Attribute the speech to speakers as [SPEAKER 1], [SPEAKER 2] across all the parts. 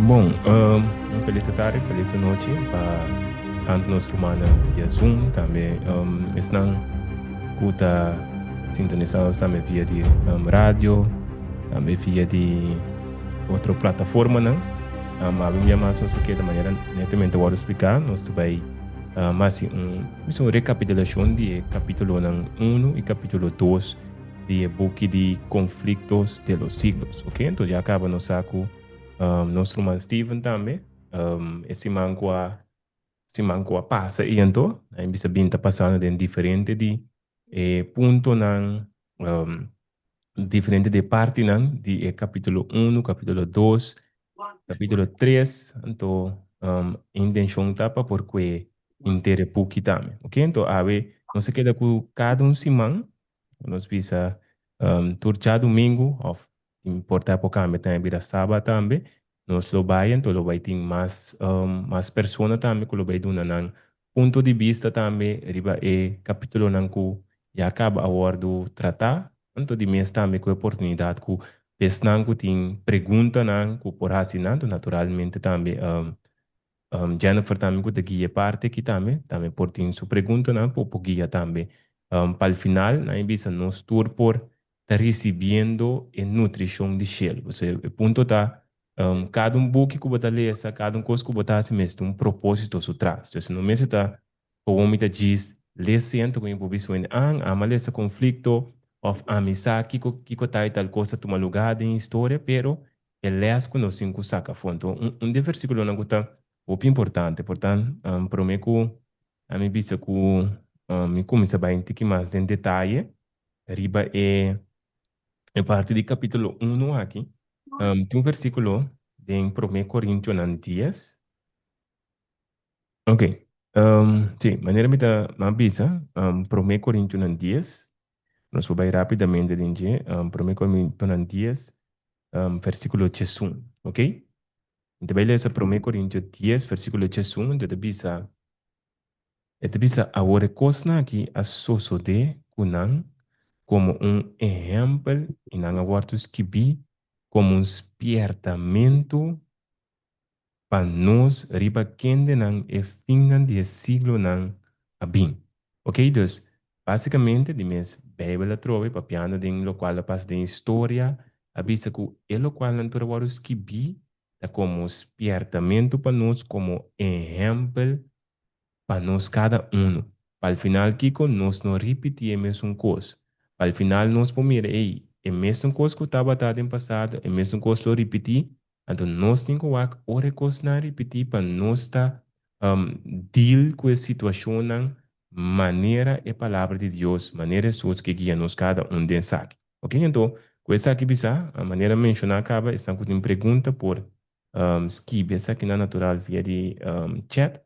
[SPEAKER 1] Bon, un felis tardi, felis anochi pa tantu nos rumannan via Zoom, tambe esnan ku ta sintonisá nos tambe via di radio, tambe via di otro plataformanan. Awe un bia mas nos ta keda manera netamente a wòrdu spliká, nos ta bai hasi un un rekapitulashon di e kapitulonan unu i kapitulo dos di e buki di Conflictos de los Siglos. Oke, enton ya kaba nos sa ku nos ruman Steven tambe e siman ku a siman ku a pasa ei anto a bisa bin ta pasando den diferente di e puntonan diferente di e partinan di e kapitulo unu, kapitulo dos, kapitulo tres, anto e intenshon ta pa por kue henter e buki tambe. Oke, anto awe nos a keda ku kada un siman nos bisa tur djadumingu òf Por ta por cambia tambe bira Saba tambe. Nos lo bai anto lo bai tin mas mas persona tambe cu lo bai duna nan punto di bista tambe riba e capitulonan cu ya caba a wordo trata. Anto di mes tambe cu e oportunidad cu esnan cu tin preguntanan cu por haci nan, anto naturalmente tambe Jennifer tambe cu ta guia e parti aki tambe, tambe por tin su preguntanan por por guia tambe. Pa al final nan a bisa nos tur por ta ricibiendo e nutricion di shelu. Pasobra e punto ta, cada un buki cu bo ta lesa, cada un cos cu bo ta haci mester un proposito su tras. Entonces no mester ta Komo mi ta djis lesa anto ku mi por bisa wende, An, ami a lesa konflikto òf ami sa kiko kiko tal i tal kos ta tuma lugá den historia, pero e lès ku nos tin ku saka afó. Anto un un di e versíkulonan ku ta hopi importante, por ta promé ku ami bisa ku mi kuminsá bai un tiki mas den detaye riba e e parti di kapítulo unu aki, tin un versíkulo den Promé Korintionan dies. Ok, sí, manera mi ta a bisa, Promé Korintionan dies, nos por bai rápidamente den dje, Promé Korintionan dies, versíkulo diesun, ok? Mi ta bai lesa Promé Korintio dies, versíkulo diesun, anto e ta bisa, e ta bisa, Awor e kosnan aki a sosodé ku nan komo un ehèmpel i nan a wòrdu skibí komo un spièrtamentu pa nos riba kendenan e finnan di e siglonan a bin. Ok, dus, básicamente di mes Bijbel atrobe papiando den locual a pasa den historia, a bisa cu e locualnan tur a wòrdu skibí ta como spiertamentu pa nos, como ehempel pa nos kada unu. Pa al final kiko? Nos no ripití e mesun kos. Pa al final nos por mira, ey, e mesun kos ku tabata den pasado, e mesun kos lo ripití. Anto nos tin ku wak ora e kosnan ripití pa nos ta deal ku e situashonnan manera e Palabra di Dios, manera Hesus ke guia nos kada un den esaki. Oke, anto ku esaki bisá, manera menshoná kaba, esnan ku tin pregunta por skibi esakinan natural via di chat.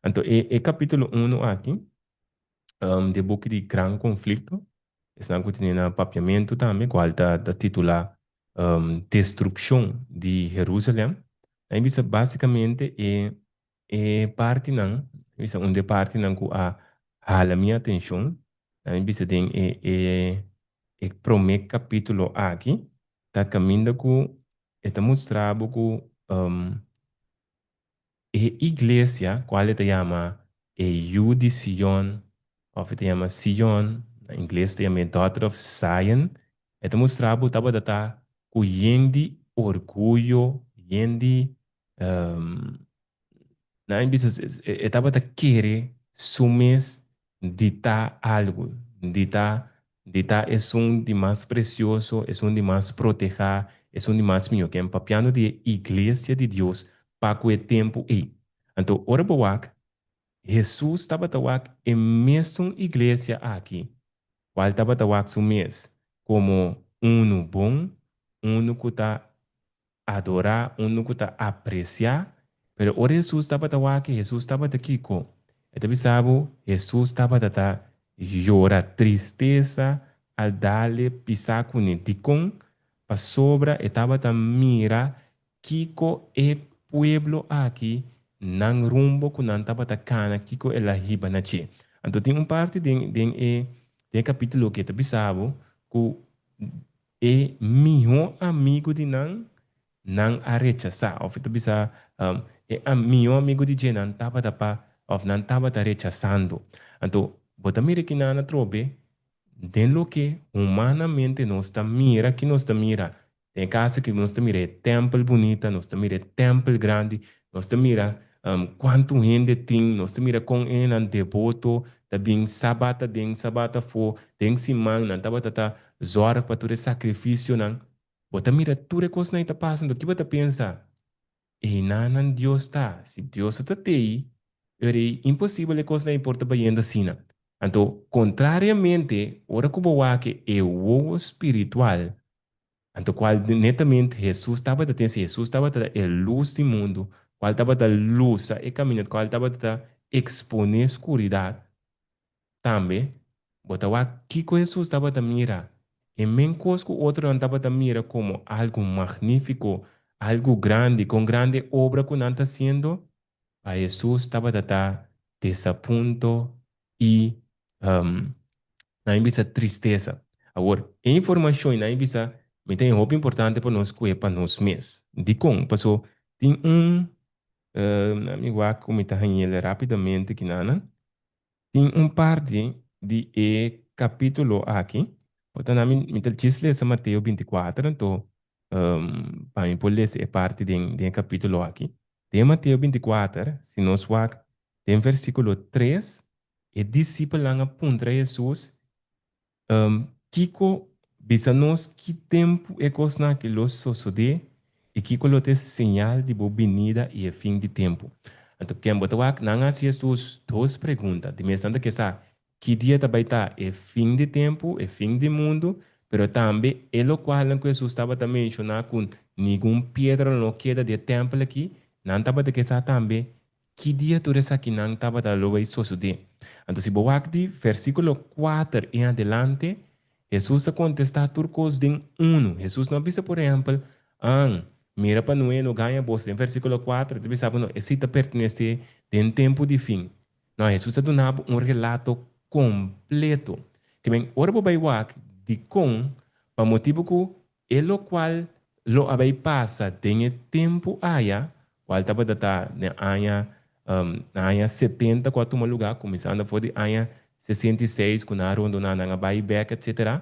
[SPEAKER 1] Anto e e capítulo uno aki di e buki di Gran Conflicto, esnan cu tene na Papiamento tambe, cual ta ta titula Destruccion di Jerusalem. Nan bisa basicamente e e partinan, bisa un di e partinan cu a hala mi atencion, nan bisa den e e e prome capítulo aki, ta caminda cu e ta mustra bo cu E iglesia, cual e ta yama e Yu di Sion, of e ta yama Sion, na ingles ta yama e Daughter of Zion, e ta mustra bo tabata ta cu yen di orguyo, yen di, nan a bisa e tabata kere su mes di ta algu, di ta di ta esun di mas presioso, esun di mas protehá, esun di mas mihó. Ken papiando di e iglesia di Dios pa ku e tempu ei. Anto ora bo wak, Hesus tabata wak e mesun iglesia aki, kual tabata wak su mes komo unu bon, unu ku ta adorá, unu ku ta apresiá. Pero ora Hesus tabata wak, Hesus tabata kiko? E ta bisa bo, Hesus tabata ta yora tristesa al dale pisá kuné. Dikon? Pasobra e tabata mira kiko e pueblo aki, nan rumbo ku nan tabata kana, kiko el a hiba na dje. Anto tin un parti den den e den e kapítulo ke ta bisa bo ku E mihó amigu di nan, nan a rechasá. Òf e ta bisa, e mihó amigu di dje nan tabata pa, òf nan tabata rechasando. Anto, bo ta mira kinan atrobe den loke humanamente nos ta mira, ki nos ta mira? Den e kaso aki nos ta mira e tèmpel bunita, nos ta mira e tèmpel grandi, nos ta mira kuantu hende tin, nos ta mira kon hendenan deboto ta bin sabat aden, sabat afó, den siman nan tabata ta zòrg pa tur e sakrifisionan. Bo ta mira tur e kosnan ei ta pasa, anto ki bo ta pensa? Einanan Dios ta. Si Dios no ta tei, ora ei imposibel e kosnan ei por ta bayendo asina. Anto, kontrariamente, ora ku bo wak e wowo spiritual, anto kual netamente Hesus tabata tin, si Hesus tabata e lus di mundu, kual tabata lusa e kaminda, kual tabata ta eksponé skuridat, Tambe, bo ta wak kiko Hesus tabata mira. E men kos ku otronan tabata mira komo algu magnífiko, algu grandi, kon grandi e obra ku nan ta hasiendo, pa Hesus tabata ta desapunto i, nan a bisa tristesa. Awor, e informashon i nan a bisa mi ta hopi importante pa nos kohe pa nos mes. Dikon? Paso tin un, nan mi wak ku mi ta hañ'el rápidamente kinanan. Tin un parti di e capítulo aki, bo ta na mi, mi ta djis lesa Mateo 24, anto pa mi por lesa e parti den, den e capítulo aki. Den Mateo 24, si nos wak den versículo 3, e discipelnan a puntra Hesus, Kiko bisa nos ki tempu e kosnan aki lo sosodé i kiko lo ta e señal di bo binida i e fin di tempu? Anto ken bo ta wak? Nan a hasi Hesus dos pregunta. Di mes nan ta ke sa ki dia ta bai ta e fin di tempu, e fin di mundu, pero tambe e lokualnan ku Hesus tabata menshoná ku ningun piedra lo no keda di e tèmpel aki, nan tabata ke sa tambe Ki dia tur esakinan tabata lo bay sosodé? Anto si bo wak di versíkulo kuater en adelante, Hesus a kontestá tur kos den unu. Hesus no a bisa por ehèmpel, An, mira pa Noe no gaña boso. Den versíkulo kuater e ta bisa bo no, esei ta pertenesé den tempu di fin. No, Hesus a duna bo un relato kompleto. Ke men, ora bo bai wak dikon, pa motibu ku E lokual lo a bai pasa den e tempu aya, kual tabata ta den aña na aña 70 ku a tuma lugá, kuminsando for di aña 66 ku nan a rondoná, nan a bai bèk etsetera,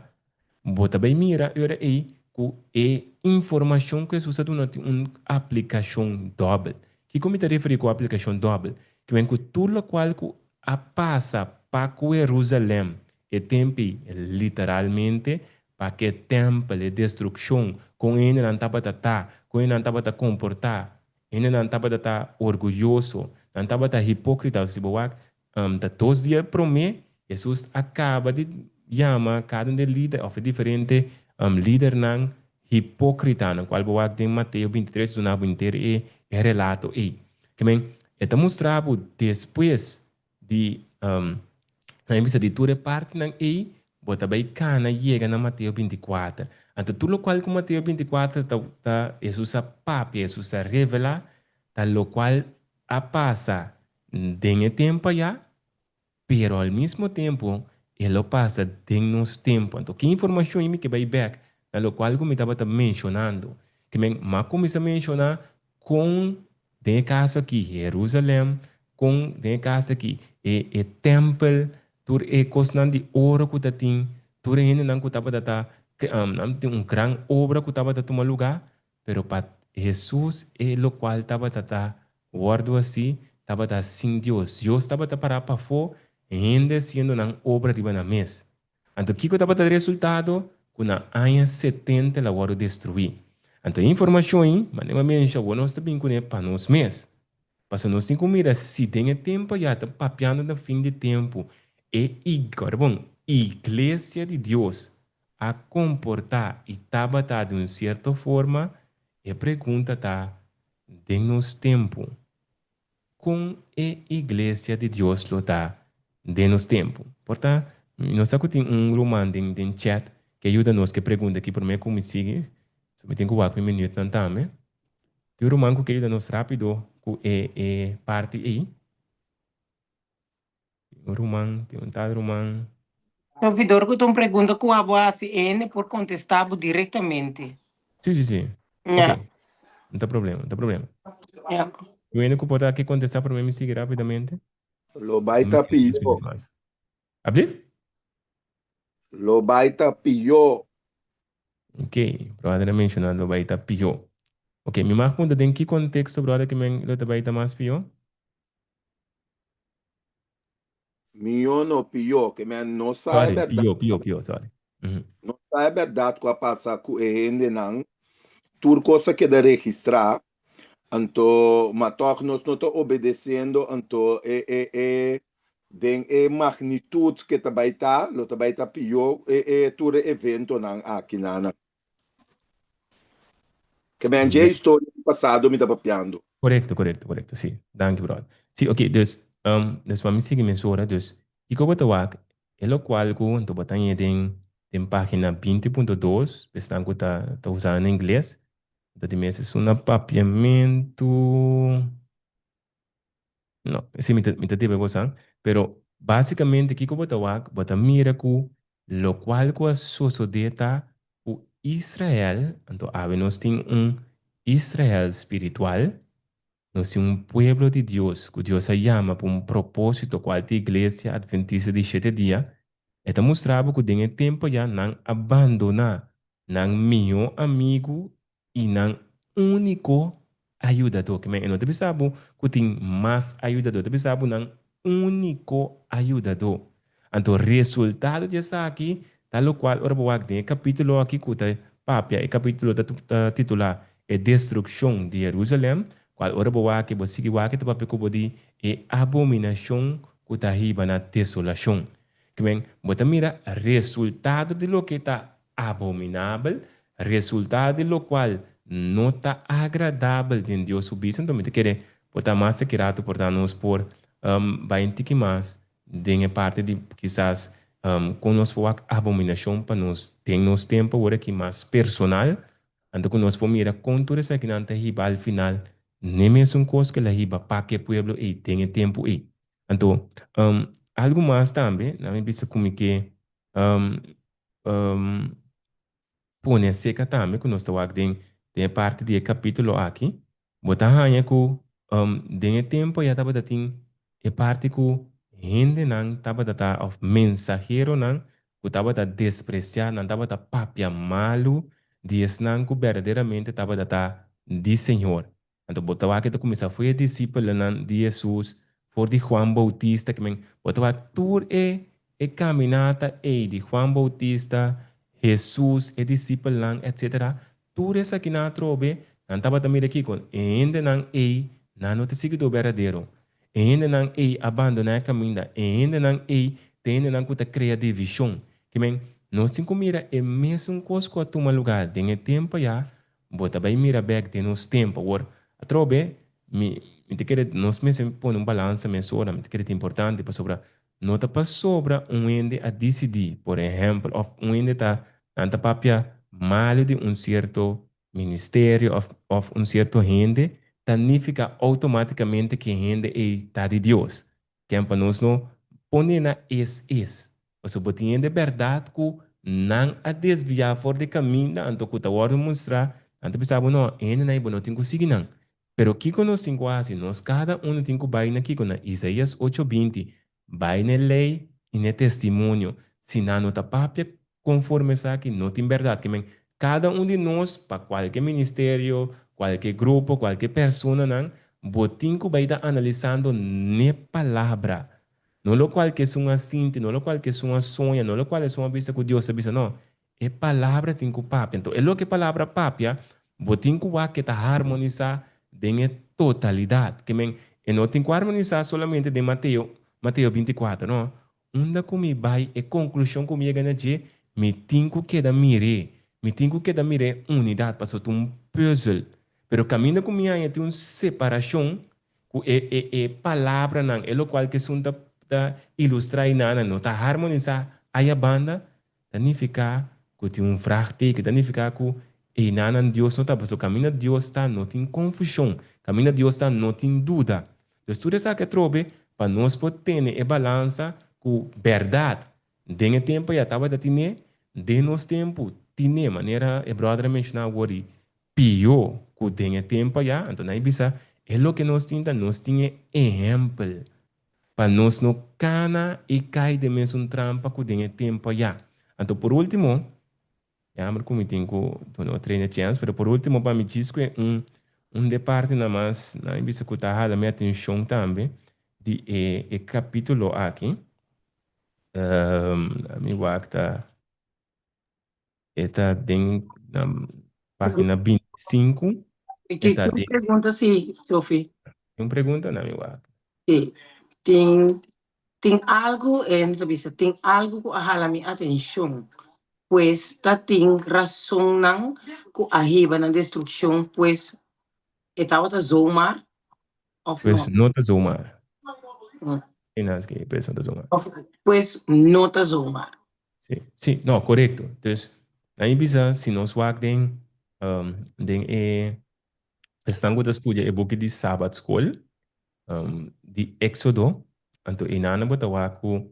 [SPEAKER 1] bo ta bai mira e ora ei ku e informashon ku Hesus a duna tin un aplikashon dòbel. Kiko mi ta referí ku aplikashon dòbel? Ke men ku tur lokual ku a pasa pa ku Herusalèm E tempi, literalmente, pa ke tèmpel, e destrukshon, kon hendenan tabata ta, kon hendenan tabata komportá. Hendenan tabata ta orguyoso, nan tabata hipókrita. Si bo wak, ta dos dia promé, Hesus a kaba di yama kada un di e lider òf e diferente lidernan hipókritanan, kual bo wak den Mateo 23 duna bo henter e relato ei. Ke men, e ta mustra bo despues Di nan bisa di tur e partinan ei, bo ta bai kana yega na Mateo 24. Anto tur lokual ku Mateo 24 ta ta Hesus a papia, Hesus a revelá, ta lokual a pasa den e tempu ayá, pero al mismo tempu e lo pasa den nos tempu. Anto ki informashon ei mi ke bai bèk na lokual ku mi tabata menshonando? Ke men, mi a kuminsá menshoná kon Den e kaso aki Herusalèm, kon den e kaso aki e e tèmpel, tur e kosnan di oro ku ta tin, tur e hendenan ku tabata ta nan tin un gran obra ku tabata tuma lugá, pero pa Hesus e lokual tabata ta wòrdu hasi tabata sin Dios. Dios tabata pará pafó, hende hasiendo nan obra riba nan mes. Anto kiko tabata e resultado? Ku na aña 70 el a wòrdu destruí. Anto e informashon ei, manera mi a mensha awor nos ta bin kuné pa nos mes. Pasobra nos tin ku mira si den e tempu ayá ta papiando na fin di tempu e ora bon, iglesia di Dios a komportá i tabata di un sierto forma, e pregunta ta, den nos tempu, Kon e Iglesia di Dios lo ta den nos tempu? Por ta, mi no sa ku tin un ruman den den chat ke yuda nos ku e pregunta aki promé ku mi sigui, so mi tin ku wak mi minütnan tambe. Tin un ruman ku ke yuda nos rápido ku e e parti ei? Tin un ruman, tin un tal ruman.
[SPEAKER 2] Servidor, ku ta un pregunta ku abo a hasi e hende por kontestá bo direktamente.
[SPEAKER 1] Sí, sí, sí.
[SPEAKER 2] Ya.
[SPEAKER 1] Oké. No ta problema, no ta problema.
[SPEAKER 2] Ja.
[SPEAKER 1] Bueno, ku por ta aki kontestá promé mi sigui rápidamente.
[SPEAKER 3] Lo bai
[SPEAKER 1] Un
[SPEAKER 3] ta
[SPEAKER 1] minuto, dos
[SPEAKER 3] pió.
[SPEAKER 1] minuto mas. Ablief?
[SPEAKER 3] Lo bai ta pió.
[SPEAKER 1] Ok, brother a menshoná lo bai ta pió. Ok, mi mag punta den ki konteksto brother ke men lo ta bai ta mas pió?
[SPEAKER 3] Mihó no pió, ke men no sa e
[SPEAKER 1] Sorry,
[SPEAKER 3] bèrdat.
[SPEAKER 1] pió, pió, pió, sorry.
[SPEAKER 3] No sa e bèrdat ku a pasa ku e hendenan. Tur kos a keda registrá, anto ma tòg nos no ta obedesiendo, anto e e e den e magnitut ke ta bai ta, lo ta bai ta pió e e tur e eventonan aki nan. Ke men dje historia di pasado mi ta papiando.
[SPEAKER 1] Korekto, korekto, korekto, si. Danki, brother. Si, ok, dus, dus pa mi sigui mesora, dus, kiko bo ta wak? E lokual ku anto bo ta haña den den página 20.2, pa esnan ku ta ta usa na ingles, ta di mes esun na papiamentu. No, esei mi ta mi ta debe bosan, pero básicamente kiko bo ta wak? Bo ta mira ku lokual ku a sosodé ta ku Israel, anto awe nos tin un Israel spiritual, nos tin un pueblo di Dios ku Dios a yama pa un propósito kual ta Iglesia Adventista di Shete Dia, e ta mustra bo ku den e tempu ayá nan a bandoná nan mihó amigu i nan úniko ayudadó. Ke men e no ta bisa bo ku tin mas ayudadó, e ta bisa bo nan úniko ayudadó. Anto resultado di esaki ta lokual ora bo wak den e kapítulo aki ku ta papia, e kapítulo ta ta titulá E Destrukshon di Herúsalèm, kual ora bo wak i bo sigui wak e ta papia ku bo di e abominashon ku ta hiba na desolashon. Ke men bo ta mira resultado di loke ta abominabel, resultado di lokual no ta agradabel den Dios su bista. Anto mi ta kere por ta mas aki rato por ta nos por bai un tiki mas den e parti di kisas kon nos por wak abominashon pa nos den nos tempu awor aki mas personal, anto ku nos por mira kon tur esakinan ta hiba al final n'e mesun kos ku el a hiba pa ku e pueblo ei den e tempu ei. Anto algu mas tambe nan mi bisa ku mi ke pone acerca tambe ku nos ta wak den den e parti di e kapítulo aki, bo ta haña ku den e tempu ya tabata tin e parti ku hendenan tabata ta òf mensaheronan ku tabata despresiá, nan tabata papia malu di esnan ku berdaderamente tabata ta di Señor. Anto bo ta wak e ta kuminsá for e disipelnan di Hesus, for di Juan Boutista, ke men bo ta wak tur e e kaminata ei di Juan Boutista, Hesus, e disipelnan, etsetera, tur esakinan atrobe nan tabata mira kiko? E hendenan ei nan no ta siguidó berdadero. E hendenan ei a bandoná e kaminda. E hendenan ei ta hendenan ku ta krea divishon. Ke men nos tin ku mira e mesun kos ku a tuma lugá den e tempu ayá Bo ta bai mira bek den nos tempu. Awor, atrobe, mi, mi ta kere nos mester pone un balansa mesora, mi ta kere ta importante, pasobra no ta pasobra un hende a disidí, por ehèmpel, òf un hende ta, nan ta papia malu di un sierto ministerio òf, òf un sierto hende, ta nifiká outomátikamente ku e hende ei ta di Dios. Ken pa nos no pone na es es. Pasobra bo tin hende bèrdat ku nan a desviá for di kaminda, anto ku ta wòrdu mustrá, nan ta bisa bo, No, e hendenan ei bo no tin ku sigui nan. Pero kiko nos tin ku hasi? Nos kada unu tin ku bai na kiko? Na Isaías ocho 20, Bai na e lei i na e testimonio. Si nan no ta papia Konforme esaki no tin bèrdat ke men kada un di nos pa kualke ministerio, kualke grupo, kualke personanan bo tin ku bai ta analisando n'e palabra. No lokual ke esun a sinti, no lokual ke esun a soña, no lokual esun a bisa ku Dios a bisa, no. E palabra tin ku papia. Anto e loke e palabra papia bo tin ku wak ke ta harmonisá den e totalidat. Ke men e no tin ku harmonisá solamente den Mateo, Mateo 24, no. Unda ku mi bai, e konklushon ku mi yega na dje, mi tin ku keda mir'é. Mi tin ku keda mira e unidat, pasobra ta un pùzel. Pero kaminda ku mi haña tin un separashon ku e e e palabranan, e lokual ku esun ta ta ilustrá i nana no ta harmonisá aya banda, ta nifiká ku tin un vraagteken, ta nifiká ku einanan Dios no ta, pasobra kaminda Dios ta no tin konfushon, kaminda Dios ta no tin duda. Dus tur esaki atrobe pa nos por tene e balansa ku bèrdat den e tempu ya tabata tine, den nos tempu tine, manera e bròder a menshoná awor i. Pió ku den e tempu ayá, anto nan a bisa, E loke nos tin ta nos tin e ehèmpel pa nos no kana i kai den mesun trampa ku den e tempu ayá. Anto por último, jammer ku mi tin ku duna otro hende chèns, pero por último pa mi djis ku e un un de partinan mas nan a bisa ku ta hala mi atenshon tambe di e e kapítulo aki, mi wak ta. E ta den na pagina 25. E
[SPEAKER 2] ta
[SPEAKER 1] den.
[SPEAKER 2] Un pregunta si, Sophie.
[SPEAKER 1] Un pregunta na mi wak.
[SPEAKER 2] Si. Tin tin algu, e ta bisa, tin algu ku a hala mi atenshon. Pues ta tin rasonnan ku a hiba na destrukshon, pues e tabata zomaar òf no?
[SPEAKER 1] Pues no ta zomaar. Pues no ta zomaar.
[SPEAKER 2] Pues no ta zomaar.
[SPEAKER 1] Sí, sí, no, korekto. Dus, nan i bisa si nos wak den, den e, esnan ku ta studia e buki di Sabat Skol, di Éksodo, anto einan bo ta wak ku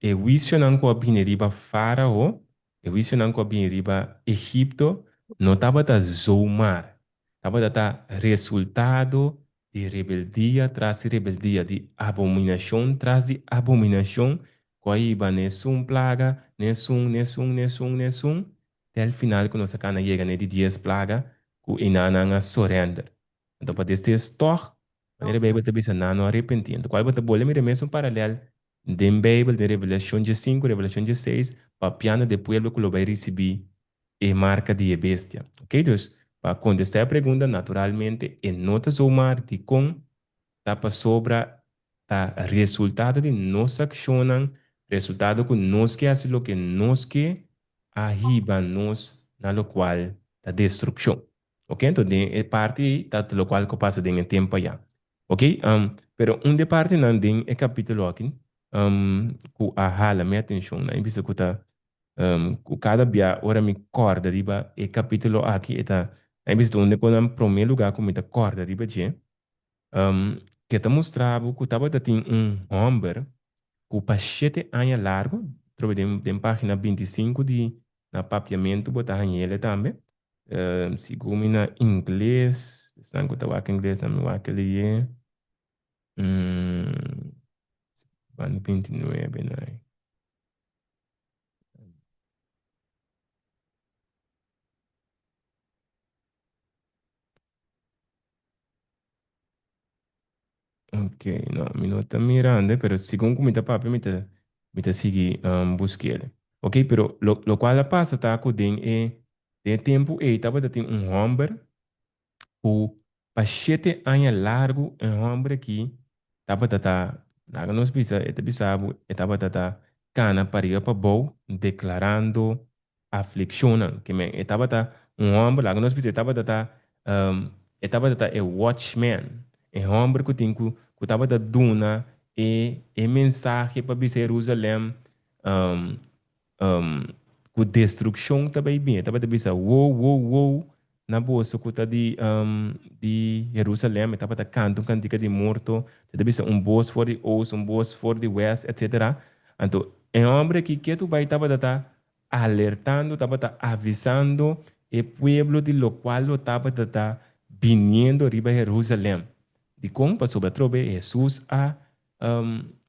[SPEAKER 1] e huisionan ku a bini riba Fárao, e huisionan ku a bini riba Egipto, no tabata zomaar, tabata ta resultado di rebeldia tras di rebeldia, di abominashon tras di abominashon, ku a hiba n'esun plaga, n'esun, n'esun, n'esun, n'esun, te al final ku nos a kana yega n'e di dies plaga, ku einan nan a surrender. Anto pa destes tòg, manera Beibel ta bisa, nan no a repentí. Anto kual bo ta bolbe mira e mesun paralèl den Beibel, den Revelashon diesinku, Revelashon diesseis, papiando di e pueblo ku lo bai risibí e marka di e bestia. Ok, dus pa kontestá e pregunta, naturalmente e no ta zomaar dikon ta pasobra ta resultado di nos akshonnan, resultado ku nos ke hasi loke nos ke, a hiba nos na lokual ta destrukshon. Ok, enton den e parti ei ta lokual ku pasa den e tempu ayá. Ok, pero un di e partinan den e kapítulo aki ku a hala mi atenshon, nan a bisa ku ta Ku kada bia ora mi kòrda riba e kapítulo aki e ta a bisa unda ku nan promé lugá ku mi ta kòrda riba dje, ke ta mustra bo ku tabata tin un hòmber ku pa shete aña largu, trobe den den página 25 di na papiamentu bo ta haña ele tambe, sigun mi na ingles, esnan ku ta wak ingles nan mi wak leyé, banda 29 nai. Ok, no, mi no ta mirando, pero segun ku mi ta papia mi ta mi ta sigui um, busk'el. Ok, pero lo, lo cual a pasa ta ku den e den e tempu ei tabata tin un hòmber ku pa shete aña largu e hòmber aki tabata ta, laga nos bisa, e ta bisa bo, e tabata ta kana pariba pabou deklarando aflikshonnan. Ke men, e tabata un hòmber, laga nos bisa, e tabata ta, e tabata ta e watchman, e hòmber ku tin ku, ku tabata duna e e mensahe pa bisa Herusalèm, Ku destrukshon ta bai bin. E tabata bisa, Wo, wo, wo na boso ku ta di di Herusalèm. E tabata kanta un kantika di morto. E ta bisa un bos for di oost, un bos for di wèst, etsetera. Anto, e hòmber aki ketu bai tabata ta alertando, tabata avisando e pueblo di lokual lo tabata ta biniendo riba Herusalèm. Dikon? Pasobra atrobe Hesus a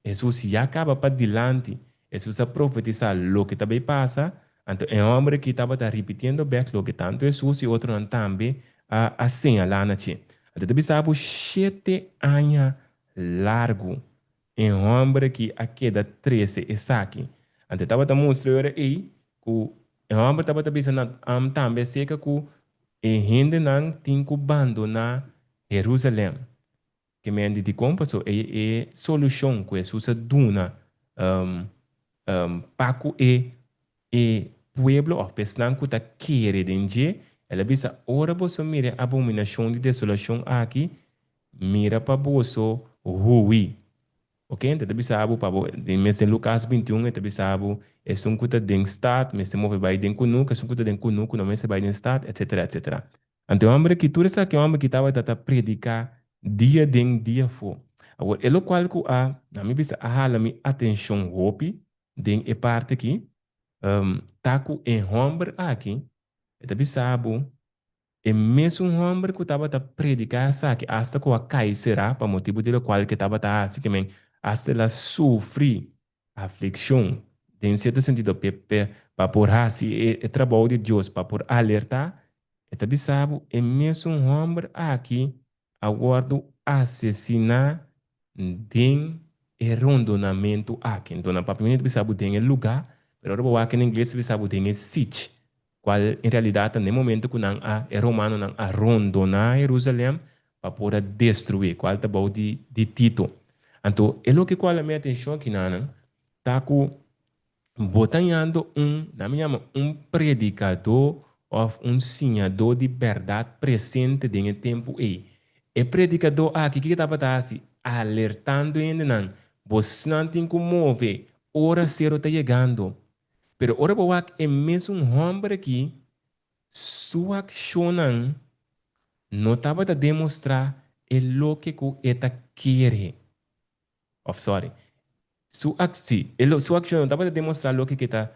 [SPEAKER 1] Hesus ya kaba padilanti. Hesus a profetisá loke ta bay pasa, anto e hòmber aki tabata ripitiendo bèk loke tantu Hesus i otronan tambe a a señalá na dje. Anto ta bisa bo shete aña largu e hòmber aki a keda trese esaki. Anto e tabata mustra e ora ei ku e hòmber tabata bisa na tambe aserka ku e hendenan tin ku bandoná Herusalèm. Ke men di dikon? Paso e e solushon ku Hesus a duna pa ku e e pueblo òf pa esnan ku ta kere den dje, el a bisa, Ora boso mira e abominashon di desolashon aki, mira pa boso hui. Oke, e ta bisa bo pa bo, den mes den Lukas 21 e ta bisa bo, esun ku ta den stat mester move bai den kunuku, esun ku ta den kunuku no mester bai den stat, etsetera, etsetera. Anto e hòmber aki, tur esaki hòmber ki tabata ta prediká dia den dia afó. Awor, e lokual ku a, na mi bista, a hala mi atenshon hopi den e parti aki, ta ku e hòmber aki, e ta bisa bo. E mesun hòmber ku tabata prediká esaki asta ku a kai será pa motibu di lokual ku e tabata hasi, ke men asta el a sufri aflikshon, den sierto sentido, p'e pa por hasi e trabou di Dios, pa por alertá, e ta bisa bo, e mesun hòmber aki a wòrdu asesiná den e rondonamentu aki. Enton na papiamentu ta bisa bo den e lugá, pero ora bo wak na ingles ta bisa bo den e sich, kual en realidat ta na e momento ku nan a, e romanonan a rondoná Herusalèm pa por a destruí, kual ta bou di di Tito. Anto e loke ku a hala mi atenshon akinanan ta ku Bo ta yando un, nan mi yama un predikadó òf un siñadó di bèrdat presente den e tempu ei. E predikadó aki kiko tabata hasi? Alertando hendenan, Bosnan tin ku move, ora sero ta yegando. Pero ora bo wak e mesun hòmber aki, su akshonnan no tabata demostrá e loke ku e ta kere. Of sorry. Su ac si, e lo su accion no tabata demostra loke ke ta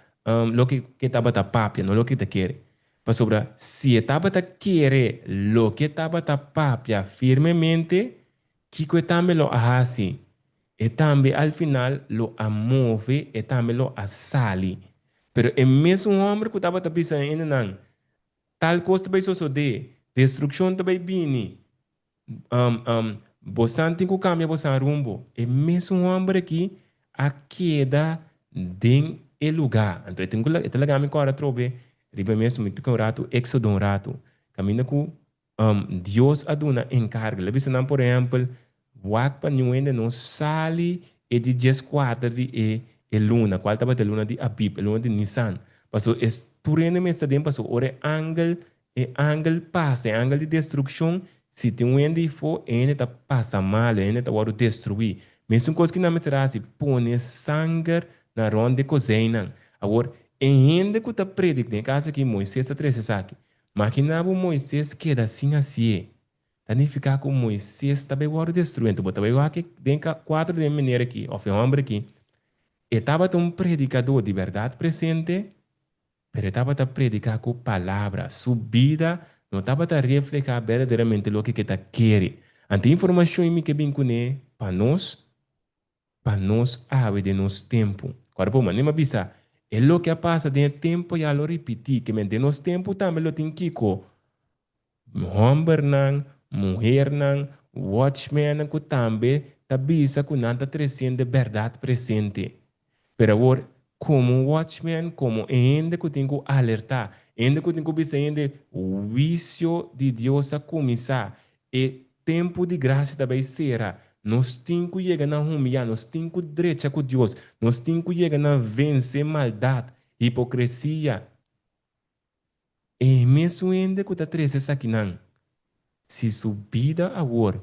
[SPEAKER 1] loke ke tabata papia, no loke ta kere. Pasobra si e tabata kere loke tabata papia firmemente, kiko e tambe lo a hasi? E tambe al final lo a move, e tambe lo a sali. Pero e mesun homber ku tabata bisa e hendenan, Tal kos ta bai sosodé, destrukshon ta bai bini, Bosan tin ku kambia bosan rumbo. E mesun hòmber akí a keda den e lugá. Anto e tin ku e ta laga mi kòrda atrobe riba e mes mi toka un ratu Éksodo un ratu. Kaminda ku Dios a duna enkargo. El a bisa nan por ehèmpel, Wak pa niun hende no sali e di dieskuater di e e luna, kual tabata e luna di Abib, e luna di Nisan. Pasobra e tur hende mester den pasobra ora e angel E angel pasa, e angel di destrukshon, si tin un hende ifó, e hende ta pasa malu, e hende ta wòrdu destruí. Mesun kos ki nan mester hasi, pone sanger na rònt di e kozeinnan. Awor, e hende ku ta predik, den e kas akí Moises ta trese esaki. Maginá bo Moises keda sin hasié. Ta nifiká ku Moises ta bai wòrdu destruí. Anto bo ta bai wak den e kuadro di e mener akí, òf e hòmber akí, e tabata un predikadó di bèrdat presente, Pero e tabata prediká ku palabra. Su bida no tabata reflehá berdaderamente loke ku e ta kere. Anto e informashon ei mi ke bin kuné pa nos, pa nos awe den nos tempu. Kòrda bo, manera mi a bisa, e loke a pasa den e tempu ya lo ripití, ke men den nos tempu tambe lo tin kiko? Hòmbernan, muhernan, watchmennan ku tambe ta bisa ku nan ta tresiendo e bèrdat presente. Pero awor, komo watchman, komo e hende ku tin ku alertá, e hende ku tin ku bisa hende, Huisio di Dios a kuminsá, e tempu di grasia ta bai sera, nos tin ku yega na humiyá, nos tin ku drecha ku Dios, nos tin ku yega na vense maldat, hipokresia, E mesun hende ku ta trese esakinan, si su bida awor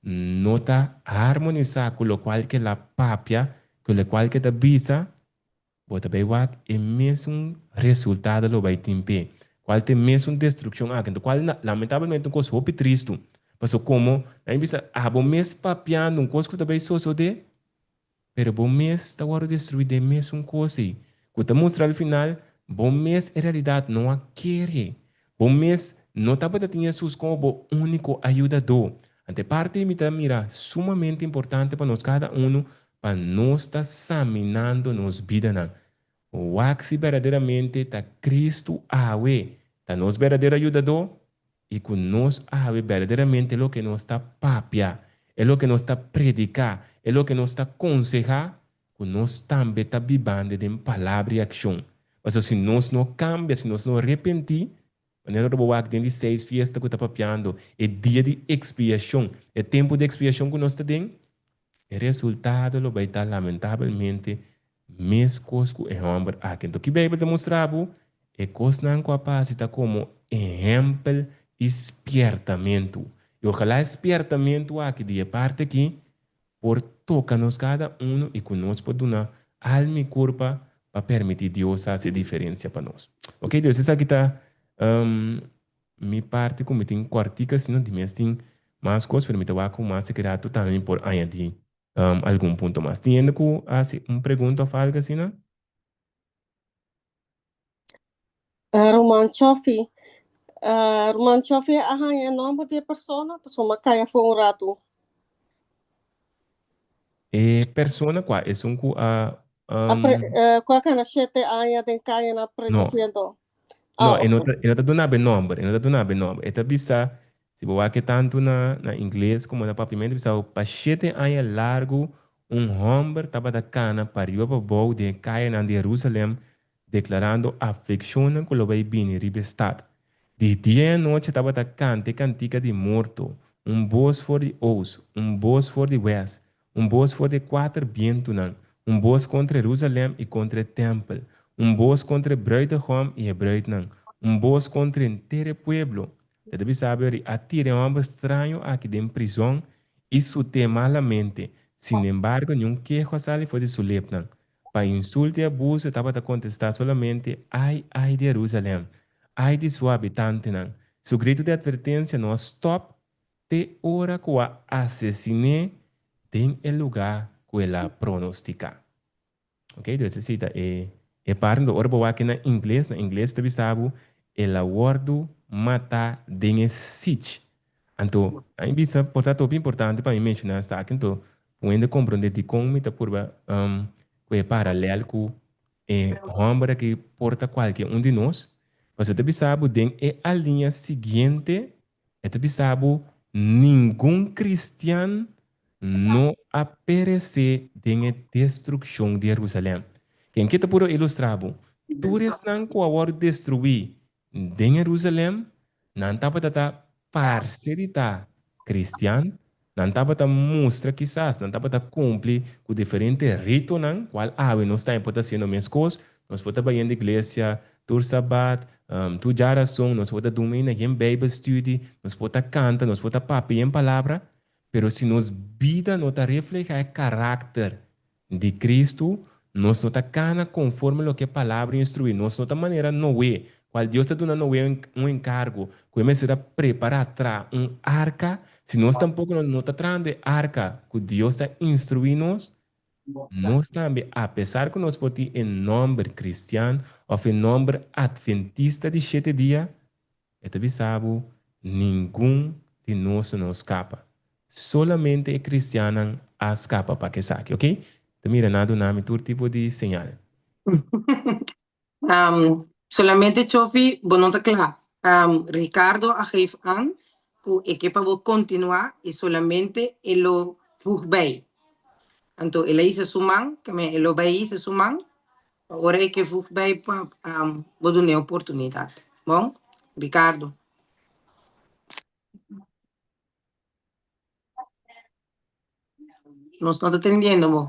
[SPEAKER 1] no ta harmonisá ku lokual ke el a papia, ku lokual ke ta bisa, bo ta bai wak e mesun resultado lo bai tin p'e, kual ta e mesun destrukshon aki. Anto kual lamentablemente un kos hopi tristu, pasobra komo nan bisa abo mes papiando un kos ku ta bai sosodé, Pero bo mes ta wòrdu destruí den mesun kos ei, ku ta mustra al final bo mes en realidat no a kere. Bo mes no tabata tin Hesus komo bo úniko ayudadó. Anto e parti ei mi ta mira sumamente importante pa nos kada unu pa nos ta saminando nos bidanan. Wak si berdaderamente ta Kristu awe ta nos berdadero ayudadó i ku nos awe berdaderamente loke nos ta papia, e loke nos ta prediká, e loke nos ta konsehá, ku nos tambe ta bibando den palabra i akshon. Pasobra si nos no kambia, si nos no repentí, manera ora bo wak den di seis fiesta ku ta papiando, e dia di ekspiashon, e tempu di ekspiashon ku nos ta den, E resultado lo bai ta lamentabelmente meskos ku e hòmber aki. Anto ki Beibel ta mustra bo? E kosnan ku a pasa ta komo ehèmpel i spièrtamentu. I ojalá e spièrtamentu aki di e parti aki por toka nos kada unu i ku nos por duna alma i kurpa pa permití Dios hasi e diferensia pa nos. Oke, Dios, esaki ta Mi parti ku mi tin kòrtik asina di mes tin mas kos pero mi ta wak ku mas sekreto tambe mi por añadí algun punto mas. Tin hende ku hasi un pregunta òf algu asina?
[SPEAKER 4] Ruman Chofi, Ruman Chofi a haña e nòmber di e persona? Pasobra mi a kai afó un ratu.
[SPEAKER 1] E persona kua? Esun ku a.
[SPEAKER 4] A pre, ku a kana shete aña den kayanan
[SPEAKER 1] No.
[SPEAKER 4] predisiendo.
[SPEAKER 1] No,
[SPEAKER 4] Ah,
[SPEAKER 1] e no
[SPEAKER 4] ok.
[SPEAKER 1] ta, e no ta duna bo e nòmber, e no ta duna bo e nòmber. E ta bisa, si bo wak e tantu na na ingles komo na papiamentu, bisa bo pa shete aña largu un hòmber tabata kana pariba pabou den e kayanan di Herusalèm deklarando aflikshonnan ku lo bai bini riba e stat. Di dia i anochi tabata kanta e kantika di morto, un bos for di oos, un bos for di wes, un bos for di e kuater bientunan, un bos kontra Herusalèm i kontra e tèmpel, un bos kontra e brùidehòm i e brùidnan, un bos kontra henter e pueblo. Ta ta bisa bo ri a tira e hòmber straño aki den prizòn i sut'é malamente. Sinembargo, niun keho a sali for di su lepnan. Pa insulto i abuso e tabata kontestá solamente, Ai, ai di Herusalèm! Ai di su habitantenan! Su gritu di atvertensia no a stòp te ora ku a asesin'é den e lugá ku el a pronostiká. Oké, dus esei ta e e parti. Enton ora bo wak na ingles, na ingles ta bisa bo, El a wòrdu matá den e sich. Anto, a mi bisa por ta hopi importante pa mi menshoná esaki, anto un hende komprondé dikon mi ta purba ku e paralèl ku e hòmber aki por ta kualke un di nos. Pasobra ta bisa bo den e aliña siguiente e ta bisa bo ningun kristian no a peresé den e destrukshon di Herusalèm. Ken ke ta puru ilustrá bo? Tur esnan ku a wòrdu destruí Den Herusalèm, nan tabata ta parse di ta kristian, nan tabata mustra kisas nan tabata kumpli ku diferente ritonan, kual awe nos tambe por ta hasiendo meskos, nos por ta bayendo iglesia tur sabat, tur djarason, nos por ta duna na yen beibelstudie, nos por ta kanta, nos por ta papia yen palabra, pero si nos bida no ta reflehá e karakter Di Cristo, nos no ta cana conforme loke e Palabra instrui. Nos no ta manera Noé, cual Dios ta duna Noé un encargo, cu e mester a prepara, traha un arca. Si nos tampoco nos no ta trahando e arca cu Dios ta instrui nos, nos tambe, apesar cu nos por tin e nomber cristian of e nomber adventista di shete dia, E ta bisa bo, Ningun di nos no skapa. Solamente e kristiannan a skapa pa esaki, ok? Ta mira nan a duna mi tur tipo di señal.
[SPEAKER 2] Solamente Chofi, bo no ta kla. Ricardo a geef aan ku e ke pa bo kontinuá i solamente e lo voeg bij. Anto el a hisa su man, ke men e lo bai hisa su man Pa ora e ke voeg bij pa bo dun'e oportunidat. Bon, Ricardo. Nos no ta tendiendo bo.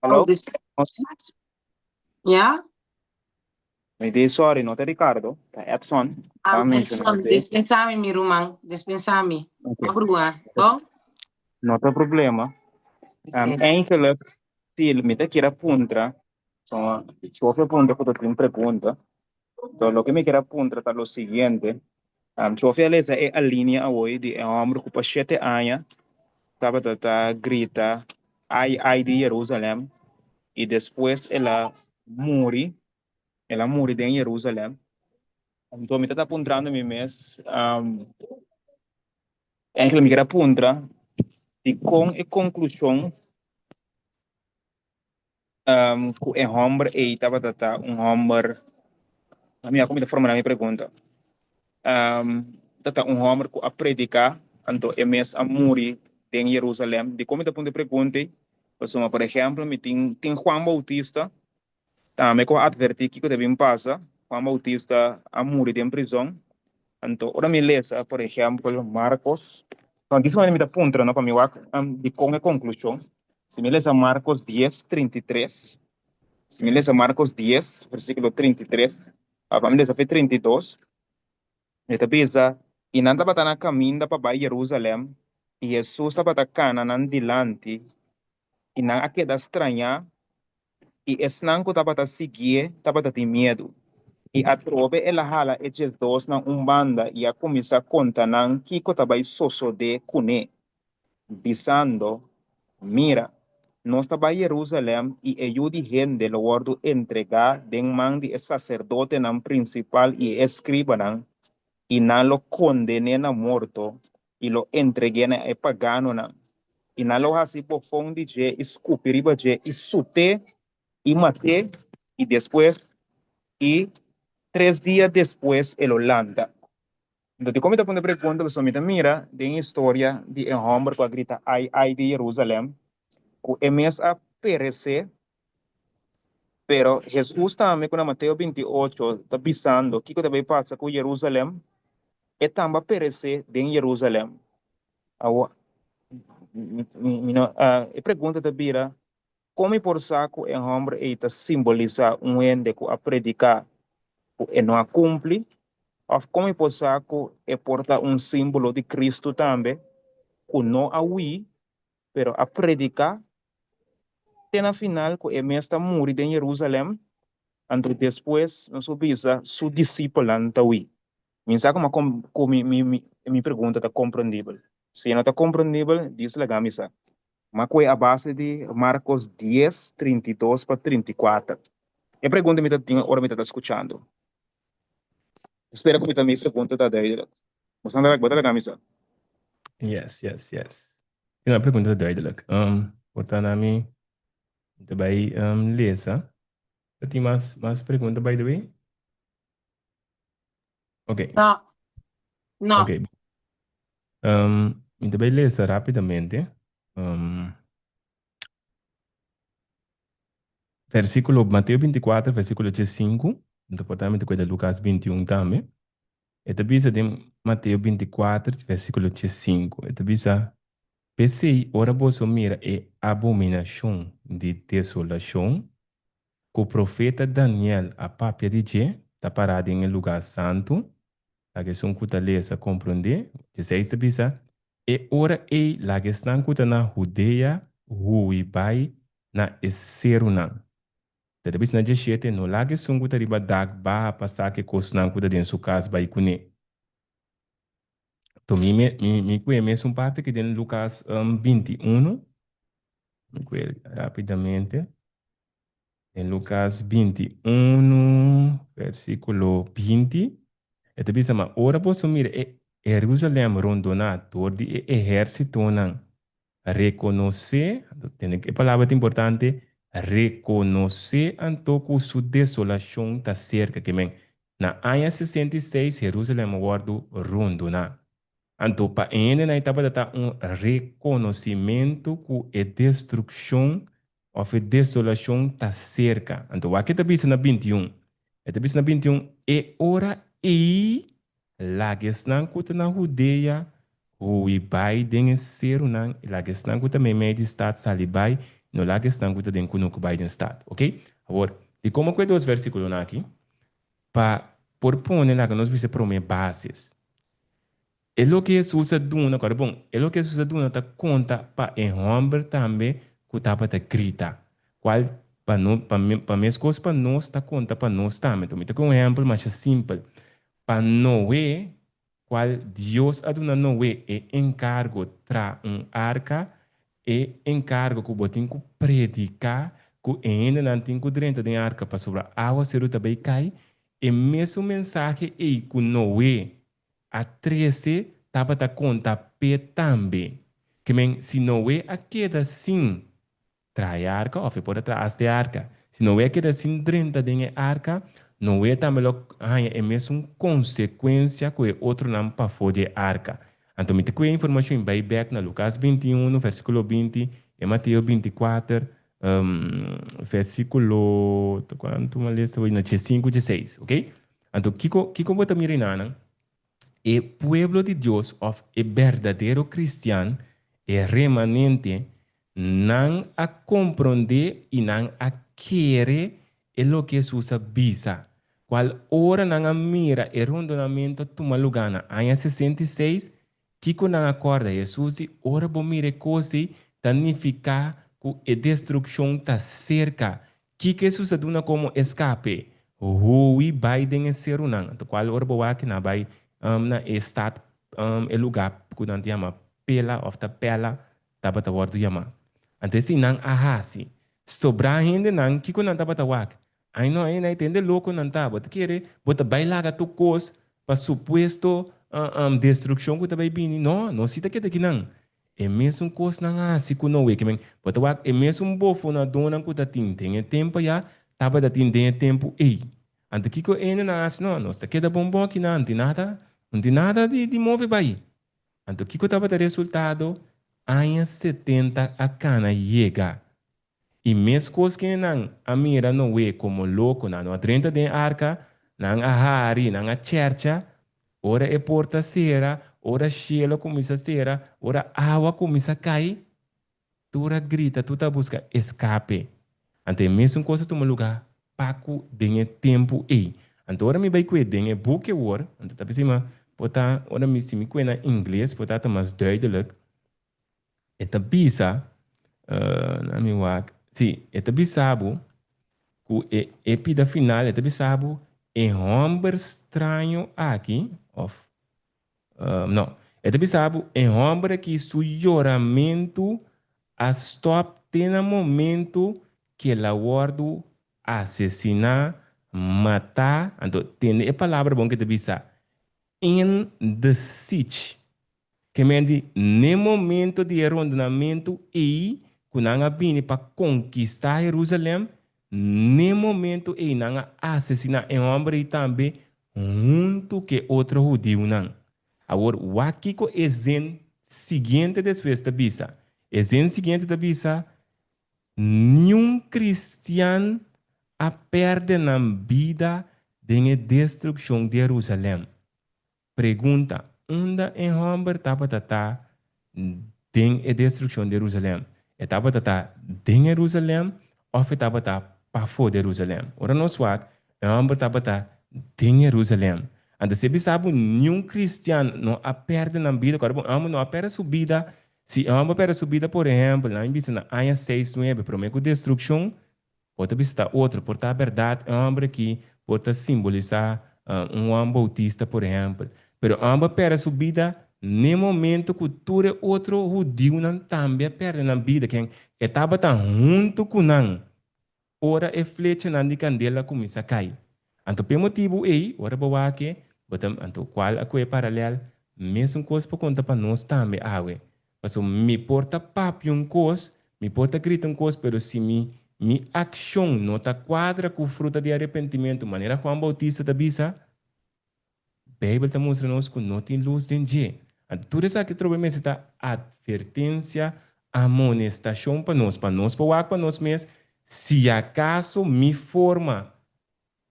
[SPEAKER 5] Hallo?
[SPEAKER 2] Oh, dus, ja?
[SPEAKER 5] Mi di sorry, no ta Ricardo, ta Edson.
[SPEAKER 2] Ah,
[SPEAKER 5] Ta menciona
[SPEAKER 2] Edson,
[SPEAKER 5] esey.
[SPEAKER 2] dispensami mi ruman, dispensami.
[SPEAKER 5] Ok.
[SPEAKER 2] Ma brua, bo?
[SPEAKER 5] No ta problema.
[SPEAKER 2] Ok.
[SPEAKER 5] Eigenlijk, si mi ta kier a puntra, so, Chofi a puntra ku ta tin pregunta. So, loke mi kier a puntra ta lo siguiente. Chofi a lesa e alinea awoy di e hòmber ku pa shete aña tabata ta grita, Ai, ai di Jerusalèm, i despues el a muri, el a muri den Jerusalèm. Anto mi ta ta puntrando mi mes, eigenlijk mi kier a puntra dikon e konklushon ku e hòmber ei tabata ta un hòmber, mi a kuminsá formulá mi pregunta, ta ta un hòmber ku a prediká, anto e mes a muri den Jerusalèm. Dikon mi ta puntra e pregunta ei? Pasobra, por ehèmpel, mi tin tin Juan Boutista tambe ku a atvertí kiko ta bin pasa. Juan Boutista a muri den prizòn. Anto ora mi lesa, por ehèmpel, Markos, no, dis manera mi ta puntra, no, pa mi wak dikon e konklushon. Si mi lesa Markos dies, 33, si mi lesa Markos dies, versíkulo 33, pa mi lesa fe 32, E ta bisa, I nan tabata na kaminda pa bai Jerusalèm, i Hesus tabata kana nan dilanti, i nan a keda strañá, i esnan ku tabata siguié tabata tin miedu. I atrobe el a hala e diesdosnan un banda i a kuminsá konta nan kiko ta bai sosodé kuné, bisando, Mira! Nos ta bai Jerusalèm, i e Yu di hende lo wòrdu entregá den man di e saserdotenan prinsipal i e eskribanan, i nan lo konden'é na morto i lo entreg'é na e paganonan, i nan lo hasi bofon di dje i skupi riba dje i sut'é i mat'é, i despues i tres dia despues e lo lanta. Anto dikon mi ta pone pregunta? Pasobra mi ta mira den historia di e hòmber ku a grita ai ai di Jerusalèm, ku e mes a peresé, pero Hesus tambe ku na Mateo 28 ta bisando kiko ta bai pasa ku Jerusalèm, e tambe a peresé den Jerusalèm. Awor, mi no, e pregunta ta bira, Kon mi por sa ku e hòmber ei ta simbolisá un hende ku a prediká ku e no a kumpli? Òf kon mi por sa ku e por ta un símbolo di Kristu tambe, ku no a hui, pero a prediká te na final ku e mes ta muri den Jerusalèm, anto despues nos por bisa su disipelnan ta hui? Mi sa kuma ku mi pregunta ta komprendibel. Si e no ta komprendibel, dis laga mi sa. Ma ku e a base di Marcos dies, 32 pa 34. E pregunta mi ta tin ora mi ta ta skuchando. Spera ku mi ta mi pregunta ta duidelijk. Bo sa bo ta laga mi sa?
[SPEAKER 1] Yes, yes, yes. Si no, e pregunta ta duidelijk. Um, por ta na mi ta bai um, lesa. Ta tin mas, mas pregunta by the way? Ok.
[SPEAKER 2] No. No.
[SPEAKER 1] Ok. Um, mi ta bai lesa rápidamente. Um, versículo Mateo 24, versículo 15. Mi ta porta mi ta kuida Lucas 21 tambe. E ta bisa den Mateo 24, versículo 15. E ta bisa, P'esei, ora boso mira e abominashon di desolashon, ku profeta Daniel a papia di dje, ta pará den e lugá santu, laga esun ku ta lesa komprondé. Djeseis ta bisa, E ora ei laga esnan ku ta na Hudea hui bai na e serunan. Ta ta bisa na djeshete, No laga esun ku ta riba dak baha pa saka e kosnan ku ta den su kas bai kuné. To mi mi mi ku e mesun parti ki den Lukas 21. Mi ku e rapidamente. Den Lukas 21, versíkulo 20, e ta bisa, Ma ora boso mira e Herusalèm rondoná dor di e ehérsitonan, rekonosé, tende e palabra ta importante, rekonosé anto ku su desolashon ta serka. Ke men, na aña 66 Herusalèm a wòrdu rondoná. Anto pa e hendenan e tabata ta un rekonosimentu ku e destrukshon òf e desolashon ta serka. Anto wak e ta bisa na 21. E ta bisa na 21, E ora ei laga esnan ku ta na Hudea hui bai den e serunan, i laga esnan ku ta meimei di stat sali bai, i no laga esnan ku ta den kunuku bai den stat. Oke? Awor, dikon ku e dos versíkulonan aki? Pa por pone laga nos bisa promé bases. E loke Hesus a duna, kòrda bon, e loke Hesus a duna ta konta pa e hòmber tambe ku tabata grita, kual pa no, pa, pa meskos pa nos ta konta pa nos tambe. Enton mi ta ku un ehèmpel masha simpel. Pa Noe, kual Dios a duna Noe e enkargo tra un arka, e enkargo ku bo tin ku prediká ku e hendenan tin ku drenta den arka pasobra awaseru ta bai kai, e mesun mensahe ei ku Noe a trese tabata konta p'e tambe. Ke men, si Noe a keda sin traha e arka, òf e por a traha asta e arka, si Noe a keda sin drenta den e arka, Noe tambe lo haña e mesun konsekuensia ku e otronan pafó di e arka. Anto mi ta kue e informashon i bai bèk na Lukas 21, vèrsikulo 20, e Mateo 24, vèrsikulo, ta kuantu mi a lesa hoy? Na diesinku, dieseis, oke? Anto kiko kiko bo ta mira enanan? E pueblo di Dios òf e berdadero kristian, e remanente, nan a komprondé i nan a kere e loke Hesus a bisa, kual ora nan a mira e rondonamentu a tuma lugá na aña 66, Kiko nan a kòrda? Hesus di, Ora bo mira e kos ei, ta nifiká ku e destrukshon ta serka. Kiko Hesus a duna komo eskape? Hui bai den e serunan. Anto kual ora bo wak nan a bai na e stat, e lugá ku nan ta yama Pela òf ta Pela, tabata wòrdu yamá. Anto esei nan a hasi. Sobrá hendenan, kiko nan tabata wak? Ai no, ai nai, tende loko nan ta. Bo ta kere bo ta bai laga tur kos pa supuesto destrukshon ku ta bai bini? No, nos si ta keda kinan. E mesun kosnan a hasi ku Noe. Ke men, bo ta wak e mesun bofonadónan ku ta tin den e tempu ayá, tabata tin den e tempu ei. Anto kiko e hendenan a hasi? No, nos ta keda bon bon akinan, no tin nada, no tin nada di move bai. Anto kiko tabata resultado? Aña 70 a kana yega. I meskos kende nan a mira Noe komo loko, nan no a drenta den e arka, nan a hari, nan a chèrcha. Ora e porta sera, ora shelu a kuminsá sera, ora awa kuminsá kai, tur a grita, tur ta buska eskape. Anto e mesun kos a tuma lugá pa ku den e tempu ei. Anto ora mi bai kue den e buki awor, anto ta bisa ma por ta ora mi si mi kue na ingles por ta ta mas duidelijk. E ta bisa, na mi wak, si, e ta bisa bo ku e e pida final e ta bisa bo e hòmber straño aki òf no, e ta bisa bo e hòmber aki su yoramentu a stòp te na momentu ke el a wòrdu asesiná, matá, anto tende e palabra bon ke ta bisa, in the siege. Ke men di, n'e momento di e rondonamentu ei ku nan a bini pa konkistá Herúsalèm, n'e momento ei nan a asesiná e hòmber ei tambe huntu ku e otro hudiunan. Awor, wak kiko e zin siguiente despues ta bisa. E zin siguiente ta bisa, Niun kristian a pèrdè nan bida den e destrukshon di Herúsalèm. Pregunta, Unda e hòmber tabata ta den e destrukshon di Herusalèm? E tabata ta den Herusalèm òf e tabata pafó di Herusalèm? Ora nos wak, e hòmber tabata den Herusalèm. Anto si e bisa bo niun kristian no a pèrdè nan bida, kòrda bo, e hòmber no a pèrdè su bida. Si e hòmber pèrdè su bida, por ehèmpel, nan bisa na aña seis nuebe, promé ku destrukshon, Por ta bisa ta otro, por ta berdad e homber aki por ta simbolisa un Juan Bautista por ehempel. Pero e homber a perde su bida n'e momento cu tur e otro hudiunan tambe a perde nan bida, ken e tabata hunto cu nan ora e flechanan di candela a cuminsa cay. Anto p'e motibu ei, ora bo wak e, bo ta, anto cual a coge paralel, mesun cos por conta pa nos tambe awe. Pasobra mi por ta papia un kos, mi por ta grita un kos, pero si mi mi akshon no ta kuadra ku fruta di arepentimentu, manera Juan Bautista ta bisa, Beibel ta mustra nos ku no tin lus den dje. Anto tur esaki trobe mester ta atvertensia, amonestashon pa nos, pa nos por wak pa nos mes, si akaso mi forma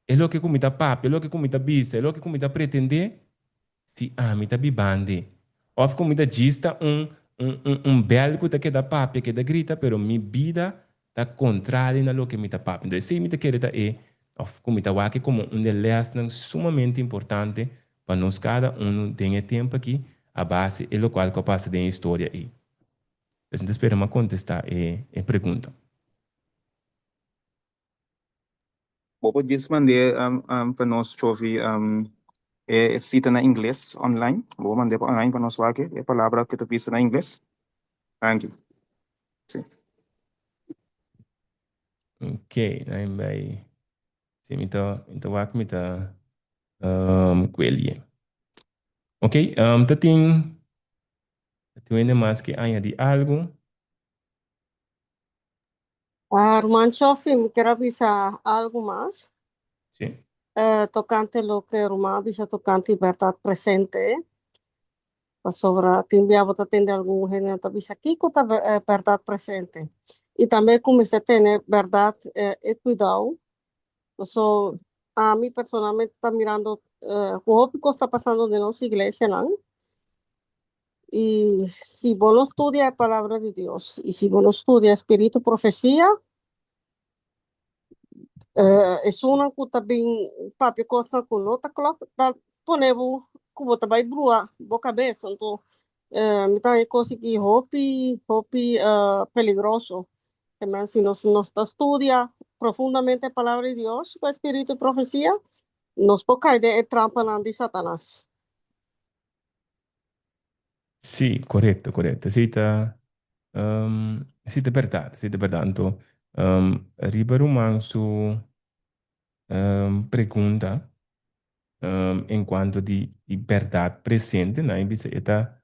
[SPEAKER 1] e loke ku mi ta papia, e loke ku mi ta bisa, e loke ku mi ta pretendé, Si ami ta bibandi. Of ku mi ta djis ta un un un un bèl ku ta keda papia, keda grita, pero mi bida ta kontrali na loke mi ta papia. Entonces esei mi ta kere ta e of ku mi ta wak komo un di e lèsnan sumamente importante pa nos kada unu den e tempu aki a base e lokual ku a pasa den e historia ei. Pues mi ta spera mi a kontestá e e pregunta.
[SPEAKER 5] Bo por djis mand'é pa nos Chovi e sita na ingles online. Bo por mand'é pa online pa nos wak e palabra ku ta bisa na ingles. Danki. Si.
[SPEAKER 1] Ok, nan bai. Si mi ta mi ta wak mi ta kuelie. Ok, ta tin ta tin hende mas ke añadi algu.
[SPEAKER 4] Ah, ruman Chofi, mi kier a bisa algu mas.
[SPEAKER 1] Sí.
[SPEAKER 4] Eh, tocante loke ruman a bisa tocante berdad presente. Pasobra tin bia bo ta tende algun hende ta bisa kiko ta berdad presente. I tambe ku mester tene berdad e kuidou. Paso ami personalmente ta mirando ku hopi kos ta pasando den nos iglesianan. I si bo no studia e Palabra di Dios i si bo no studia spiritu profesia, eh, esunnan ku ta bin papia kosnan ku no ta klòp ta pone bo ku bo ta bai brua bo kabes. Anto eh, mi ta e kos aki hopi hopi eh, peligroso. Te men si nos no ta studia profundamente e Palabra di Dios ku e spiritu profesia, nos por kai den e trampanan di Satanas.
[SPEAKER 1] Sí, korekto, korekto. Esei ta, um, Si ta bèrdat, si ta bèrdat. Anto, riba ruman su pregunta en kuanto di di bèrdat presente, nan a bisa e ta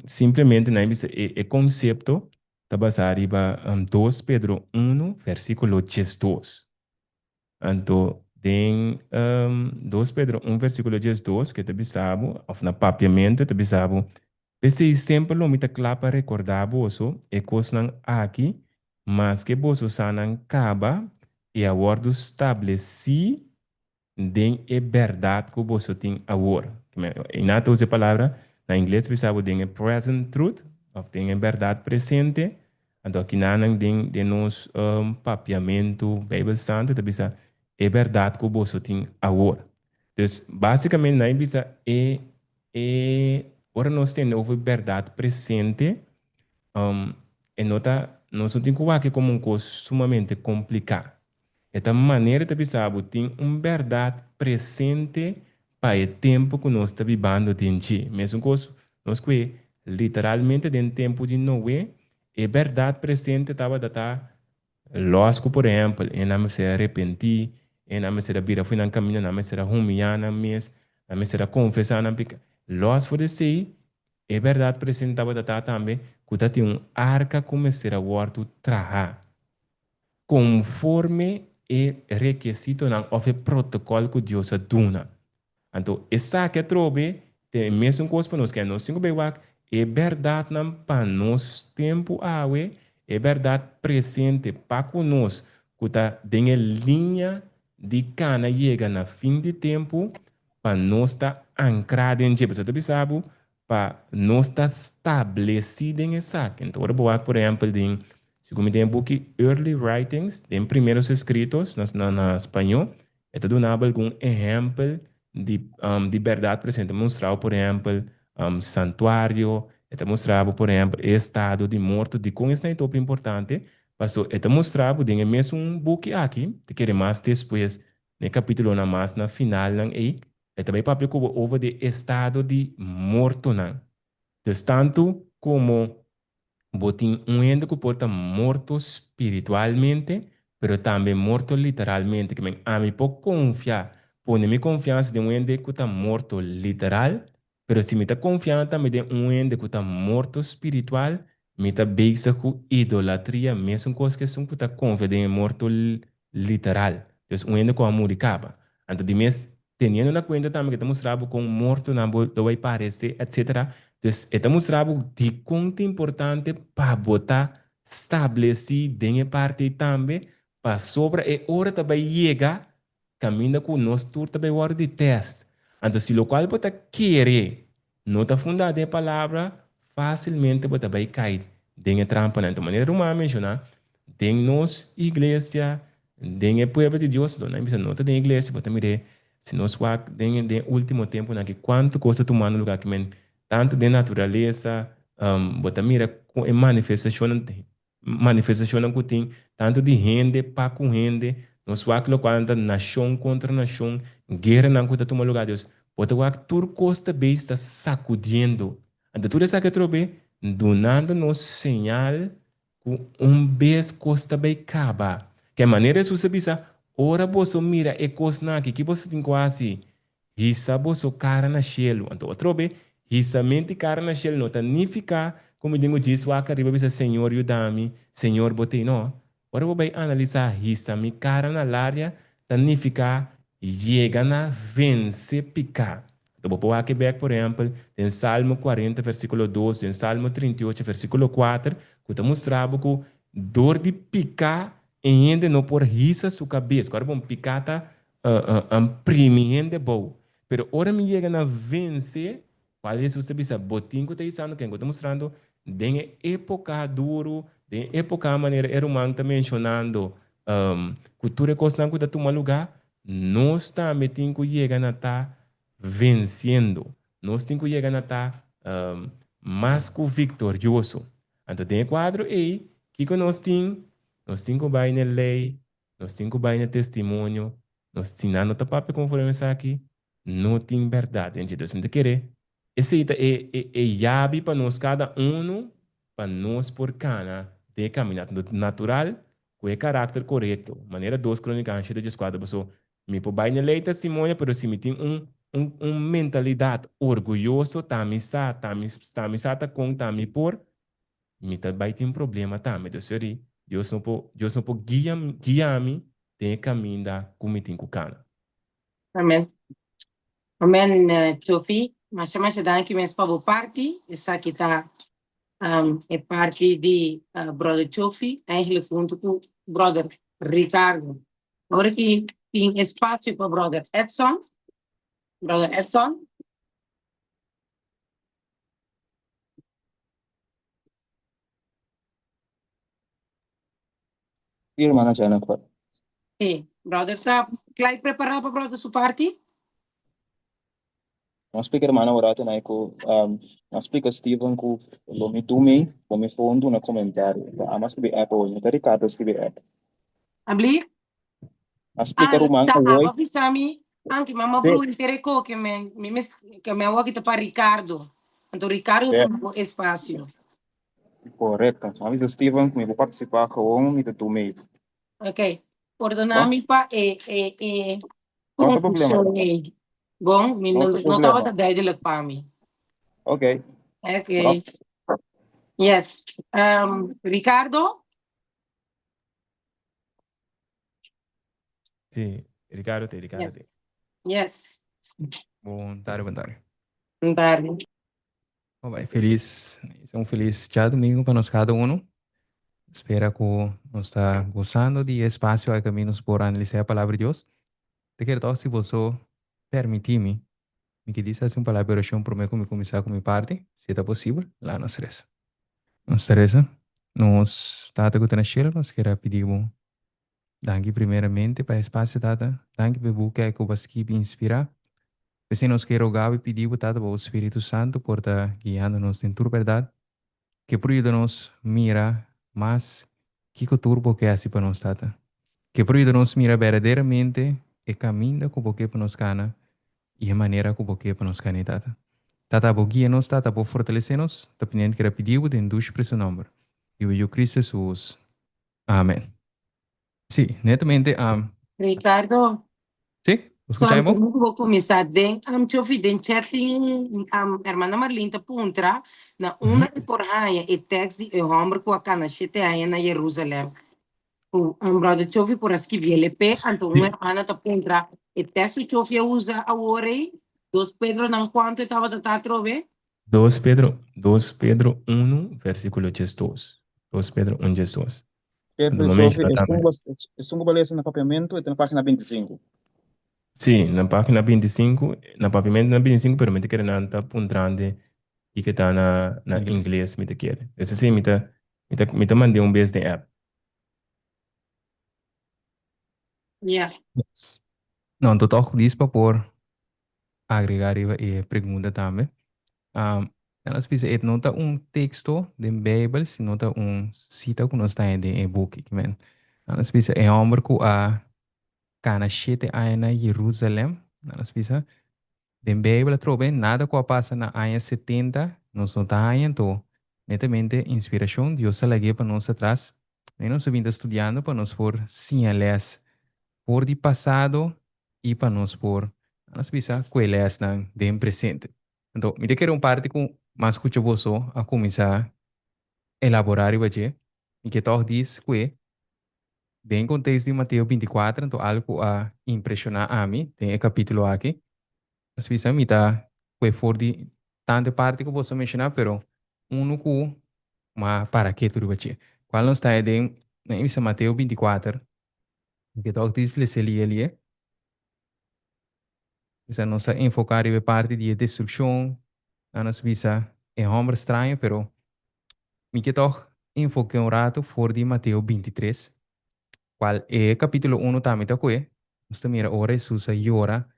[SPEAKER 1] simplemente nan a bisa e e konsepto ta basá riba dos Pedro unu vèrsikulo diesdos. Anto den dos Pedro un versíkulo 12 ke ta bisa bo, òf na papiamentu ta bisa bo, P'esei semper lo mi ta kla pa rekordá boso e kosnan aki, maske boso sa nan kaba i a wòrdu stablesí den e bèrdat ku boso tin awor. I nan ta usa e palabra na ingles bisa bo den e present truth òf den e bèrdat presente. Anto akinanan den den nos papiamentu Beibel Santu ta bisa e bèrdat ku boso tin awor. Dus básikamente nan bisa e e ora nos tende over bèrdat presente e no ta nos no tin ku wak komo un kos sumamente kompliká. E ta manera ta bisa bo tin un bèrdat presente pa e tempu ku nos ta bibando den dje. Mesun kos nos ku e literalmente den tempu di Noe, e bèrdat presente tabata ta lòs ku por ehèmpel e nan mester a repentí, e nan mester a bira for nan kaminda, nan mester a humiyá nan mes, nan mester a konfesá nan piká. Lòs for di esei, e bèrdat presente tabata ta tambe ku ta tin un arka ku mester a wòrdu trahá. Konforme e rekesitonan òf e protokòl ku Dios a duna. Anto esaki atrobe ta e mesun kos pa nos, kende nos tin ku bai wak e bèrdatnan pa nos tempu awe, e bèrdat presente pa ku nos ku ta den e liña di kana yega na fin di tempu, pa nos ta ankrá den dje. Pasobra ta bisa bo Pa nos ta stablesí den esaki. Enton ora bo wak por ehèmpel den, segun mi den e buki Early Writings, den Primeros Escritos na na spañó, e ta duna bo algun ehèmpel di di bèrdat presente. E ta mustra bo por ehèmpel santuario, e ta mustra bo por ehèmpel e estado di morto. Dikon esnan e ta hopi importante? Paso e ta mustra bo den e mesun buki aki, ta kere mas despues na e kapitulonan mas na finalnan ei, E ta bai papia ku bo over di estado di mortonan. Dus tantu komo bo tin un hende ku por ta morto spiritualmente, pero tambe morto literalmente. Ke men ami por konfia, pone mi konfiansa den un hende ku ta morto literal, pero si mi ta konfiando tambe den un hende ku ta morto spiritual, mi ta bezig ku idolatria mesun kos ku esun ku ta konfia den e morto literal. Dus un hende ku a muri kaba. Anto di mes teniendo na kuenta tambe ku e ta mustra bo kon mortonan bo lo bai parese etcetera. Dus e ta mustra bo dikon ta importante pa bo ta stablesí den e parti ei tambe pasobra e ora ta bai yega kaminda ku nos tur ta bai wòrdu di tèst. Anto si lokual bo ta kere no ta fundá den e Palabra, fásilmente bo ta bai kai den e trampanan. Anto manera ruman a menshoná, den nos iglesia, den e pueblo di Dios, lo nan bisa no ta den iglesia, bo ta mir'é si nos wak den den último tempunan aki kuantu kos ta tumando lugá aki men, tantu den naturalesa, bo ta mira kon e manifestashonnan Manifestashonnan ku tin tantu di hende pa ku hende, nos wak lokual ta nashon kontra nashon, gueranan ku ta tuma lugá. Dios, bo ta wak tur kos ta beis ta sakudiendo. Anto tur esaki atrobe dunando nos señal ku un bes kos ta bai kaba. Ke manera Hesus a bisa, Ora boso mira e kosnan aki, ki boso tin ku hasi? Hisa boso kara na shelu. Anto atrobe, hisamenti kara na shelu no ta nifiká ku mi tin ku djis wak ariba bisa Señor yuda mi, Señor bo t'ei. No. Ora bo bai analisá hisa mi kara na laria ta nifiká yega na vense piká. Anto bo por wak e bèk por ehèmpel den Salmo kuarenta versíkulo dos, den Salmo 38 versíkulo kuater ku ta mustra bo ku dor di piká e hende no por hisa su kabes. Ku ora bon piká ta primi hende bou. Pero ora mi yega na vense, cual Jesus ta bisa, bo tin cu ta hisando, ken cu ta mustrando, den e epoca duru, den e epoca manera e ruman ta mencionando, cu tur e cosnan cu ta tuma lugar, nos tambe tin cu yega na ta venciendo. Nos tin cu yega na ta mas cu victorioso. Anto den e cuadro ey, kico nos tin? Nos tin cu bay n'e ley, Nos tin ku bai na testimonio, nos si nan no ta papia konforme esaki, no tin bèrdat den dje. Dus mi ta kere esei ta e e e yabi pa nos kada unu. pa nos por kana den e kaminda natural ku e karakter korekto, manera Dos Krónikanan shete dieskuater paso mi por bai na lei testimonio pero si mi tin un un un mentalidat orguyoso ta mi sa, ta mi ta mi sa ta kon, ta mi por, mi ta bai tin problema tambe. Entonces seri Dios no por Dios no por guia guia mi den e kaminda ku mi tin ku kana.
[SPEAKER 2] Amen. Amen Chofi, masha masha danki mes pa bo parti. Esaki ta e parti di brother Chofi, eigenlijk hunto ku brother Ricardo. Awor aki tin espacio pa brother Edson. Brother Edson.
[SPEAKER 5] Sí, hermana Jennifer.
[SPEAKER 2] Sí, brother ta kla i prepará pa brother su parti?
[SPEAKER 5] Nos splika hermana ora tenai ku um, nos splika Steven ku lo mi du mi, lo mi gewoon duna komentario. Ta ama skibi app hoy, no ta Ricardo skibi app.
[SPEAKER 2] Abli?
[SPEAKER 5] A splika
[SPEAKER 2] Ah,
[SPEAKER 5] ruman
[SPEAKER 2] ta
[SPEAKER 5] awoy.
[SPEAKER 2] aba bisa mi, anke mama
[SPEAKER 5] Sí.
[SPEAKER 2] bru intere ko ke men, mi mes, ke me awo kita pa Ricardo. Anto Ricardo
[SPEAKER 5] Sí.
[SPEAKER 2] tuma bo espacio.
[SPEAKER 5] Correcto. Ma bisa Steven ku mi por participá gewoon mi ta du mi.
[SPEAKER 2] Ok. Pordona
[SPEAKER 5] Bon?
[SPEAKER 2] mi pa e, e, e
[SPEAKER 5] No ta problema.
[SPEAKER 2] confusion ei. Bon, mi
[SPEAKER 5] No
[SPEAKER 2] no,
[SPEAKER 5] ta
[SPEAKER 2] no
[SPEAKER 5] problema.
[SPEAKER 2] tabata duidelijk pa mi.
[SPEAKER 5] Ok.
[SPEAKER 2] Ok.
[SPEAKER 5] Bon.
[SPEAKER 2] Yes. Um, Ricardo?
[SPEAKER 1] Sí, Ricardo te, Ricardo te.
[SPEAKER 2] Yes. Yes.
[SPEAKER 6] Bon tarde, bon tarde.
[SPEAKER 2] Bon tarde.
[SPEAKER 6] Bon bai, felis, un felis djadumingu pa nos kada uno. Spera ku nos ta gosando di e espasio aki kaminda nos por analisá e Palabra di Dios. Ta kere tòg si boso permití mi, mi ke disa hasi un palabra di orashon promé ku mi kuminsá ku mi parti, si e ta posibel, laga nos resa. Nos ta resa, Nos Tata ku ta na shelu, nos kere a pidi bo danki primeramente pa e espasio, Tata. Danki pa e buki ku bo a skibi i inspirá. P'esei nos ke roga bo i pidi bo, Tata, pa bo Spiritu Santu por ta guiando nos den tur bèrdat, ke por yuda nos mira mas kiko tur bo ke hasi pa nos, Tata. Ke por yuda nos mira berdaderamente e kaminda ku bo ke pa nos kana i e manera ku bo ke pa nos kana, Tata. Tata, bo guia nos, Tata, bo fortalesé nos. Ta piniendo keda pidi bo den dushi preso nòmber di bo Yu Cristo Hesus. Amen. Sí, netamente.
[SPEAKER 2] Ricardo.
[SPEAKER 6] Sí, bo scucha
[SPEAKER 2] So,
[SPEAKER 6] bo?
[SPEAKER 2] antes bo cuminsa den um, Chofi, den chat tin um, hermana Marlene ta puntra na unda e por haña e tekst di e homber ku a kana shete aña na Jerusalem. Ku um, brother Chofi por a skibi el p'e, anto un hermana ta puntra e tekst ku Chofi a usa awor ei, dos Pedronan kuantu e tabata ta atrobe?
[SPEAKER 1] Dos Pedro, dos Pedro unu, versíkulo diesdos. Dos Pedro un diesdos.
[SPEAKER 5] Pedro
[SPEAKER 1] Anto
[SPEAKER 5] i
[SPEAKER 1] bo
[SPEAKER 5] Chofi,
[SPEAKER 1] menshoná
[SPEAKER 5] esun
[SPEAKER 1] tambe.
[SPEAKER 5] ku esun ku bo lesa na papiamentu e ta na página 25.
[SPEAKER 1] Sí, na página 25, na papiamentu na 25, pero mi ta kere nan ta puntrante kiko ta na na
[SPEAKER 6] Ingles.
[SPEAKER 1] ingles mi ta kere. Eso sí, mi ta mi ta mi ta mand'é un bes den app.
[SPEAKER 2] Yeah.
[SPEAKER 6] Yes. No, anto tòg dis pa por agregá riba e pregunta tambe. Um, nos bisa e no ta un teksto den Beibel, sino ta un sita ku nos ta haña den e buki. Men, nos bisa e hòmber ku a kana shete aña na Jerusalèm, nos bisa den Beibel atrobe nada ku a pasa na aña 70 nos no ta haña, anto netamente inspirashon Dios a lag'é pa nos atras. I nos a bin ta studiando pa nos por siña lès for di pasado i pa nos por, nos bisa, kue lèsnan den presente. Anto, mi ta kere un parti ku mas skucha boso a kuminsá elaborá riba dje. Mi ke tòg dis kue den kontekst di Mateo 24, anto algu ku a impreshoná ami den e kapítulo aki. Nos bisa mi ta kue for di tantu e parti ku boso a menshoná, pero unu ku m'a para ketu riba dje. Kual nos ta den, nan bisa Mateo 24, Mi ke tok dis lese lie lie. Bisa nos a enfoká riba e parti di e destrukshon, nan nos bisa e hòmber straño, pero mi ke tok enfoké un ratu for di Mateo 23, kual e kapítulo unu tambe ta kue. Nos ta mira ora Hesus a yora.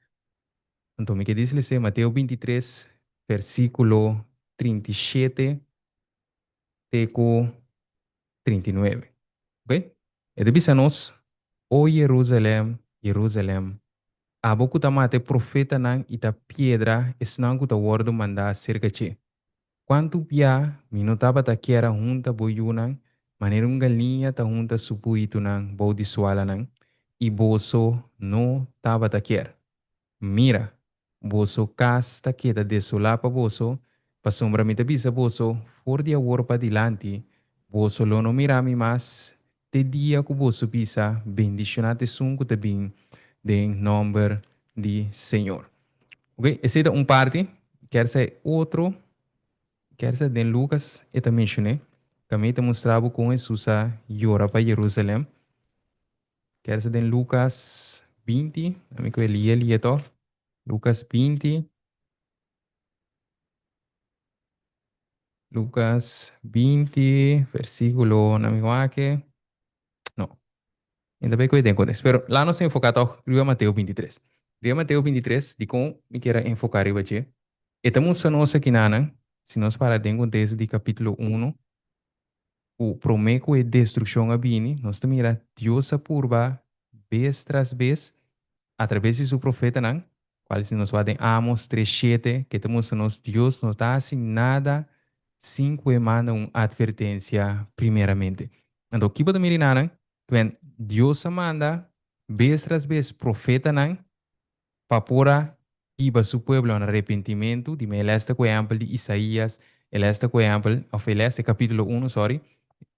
[SPEAKER 6] Anto mi ke dis lese Mateo 23, versíkulo 37 te ku 39. Ok? E ta bisa nos, O Jerusalèm, Jerusalèm, abo ku ta mata e profetanan i ta piedra esnan ku ta wòrdu mandá serka dje. Kuantu bia mi no tabata kier a hunta bo yunan manera un galiña ta hunta su puitunan bou di sualanan, i boso no tabata kier. Mira, boso kas ta keda desolá pa boso, pasobra mi ta bisa boso, for di awor padilanti, boso lo no mira mi mas te dia ku boso bisa, Bendishoná ta esun ku ta bin den nòmber di Señor. Oke, esei ta un parti. Kier sa e otro, kier sa den Lukas e ta menshoné, kaminda e ta mustra bo kon Hesus a yora pa Jerusalèm. Kier sa den Lukas 20, ami ku e lie lie tòg. Lukas 20. Lukas 20, versíkulo, na mi wak. No. Mi ta bay koe den kontekst. Pero laat nos enfoká tòg riba Mateo 23. Riba Mateo 23, dikon mi kier a enfoká riba dje? E ta mustra nos akinanan, si nos para den konteksto di kapítulo uno, ku promé ku e destrukshon a bini, nos ta mira Dios a purba bes tras bes atrabes di su profetanan, kual si nos wak den Amos tres shete, ke ta mustra nos Dios no ta hasi nada sin ku e manda un atvertensia primeramente. Anto ki bo ta mira enanan? Kwen Dios a manda bes tras bes profetanan pa por a hiba su pueblo na arepentimentu, di me el esta ku ehèmpel di Isaías, el esta ku ehèmpel, òf el esta e kapítulo uno, sòri,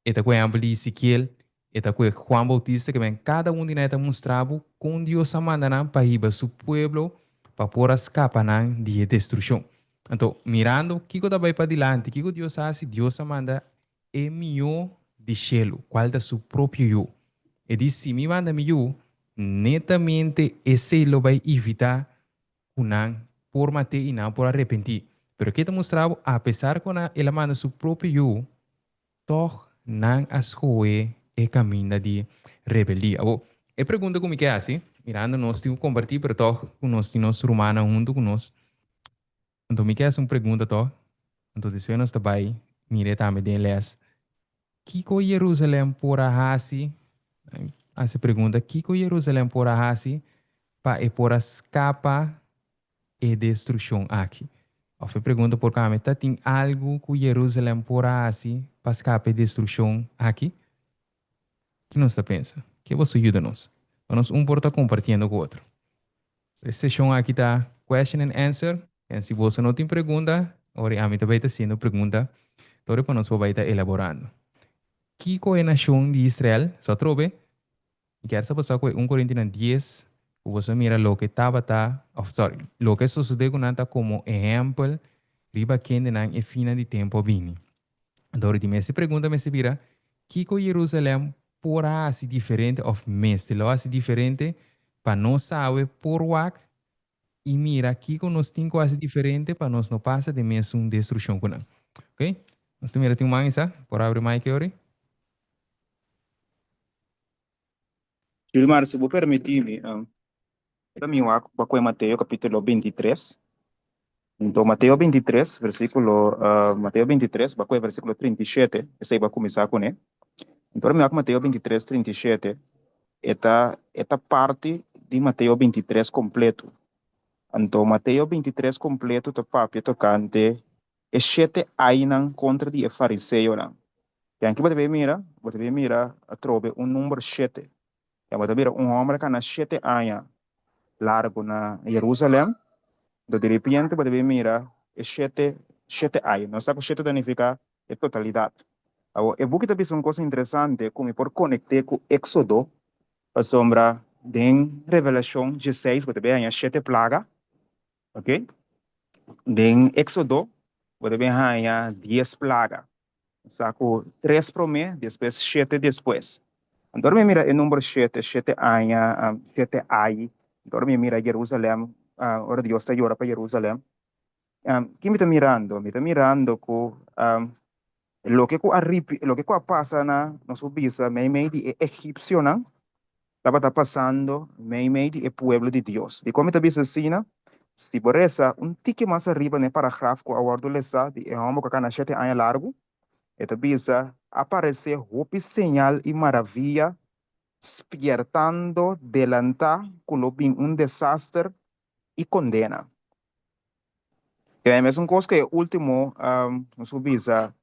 [SPEAKER 6] e ta ku ehèmpel di Ezekiel, e ta ku e Juan Bautista, ke men kada un di nan e ta mustra bo kon Dios a manda nan pa hiba su pueblo pa por a skapa nan di e destrukshon. Anto, mirando kiko ta bai padilanti, kiko Dios a hasi? Dios a manda e mihó di shelu, kual ta su propio Yu. E di, Si mi manda mi Yu, netamente esei lo bai evitá ku nan por mat'é i nan por arepentí. Pero ke ta mustra bo, apesar ku el a manda su propio Yu, tòg nan a skohe e kaminda di rebeldia. Awor, e pregunta ku mi ke hasi, mirando nos tin ku kompartí, pero tòg ku nos tin nos rumannan huntu ku nos, anto mi ke hasi un pregunta tòg, anto despues nos ta bai mira e tambe den e lès. Kiko Jerusalèm por a hasi? Hasi e pregunta, kiko Jerusalèm por a hasi pa e por a skapa e destrukshon aki? Òf e pregunta por kambia, ta tin algu ku Jerusalèm por a hasi pa skapa e destrukshon aki? Ki nos ta pensa? Ke boso yuda nos? Pa nos un por ta kompartiendo ku otro. E seshon aki ta question and answer. En si boso no tin pregunta, ora ami ta bai ta hasiendo pregunta, tora pa nos por bai ta elaborando. Kiko e nashon di Israel, so atrobe, Mi kier sa boso ku e un Korintinan dies ku boso a mira loke tabata, òf sòri, loke a sosodé ku nan ta komo ehèmpel riba kendenan e finnan di tempu a bini. Dor di mester pregunta mester bira, Kiko Jerusalèm por a hasi diferente òf mester lo hasi diferente pa nos awe por wak i mira kiko nos tin ku hasi diferente pa nos no pasa den mesun destrukshon ku nan? Oke, nos ta mira tin un man isa, por abri mic e ori.
[SPEAKER 5] Gilmar, si bo permití mi, ta mi wak pa kue Mateo kapítulo 23. Anto Mateo 23, versíkulo, Mateo 23, ba kue versíkulo 37, esei bo a kuminsá kuné. Anto ora mi wak Mateo 23, 37, e ta, e ta parti di Mateo 23 kompletu. Anto Mateo 23 kompletu ta papia tokante e shete ainan kontra di e fariseonan. Den ki bo ta bay mira? Bo ta bay mira atrobe un number shete. Den bo ta mira un homber a kana shete aña largu na Jerusalem, anto diripiente bo ta bay mira e shete, shete ai. Nos sa ku shete ta nifiká e totalidat. Awor, e buki ta bisa un kos interesante ku mi por konekt'é ku Éksodo, pasobra den Revelashon dieseis bo ta bay haña shete plaga. Ok. Den Éxodo, bo ta bin haña dies plaga. Sa ku tres promé, despues shete despues. Anto ora mi mira e number shete, shete aña, shete ai, anto ora mi mira Jerusalèm, ora Dios ta yora pa Jerusalèm, ki mi ta mirando? Mi ta mirando ku Loke ku a ripi, loke ku a pasa na, nos por bisa, meimei di e egipsionan, tabata pasando meimei di e pueblo di Dios. Dikon mi ta bisa asina? Si bo resa un tiki mas ariba na e paragraf ku a wòrdu lesá di e hòmber ku a kana shete aña largu, e ta bisa, A paresé hopi señal i maravia spiertando delantá ku lo bin un desaster i kondena. E mesun kos ku e último, nos por bisa,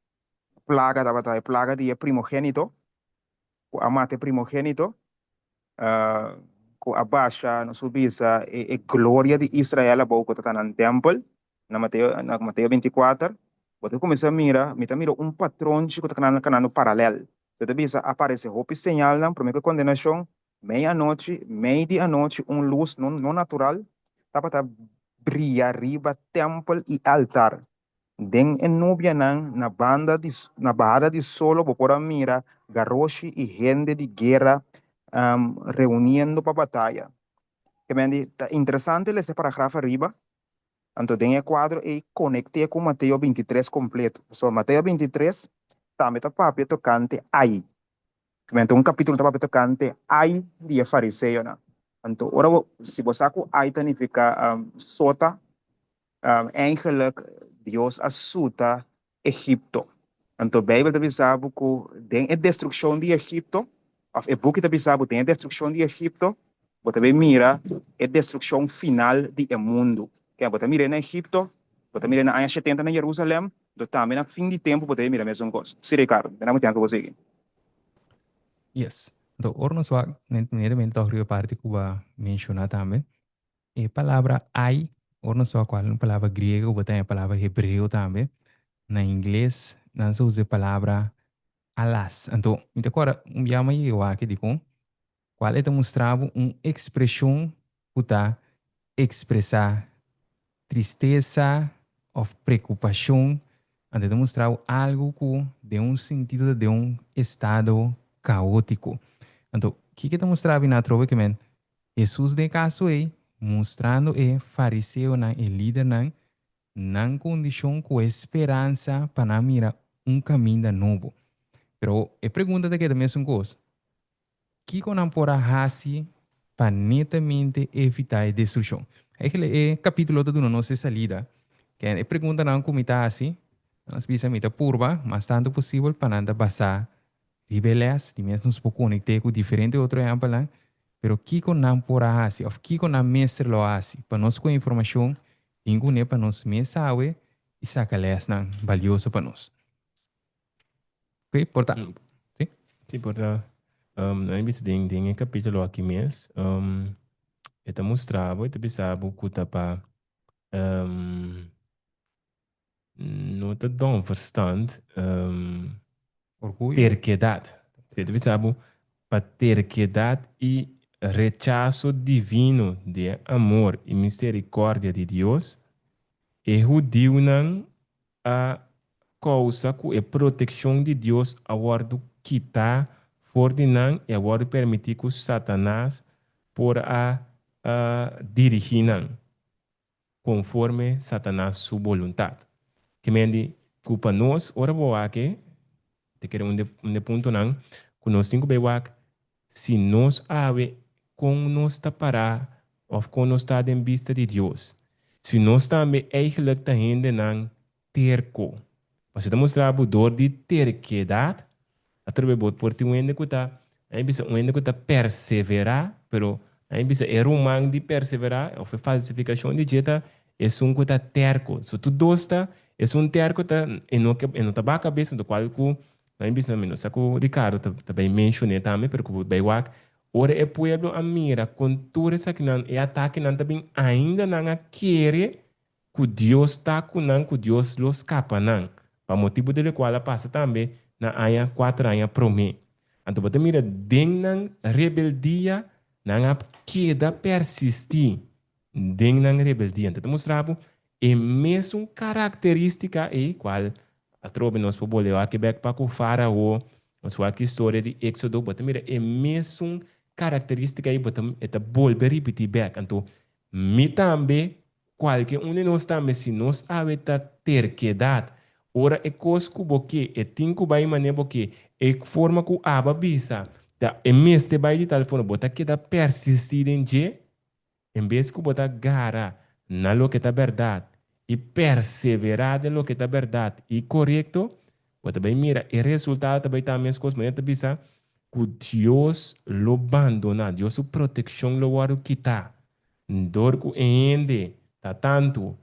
[SPEAKER 5] plaga tabata e plaga di e primogénito, ku a mata e primogénito, ku a basha, nos por bisa, e gloria di Israel abou ku ta nan tèmpel, na Mateo, na Mateo 24, bo ta kuminsá mira, mi ta mira un patronchi ku ta kanando kanando paralèl. Bo ta bisa a aparesé hopi señalnan promé ku e kondenashon, mei anochi, mei di anochi un lus no no natural tabata bria riba tèmpel i altar. Den e nubianan na banda di na bahada di solo bo por a mira garoshi i hende di guera reuniendo pa bataya. Kemendi, ta interesante lesa e paragraf ariba, anto den e kuadro ei konekt'é ku Mateo 23 kompleto. Pasobra Mateo 23 tambe ta papia tokante ai. Kemendi, un kapítulo ta papia tokante ai di e fariseonan. Anto ora bo, si bo sa ku ai ta nifiká sota, Eigenlijk Dios a suta Egipto. Anto Bijbel ta bisa bo ku den e destrukshon di Egipto, òf e buki ta bisa bo den e destrukshon di Egipto, bo ta bin mira e destrukshon final di e mundu. Ke bo ta mir'é na Egipto, bo ta mir'é na aña shetenta na Jerusalèm, anto tambe na fin di tempu bo ta bin mira mesun kos. Si Ricardo, mi ta na ku bo sigui.
[SPEAKER 6] Yes. Anto ora nos wak netamente tòg riba e parti ku bo a menshoná tambe, E palabra ai, ora nos ta wak kual un palabra griego, bo ta haña palabra hebreo tambe. Na ingles nan sa usa e palabra alas. Anto mi ta kòrda un bia mi a yega wak dikon kual e ta mustra bo un ekspreshon ku ta ekspresá tristesa òf preokupashon. Anto e ta mustra bo algu ku den un sentido ta den un estado kaótiko. Anto kiko e ta mustra bo na atrobe ke men Hesus den e kaso ei, mustrando e fariseonan, e lidernan, nan kondishon ku e speransa pa nan mira un kaminda nobo. Pero e pregunta ta keda mesun kos, Kiko nan por a hasi pa netamente evitá e destrukshon? Eigenlijk e kapítulo ta duna nos e salida. Ken e preguntanan ku mi ta hasi, nos bisa mi ta purba mas tantu posibel pa nan ta basá Riba e les, di mes nos por konekt'é ku diferente otro ehèmpelnan, pero kiko nan por a hasi òf kiko nan mester lo a hasi pa nos ku e informashon tin kuné pa nos mes sawe i saka lèsnan balioso pa nos. Oké, por ta.
[SPEAKER 1] Sí? Sí, por ta. Nan a bisa den den e kapítulo aki mes, e ta mustra bo, e ta bisa bo ku ta pa No ta don verstand,
[SPEAKER 6] Orguyo.
[SPEAKER 1] terkedad. Si, ta bisa bo pa terkedad i rechaso divino di e amor i misericordia di Dios, e hudiunan a kousa ku e protekshon di Dios a wòrdu kitá for di nan i a wòrdu permití ku Satanas por a dirigí nan. konforme Satanas su boluntat. Ke men di ku pa nos ora bo wak e, ta kere un de un de puntonan ku nos tin ku bai wak si nos awe kon nos ta pará òf kon nos ta den bista di Dios. Si nos tambe eigelijk ta hendenan terko. Pasobra ta mustra bo dor di terkedat, atrobe bo por tin un hende ku ta, nan a bisa un hende ku ta perseverá, pero nan a bisa e ruman di perseverá òf e falsifikashon di dje ta esun ku ta terko. So tur dos ta, esun terko ta e no ke e no ta baha kabes, anto kual ku nan a bisa mi no sa ku Ricardo ta ta bai menshoné tambe, pero ku bo bai wak ora e pueblo a mira kon tur esakinan e atakenan ta bin ainda nan a kere ku Dios ta ku nan, ku Dios lo skapa nan, pa motibu di lokual a pasa tambe na aña kuater aña promé. Anto bo ta mira den nan rebeldia, nan a keda persistí den nan rebeldia. Anto ta mustra bo e mesun karakterístika ei, kual atrobe nos por bolbe wak bèk pa ku Fárao, nos wak historia di Éksodo, bo ta mira e mesun karakterístika ei, bo ta e ta bolbe ripití bèk. Anto mi tambe Kualke un di nos tambe si nos awe ta terkedat ora e kos ku bo ke e tin ku bai mane bo ke e forma ku aba bisa ta e mester bai di tal forma bo ta keda persisti den dje en bes ku bo ta gara na loke ta bèrdat i persevera den loke ta bèrdat i korekto bo ta bai mira e resultado ta bai ta meskos manera ta bisa ku Dios lo bandona Dios su protekshon lo wòrdu kita. Dor ku e hende ta tantu.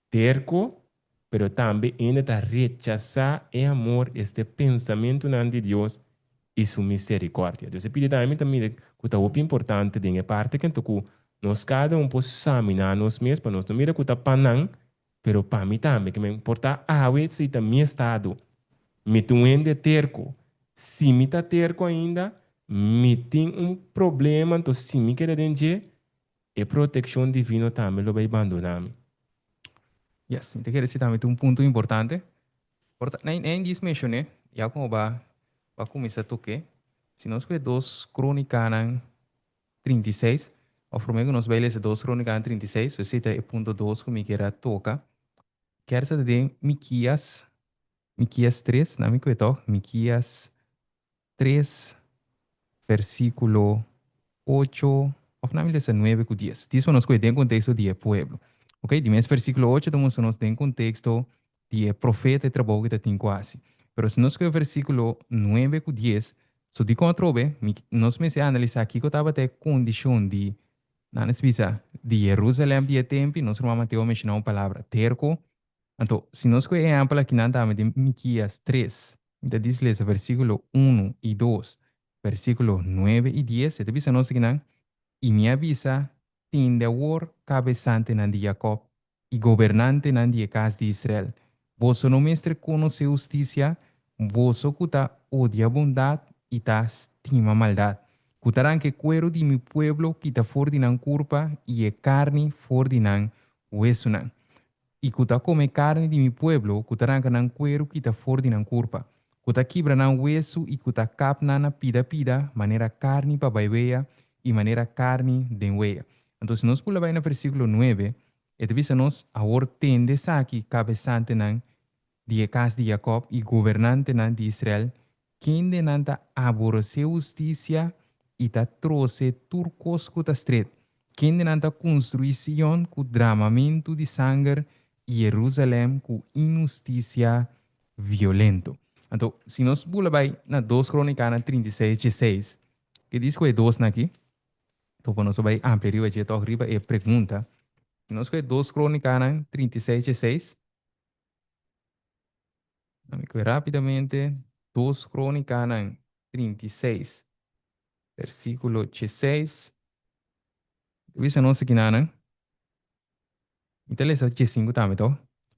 [SPEAKER 1] Terko, pero tambe hende ta rechasá e amor, este pensamentunan di Dios i su miserikòrdia. Dios a pidi tambe mi ta mira ku ta hopi importante den e parti kento ku nos kada un por saminá nos mes pa nos no mira ku ta pa nan, pero pa mi tambe. Ke men por ta awe si ta mi estado, mi ta un hende terko. Si mi ta terko ainda, mi tin un problema, anto si mi keda den dje, E protekshon divino tambe lo bai bandoná mi.
[SPEAKER 6] Yes, mi ta kere si tambe ta un punto importante. Por ta, nei nei dis menshoné, ya komo ba ba kuminsá tok'é, si nos kue Dos Krónikanan 36, òf promé ku nos bai lesa Dos Krónikanan 36, esei ta e punto dos ku mi kier a toka. Kier sa ta den Mikias, Mikias tres, nan mi kue tòg, Mikias 3, versíkulo 8, òf nan mi lesa 9 ku 10. Dis pa nos kohe den konteksto di e pueblo. Ok, di mes versíkulo 8 ta mustra nos den konteksto di e profeta e trabou ku ta tin ku hasi. Pero si nos kohe versíkulo 9 ku 10, so dikon atrobe mi nos mester analisá kiko tabata e kondishon di, nan a bisa, di Jerusalèm di e tempi, nos ruman Mateo a menshoná un palabra terko. Anto, si nos kohe ehèmpel akinan tambe den Mikias 3, Mi ta dis lesa versíkulo unu i dos, versíkulo nuebe i dies, e ta bisa nos akinan, I mi a bisa, Tende awor, kabesantenan di Jakòb i gobernantenan di e kas di Israel, boso no mester konosé hustisia, boso ku ta odia bondat i ta stima maldat, ku ta ranka e kueru di mi pueblo kita for di nan kurpa i e karni for di nan wesunan. I ku ta kome karni di mi pueblo, ku ta ranka nan kueru kita for di nan kurpa, ku ta kibra nan wesu i ku ta kap nan na pida pida manera karni pa bai wea i manera karni den wea. Anto si nos pula bai na versíkulo nuebe, e ta bisa nos, Awor tende esaki, kabesantenan di e kas di Jakòb i gobernantenan di Israel, kendenan ta aboresé hustisia i ta trose tur kos ku ta stret, kendenan ta konstruí Sion ku dramamentu di sanger i Jerusalèm ku inhustisia violento. Anto, si nos bula bai na Dos Krónikanan 36, 16, ke dis ku e dosnan aki? Anto, pa nos a bai amplia riba dje tòg riba e pregunta. Si nos kohe Dos Krónikanan 36, 16, Mi kohe rápidamente Dos Krónikanan 36, versíkulo 16. Ta bisa nos akinanan, mi ta lesa 15 tambe to.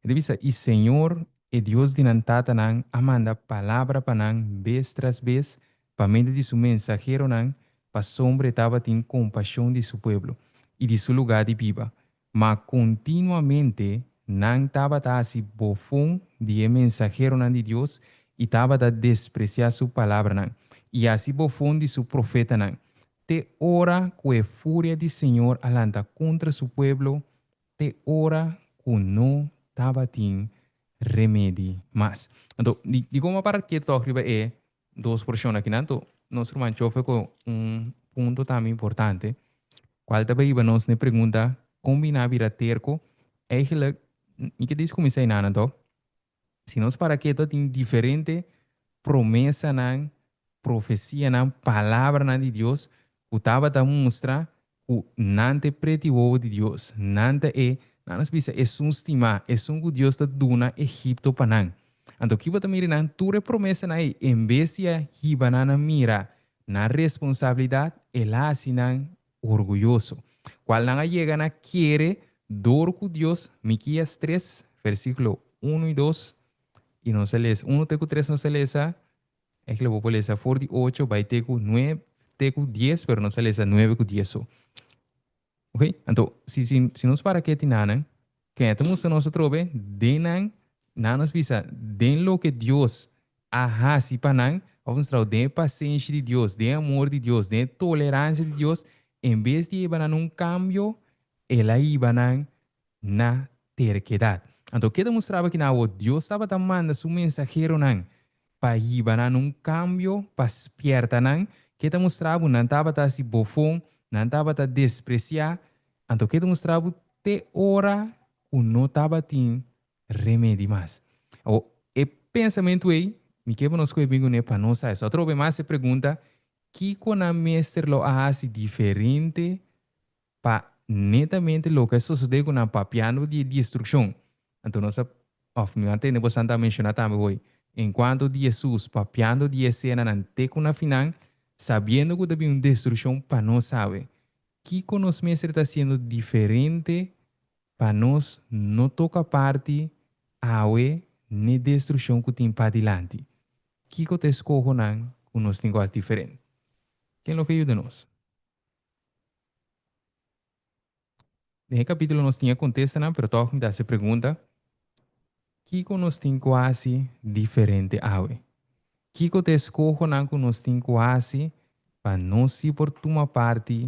[SPEAKER 6] E ta bisa, I Señor, e Dios di nan tatanan, a manda palabra pa nan bes tras bes pa medio di su mensaheronan, pasobra e tabatin kompashon di su pueblo i di su lugá di biba. Ma kontinuamente nan tabata hasi bofon di e mensaheronan di Dios i tabata despresiá su palabranan i hasi bofon di su profetanan, te ora ku e furia di señor a lanta kontra su pueblo, te ora ku no tabatin remedi mas. Anto, dikon bo a para ketu tòg riba e dos porshon akinan? Anto, nos ruman Jofe ku un punto tambe importante. Cual ta bay hiba nos n'e pregunta con bina a bira terco? Eigenlijk, mi ke dis cuminsa einan anto. Si nos para keto tin diferente promesanan, profecianan, palabranan di Dios cu tabata mustra cu nan ta e preti wowo di Dios, nan ta e, nan nos bisa, esun stimá, esun cu Dios ta duna Egipto pa nan. Anto ki bo ta mira nan tur e promesanan ei, en bes di a hiba nan a mira Nan responsabilidat el a hasi nan orguyoso, kual nan a yega na kere dor ku Dios, Mikias 3, versíkulo 1 i 2, i nos a lesa 1 te ku 3 nos a lesa, eigenlijk bo por lesa for di 8 bai te ku 9, te ku 10, pero nos a lesa 9 ku 10 so. Ok, anto si si si nos para keti nanan, ken ta mustra nos atrobe den nan, nan nos bisa den loke Dios a hasi pa nan, of mustra den e pasenshi di Dios, den e amor di Dios, den e toleransia di Dios, en bes di hiba nan un kambio, el a hiba nan na terkedat. Anto ke ta mustraba kina awo Dios tabata manda su mensaheronan pa hiba nan un kambio, pa spierta nan, ke ta mustra bo nan tabata hasi bofon, nan tabata despresiá, anto ke ta mustra bo te ora ku no tabatin remedi mas. Awo e pensamentu ei mi ke pa nos kohe bin kuné pa nos sa. Atrobe mas e pregunta, kiko nan mester lo a hasi diferente pa netamente loke a sosodé ku nan papiando di e destrukshon. Anto nos a, òf mi a tende bosan ta menshoná tambe hoy, enkuanto di Hesus papiando di e esenanan te ku na final, sabiendo ku ta bin un destrukshon pa nos awe. Kiko nos mester ta hasiendo diferente pa nos no toka parti awe n'e destrukshon ku tin padilanti? Kiko ta e skohonan ku nos tin ku hasi diferente? Ken lo ke yuda nos? Den e kapítulo nos tin e kontestanan, pero tòg mi ta hasi e pregunta, Kiko nos tin ku hasi diferente awe? Kiko ta e skohonan ku nos tin ku hasi pa nos si por tuma parti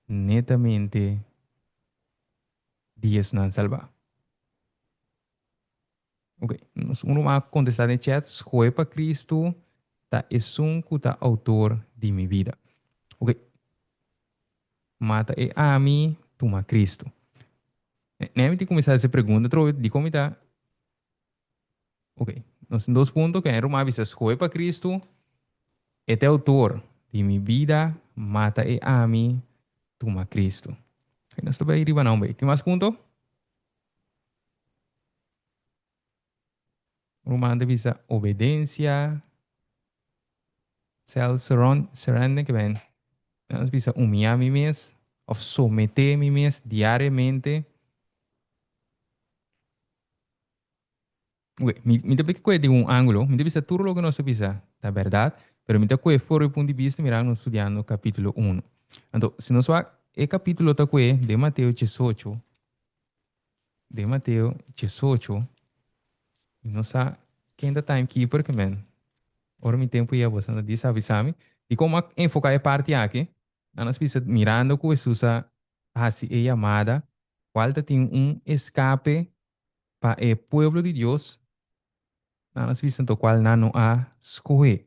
[SPEAKER 6] netamente di esnan salbá? Ok, nos un ruman a kontestá den chat, Skohe pa Kristu ta esun ku ta outor di mi bida. Ok, mata e ami, tuma Kristu. Nè mi tin kuminsá hasi pregunta atrobe, dikon mi ta. Ok, nos tin dos punto, ku e ruman a bisa, Skohe pa Kristu, e ta e outor di mi bida, mata e ami, tuma Kristu. Ok, nos ta bai riba nan bai. Tin mas punto? Ruman ta bisa obedensia, self surrender ke ben nos bisa humia mi mes of somete mi mes diariamente. Oke, mi mi ta beke koe di un angulo, mi ta bisa tur loke nos a bisa ta bèrdat, pero mi ta koe for di punto di bista mirando nos studiando kapítulo uno. Anto, si nos wak e kapítulo ta koe den Mateo diesocho, den Mateo diesocho, mi no sa ken ta timekeeper ke men, ora mi tempu yega boso ta dis avisa mi, dikon mi a enfoká e parti aki, nan a bisa mirando ku Hesus a hasi e yamada, kual ta tin un eskape pa e pueblo di Dios, nan a bisa anto cual nan no a scohe.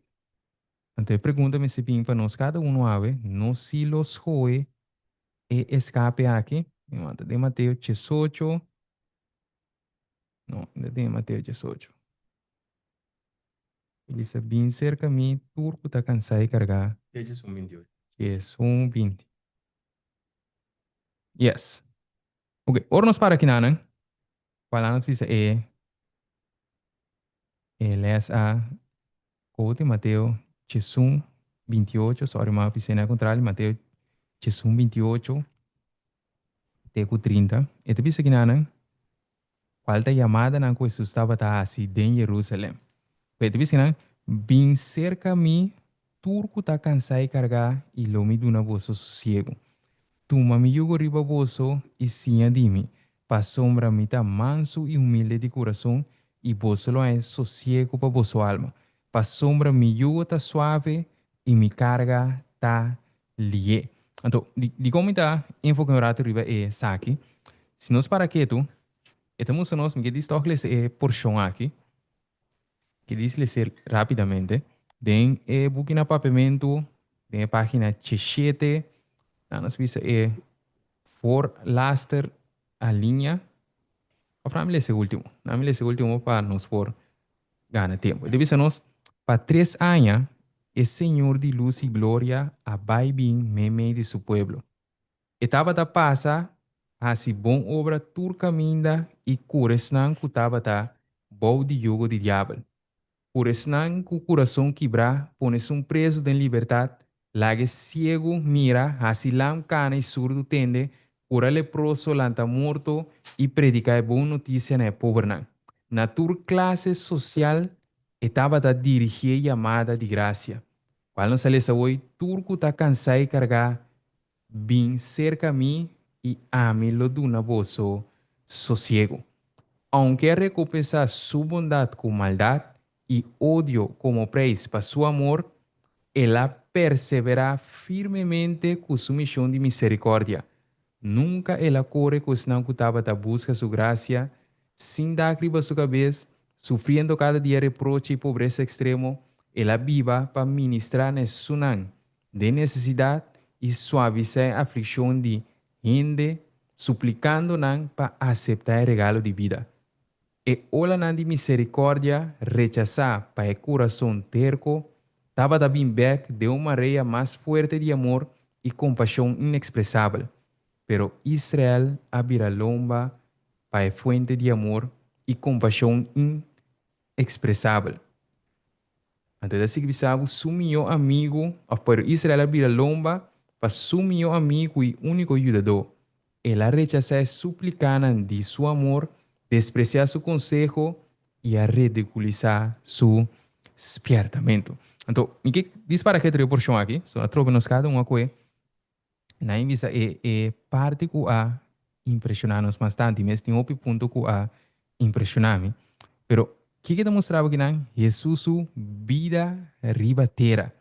[SPEAKER 6] Anto e pregunta mester bin pa nos cada uno awe, nos si lo scohe e escape aki? Mi manda den Mateo diesocho, no, no den Mateo diesocho. E bisa, Bin cerca mi tur cu ta cansa y carga.
[SPEAKER 1] Diesun bintiocho.
[SPEAKER 6] Diesun binti. Yes. Ok, ora nos para kinanan, cual a nos bisa e e les a kote Mateo diesun bintiocho, sorry ma pisé na contrario, Mateo diesun bintiocho te ku trinta, e ta bisa kinanan cual ta yamadanan ku Hesus tabata hasi den Jerusalem. E ta bisa nan, Bin serka mi tur ku ta kansá i kargá, i lo mi duna boso sosiegu. Tuma mi yugo riba boso i siña di mi, pasobra mi ta mansu i humilde di kurason, i boso lo haña sosiegu pa boso alma. Pasobra mi yugo ta suave i mi karga ta lié. Anto, dikon mi ta enfoká un ratu riba esaki? Si nos para ketu, e ta mustra nos, mi ke dis tòg lesa e porshon aki, ke dis les'é rápidamente, den e buki na Papiamentu, den e página dsheshete, nan nos bisa e for laster alinea, òf nan mi lesa e último, nan mi lesa e último pa nos por gana tempu. E ta bisa nos, Pa tres aña e Señor di lus i gloria a bai bin meimei di su pueblo. E tabata pasa hasi bon obra tur kaminda i kura esnan ku tabata bou di yugo di diabel. Kura esnan ku kurason kibrá, pone esun prezu den libertat, laga e siegu mira, hasi lam kana i surdu tende, kura leproso, lanta morto i prediká e bon notisia na e pobernan. Na tur klase sosial e tabata dirigí e yamada di grasia, kual nos a lesa hoy, Tur ku ta kansá i kargá, Bin serka mi i ami lo duna boso sosiegu. Ounke a rekompensá su bondat ku maldat i odio komo preis pa su amor, el a perseverá firmemente ku su mishon di miserikòrdia. Nunka el a kore ku esnan ku tabata buska su grasia, sin dak riba su kabes, sufriendo kada dia reproche i pobresa ekstremo, el a biba pa ministrá na esunnan den nesesidat i suavisá e aflikshon di hende, suplikando nan pa aseptá e regalo di bida. E olanan di miserikòrdia rechasá pa e kurason terko tabata bin bèk den un marea mas fuerte di amor i kompashon inekspresabel. Pero Israel a bira lomba. pa e fuente di amor i kompashon inèkspresabel. Anto e ta sigui bisa bo su mihó amigu, òf pero Israel a bira lomba pa su mihó amigu i úniko yudadó. El a rechasá e suplikanan di su amor, despresiá su konseho i a redikulisá su spièrtamentu. Anto, mi ke dispara ke otro e porshon aki, so atrobe nos kada un a kohe. Nan bisa e e parti ku a impreshoná nos mas tantu. I mes tin hopi punto ku a impreshoná mi. Pero kiko ta mustra bo kinan? Hesus su bida riba tera.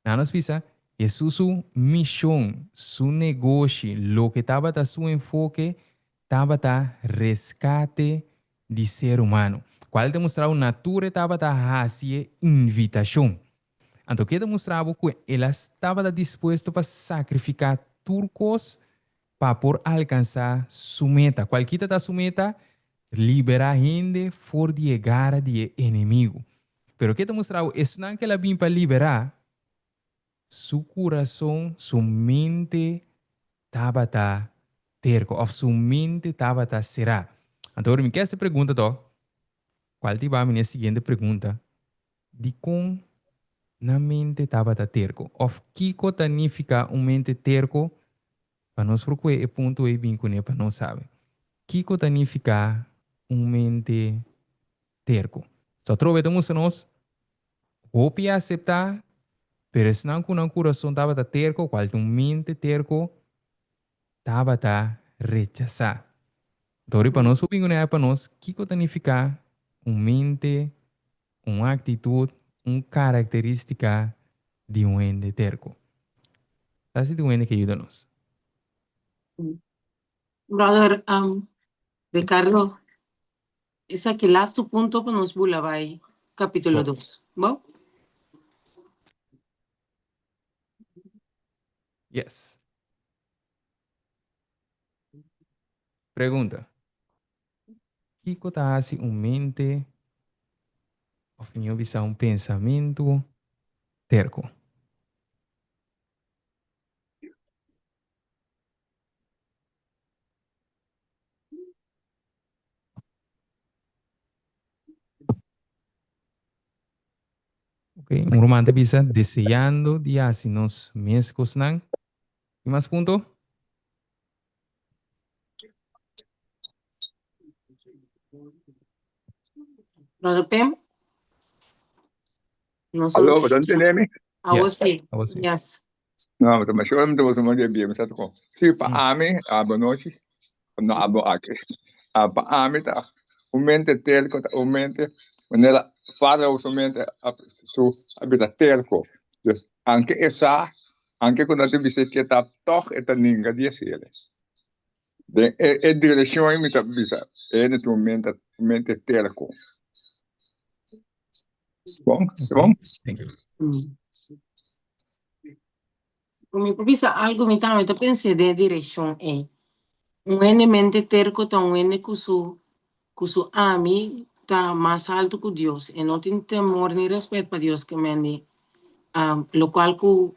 [SPEAKER 6] Nan nos bisa Hesus su mishon, su negoshi, loke tabata su enfoke tabata reskate di ser humano. Kual ta mustra bo na tur e tabata hasi e invitashon. Anto ke ta mustra bo ku el a tabata dispuesto pa sakrifiká tur kos pa por alkansá su meta. Kualkita ta su meta? Liberá hende for di e gara di e enemigu. Pero ke ta mustra bo esnan ku el a bin pa liberá, su kurason, su mente tabata terko òf su mente tabata será. Anto ora mi ke hasi pregunta tòg, kual ta hiba mi na e siguiente pregunta? Dikon nan mente tabata terko? Òf kiko ta nifiká un mente terko? Pa nos por kue e punto ei bin kuné pa nos sabe. Kiko ta nifiká un mente terko? So atrobe ta mustra nos hopi a aseptá, pero esnan ku nan kurason tabata terko, kual ta un mente terko, tabata rechasá. Dor pa nos por bin kuné pa nos kiko ta nifiká un mente Un actitud, un caracteristica di un hende terco. Ta si tin un hende ke yuda nos.
[SPEAKER 2] Brother um, Ricardo, esaki laatste punto pa nos bula bai capítulo
[SPEAKER 6] Bo.
[SPEAKER 2] 2. Bo?
[SPEAKER 6] Yes. Pregunta. Kiko ta hasi un mente òf mihó bisa un pensamentu terko? Ok, un ruman ta bisa deseando di hasi nos mes kosnan. Tin mas punto?
[SPEAKER 2] Brother Pim? Nos
[SPEAKER 7] Aló, bo ta ntende mi?
[SPEAKER 2] Awo
[SPEAKER 6] Yes,
[SPEAKER 2] sí.
[SPEAKER 6] awo sí.
[SPEAKER 2] Yes.
[SPEAKER 7] No, bo ta masha ora mi ta boso manda bia, mi sa ta kon. Sí, pa
[SPEAKER 6] Mm.
[SPEAKER 7] ami, ah, bonochi. No, abo aki. Ah, pa ami ta un mente terko, ta un mente, manera Farao su mente a, su a bira terko. Dus, anke e sa, anke ku nan ta bisa ke ta, tòg e ta ninga di hasiel. Den e, e direkshon ei mi ta bisa, e hende tin un mente, un mente terko. Bon,
[SPEAKER 6] Ok,
[SPEAKER 7] bon?
[SPEAKER 6] thank you.
[SPEAKER 2] Mm. Mi por bisa algo, mi tambe ta pens'é den e direkshon ei. Un hende mente terko ta un hende ku su ku su ami ta mas haltu ku Dios. E no tin temor ni rèspèt pa Dios ke men di lokual ku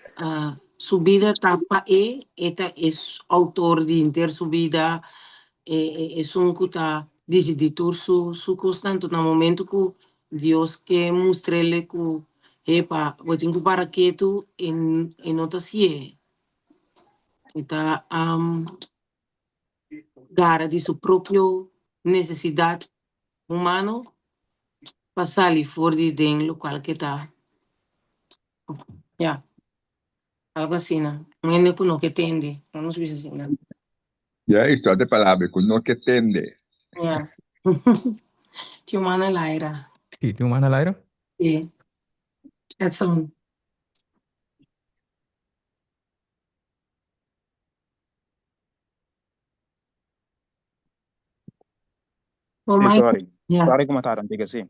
[SPEAKER 2] su bida ta pa e, e ta e outor di henter su bida, e esun ku ta disidí tur su su kosnan. Anto na momento ku Dios ke mustr'el ku epa bo tin ku para ketu e e no ta si'e. E ta gara di su propio nesesidat humano pa sali for di den lokual ke ta, ya, algo asina. Un hende ku no ke tende, nos bisa asina.
[SPEAKER 7] Ya, i stòt e palabra ku no ke tende.
[SPEAKER 2] Ya. Tin un man al aire.
[SPEAKER 6] Sí, tin un man al aire?
[SPEAKER 2] Sí. Edson. Bo
[SPEAKER 5] Sí,
[SPEAKER 2] Mike,
[SPEAKER 5] sorry.
[SPEAKER 2] ya.
[SPEAKER 5] Sorry ku mi a tarda un tiki así.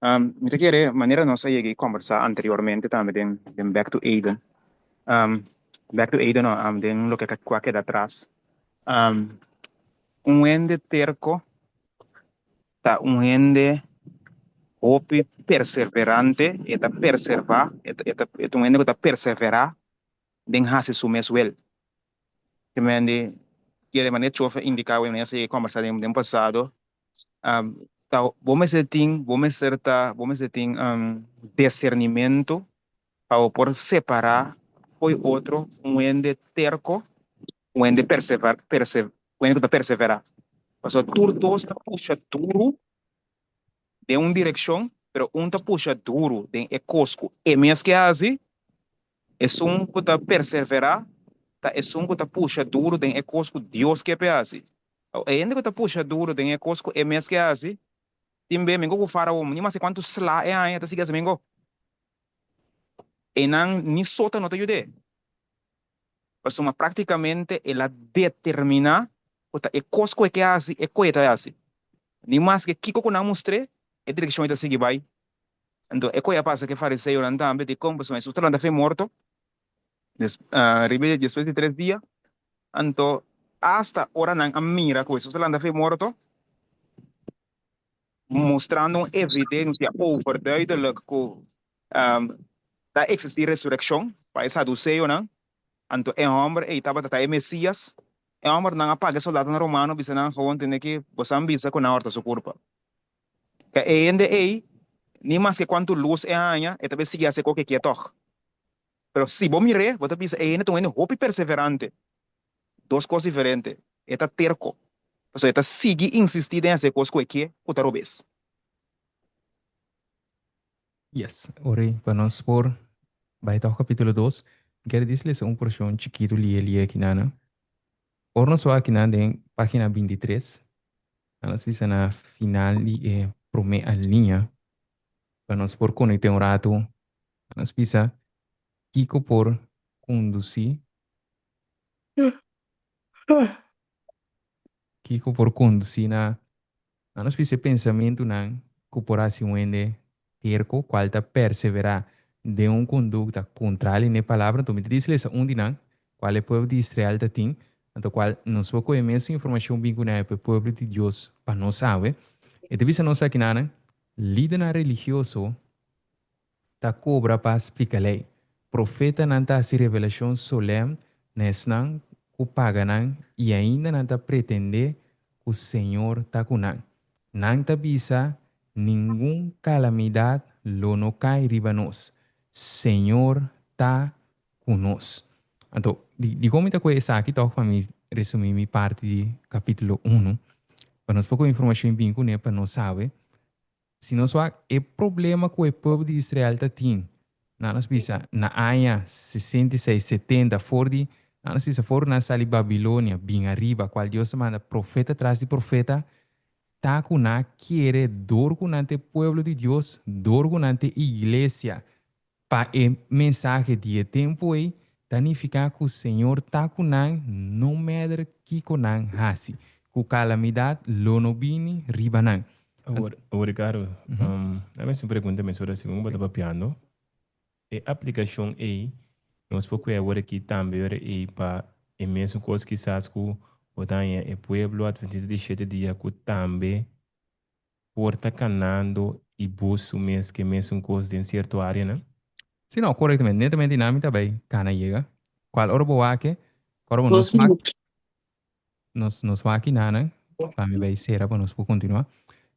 [SPEAKER 5] Um, mi ta kere, manera nos a yega i kombersá anteriormente tambe den, den Back to Eden. Um, Back to Eden no, um, den loke ku a keda atras. Um, un hende terko ta un hende hopi perseverante, e ta perservá, e ta, e ta, e ta un hende ku ta perseverá den hasi su mes wel. Te men di. kere manera Chofe a indiká awe manera a kombersá den pasado ta bo mester tin bo mester ta bo mester tin discernimento pa bo por separá fo'i otro un hende terko un hende persever perse un hende ku ta perseverá pasobra tur dos ta pusha duru den un direkshon pero un ta pusha duru den e kos ku e mes ke hasi esun ku ta perseverá ta esun ku ta pusha duru den e kos ku Dios ke p'e hasi. E hende ku ta pusha duru den e kos ku e mes ke hasi, tin be mengo ku Fárao, ni maske kuantu sla e haña, e ta sigui hasi mengo. Einan ni sota no ta yud'é. Pasobra práktikamente el a determiná ku ta e kos ku e ke hasi, e ku e ta hasi. Ni maske kiko ku nan mustr'é, e direkshon e ta sigui bai. Anto e ku a pasa ku e fariseonan tambe, dikon? Pasobra Hesus ta lanta fe morto. Riba despues di tres dia, anto asta ora nan a mira ku Hesus a lanta fe morto, mustrando un evidensia overduidelijk ku ta eksistí resurekshon pa e saduseonan, anto e hòmber ei tabata ta e Mesias. E hòmbernan a paga e soldatonan romano bisa nan, Gewoon tende ki boso a bisa ku nan a hòrta su kurpa. Ka e hende ei, ni maske kuantu lus e haña, e ta bai sigui hasi e koke kier tòg. Pero si bo mir'é, bo ta bisa e hende ta un hende hopi perseverante. Dos kos diferente. E ta terko. Pasobra e ta sigui insistí den hasi e kos ku e ke ku ta robes.
[SPEAKER 6] Yes, ora pa nos por bai tòg kapítulo dos, mi kere dis lesa un porshon chikitu lie lie akinan. Ora nos wak akinan den página 23, nos bisa na final di e promé aliña, pa nos por konekt'é un ratu Nos bisa kiko por kondusí kiko por kondusí na na nos bisa e pensamentunan ku por hasi un hende terko kual ta perseverá den un kondukta kontrali na e palabra. Anto mi ta disi lesa un di nan kual e pueblo di Israel ta tin, anto kual nos por kohe mesun informashon bin ku nan pa e pueblo di Dios pa nos awe. E ta bisa nos akinanan, Lidernan religioso ta kobra pa splika lei. Profetanan ta hasi revelashon solèm na esnan ku paga nan i ainda nan ta pretendé ku Señor ta ku nan. Nan ta bisa, Ningun kalamidat lo no kai riba nos. Señor ta ku nos. Anto, dikon mi ta kohe esaki tòg pa mi resumí mi parti di kapítulo unu? Pa nos poko informashon bin kuné pa nos sabe Si nos wak e problema ku e pueblo di Israel ta tin, nan nos bisa na aña 66, 70, for di, nan nos bisa for nan sali Babilonia bin ariba, kual Dios a manda profeta tras di profeta, ta ku nan a kere dor ku nan ta e pueblo di Dios, dor ku nan ta e iglesia, Pa e mensahe di e tempu ei ta nifiká ku Señor ta ku nan no mèder kiko nan hasi, ku kalamidat lo no bini riba nan.
[SPEAKER 1] Awor, awor Ricardo, nan mester un pregunta mesora segun bo ta papiando. E aplikashon ei nos por kue awor aki tambe ora ei pa e mesun kos kisas ku bo ta haña e pueblo adventista di shete dia ku tambe por ta kanando i bus su mes ke mesun kos den sierto áreanan?
[SPEAKER 6] Si no, korektamente. Netamente nan mi ta bai kana yega. Kual ora bo wak-e, ora bo nos wak, nos, nos wak nanan, pa mi bai sera pa nos por kontinuá.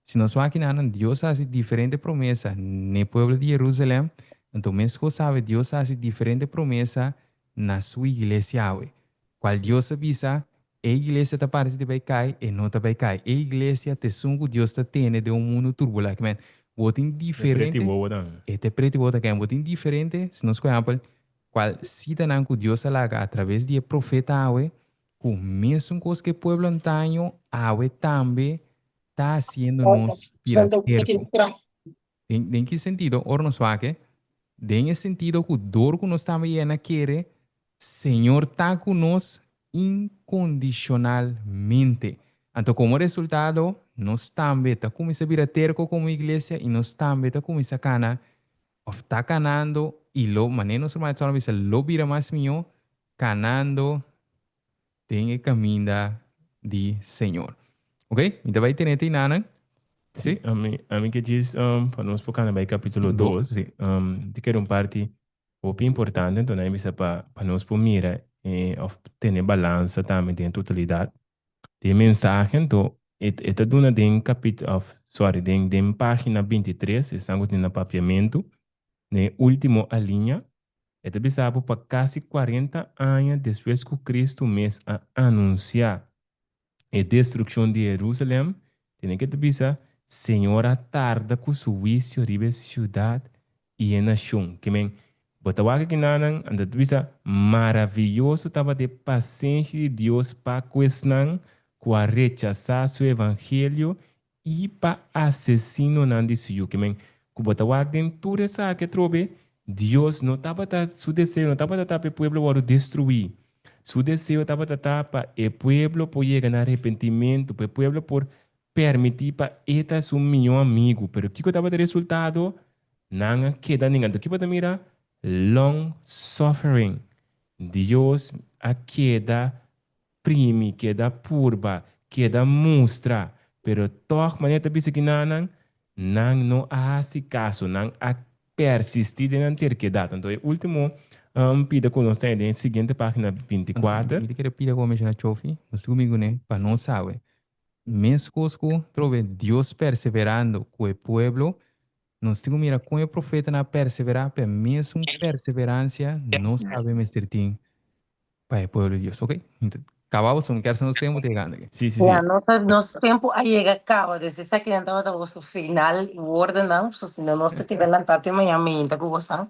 [SPEAKER 6] Si nos wak nanan, Dios a hasi diferente promesa n'e pueblo di Jerusalèm, anto meskos awe Dios a hasi diferente promesa na su iglesia awe. Kual Dios a bisa, E iglesia ta parse di bai kai, e no ta bai kai. E iglesia ta esun ku Dios ta tene den un mundu turbulá. Ke men, bo tin
[SPEAKER 1] E
[SPEAKER 6] diferente,
[SPEAKER 1] preti wowo dan.
[SPEAKER 6] e ta e preti wowo ta ken. Bo tin diferente, si nos kohe ehèmpel, kual sitanan ku Dios a laga atraves di e profeta awe, ku mesun kos ku e pueblo antaño, awe tambe ta hasiendo nos bira terko. Den, den ki sentido? Ora nos wak e, den e sentido ku dor ku nos tambe yena kere, Señor ta ku nos inkondishonalmente. Anto komo resultado, nos tambe ta kuminsá bira terko komo iglesia i nos tambe ta kuminsá kana òf ta kanando i lo, manera nos ruman Edson a bisa, lo bira mas mihó kanando den e kaminda di Señor. Ok, mi ta bai tene te inanan.
[SPEAKER 1] Sí, ami, ami ke djis um, pa nos por kana bai kapítulo 2. Sí, um, ti kere un parti hopi importante, enton nan bisa pa, pa nos por mira eh, of tene balansa tambe den totalidat. Di e mensahe anto e e ta duna den kapit of sorry den den pagina 23 esnan ku tin na papiamentu den e ultimo aliña e ta bisa bo pa kasi 40 aña despues ku Kristu mes a anunsiá e destrukshon di Herusalèm, tene ke ta bisa, Señor a tarda ku su huisio riba e siudat i e nashon. Ke men, bo ta wak kinanan, anto ta bisa, Maravioso tabata e pasenshi di Dios pa ku esnan ku a rechasá su evangelio i pa asesinonan di su yu. Ke men, ku bo ta wak den tur esaki atrobe, Dios no tabata, su deseo no tabata ta pa e pueblo wòrdu destruí. Su deseo tabata ta pa e pueblo por yega na arepentimentu, pa e pueblo por permití pa e ta su mihó amigu. Pero kiko tabata e resultado? Nan a keda ninga. Anto ki bo ta mira? Long suffering. Dios a keda primi, keda purba, keda mustra, pero tòg manera ta bisa ki nan, nan no a hasi kaso, nan a persistí den nan terkedat. Anto e último pida ku nos ta den e siguiente página 24.
[SPEAKER 6] Mi ta kere pida ku bo menshoná Chofi, nos tin ku bin kuné pa nos sabe. Meskos ku trobe Dios perseverando ku e pueblo, nos tin ku mira kon e profetanan a perseverá, pa e mesun perseveransia nos sabe mester tin pa e pueblo di Dios. Ok, caba boso, mi kier sa nos tempo ta yegando aki.
[SPEAKER 1] Sí, sí, sí.
[SPEAKER 2] Ya, nos, nos tempo a yega caba, dus esakinan tabata boso final woordennan, so si no nos ta keda lantá te mañan meinta ku bosan.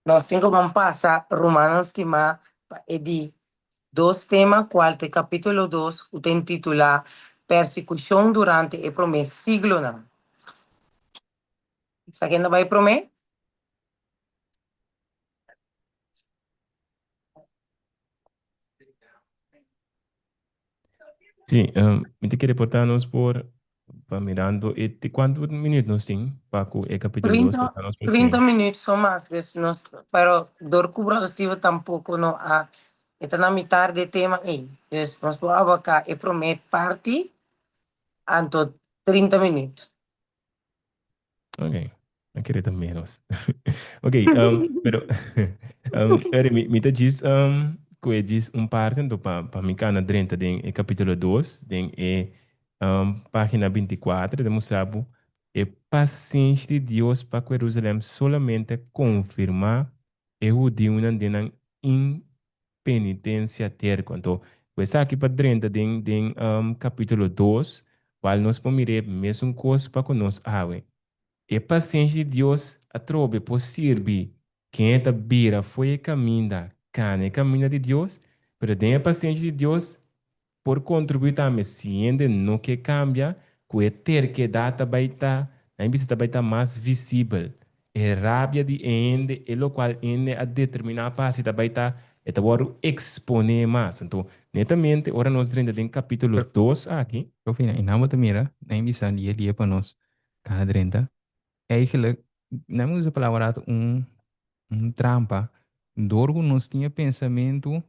[SPEAKER 2] Nos tin ku ban pasa rumannan stimá pa e di dos tema kual ta e kapítulo dos ku ta intitulá Persekushon durante e promé siglonan. Sa ken ta bai promé?
[SPEAKER 1] Sí, mi ta kere porta nos por pa mirando e te cuanto minuut nos tin pa cu e capítulo 2
[SPEAKER 2] 30,
[SPEAKER 1] porta nos por
[SPEAKER 2] 30
[SPEAKER 1] sí.
[SPEAKER 2] minuut son mas, dus nos, pero door cu Brother Steven tampoco no a, e ta na mitar de tema ei. Dus nos por abarca e prome parti, anto 30 minuut.
[SPEAKER 1] Ok, a kere ta menos. Ok, um, pero um, eri, mi, mi ta djis um, ku e djis un parte anto pa, pa mi kana drenta den e kapítulo 2, den e um, página 24, ta mustra bo e pasenshi di Dios pa ku Jerusalem solamente konfirmá e hudiunan den nan penitencia terco. Anto, ku esaki pa drenta den den capítulo dos, cual nos por mir'é mesun cos pa cu nos awe. E pasenshi di Dios atrobe por sirbi ken e ta bira fo'i e caminda, cana e caminda di Dios, pero den e pasenshi di Dios Por kontribuí tambe si hende no ke kambia, ku e terkedat ta bai ta, nan bisa ta bai ta mas visibel. E rabia di e hende, e lokual hende a determiná pa hasi ta bai ta, e ta wòrdu eksponé mas. Anto, netamente ora nos drenta den kapítulo dos aki.
[SPEAKER 6] Rufina, i nan bo ta mira, nan bisa dia dia pa nos kana drenta. Eigenlijk, nan mi usa palabra rato un un trampa, dor ku nos tin e pensamentu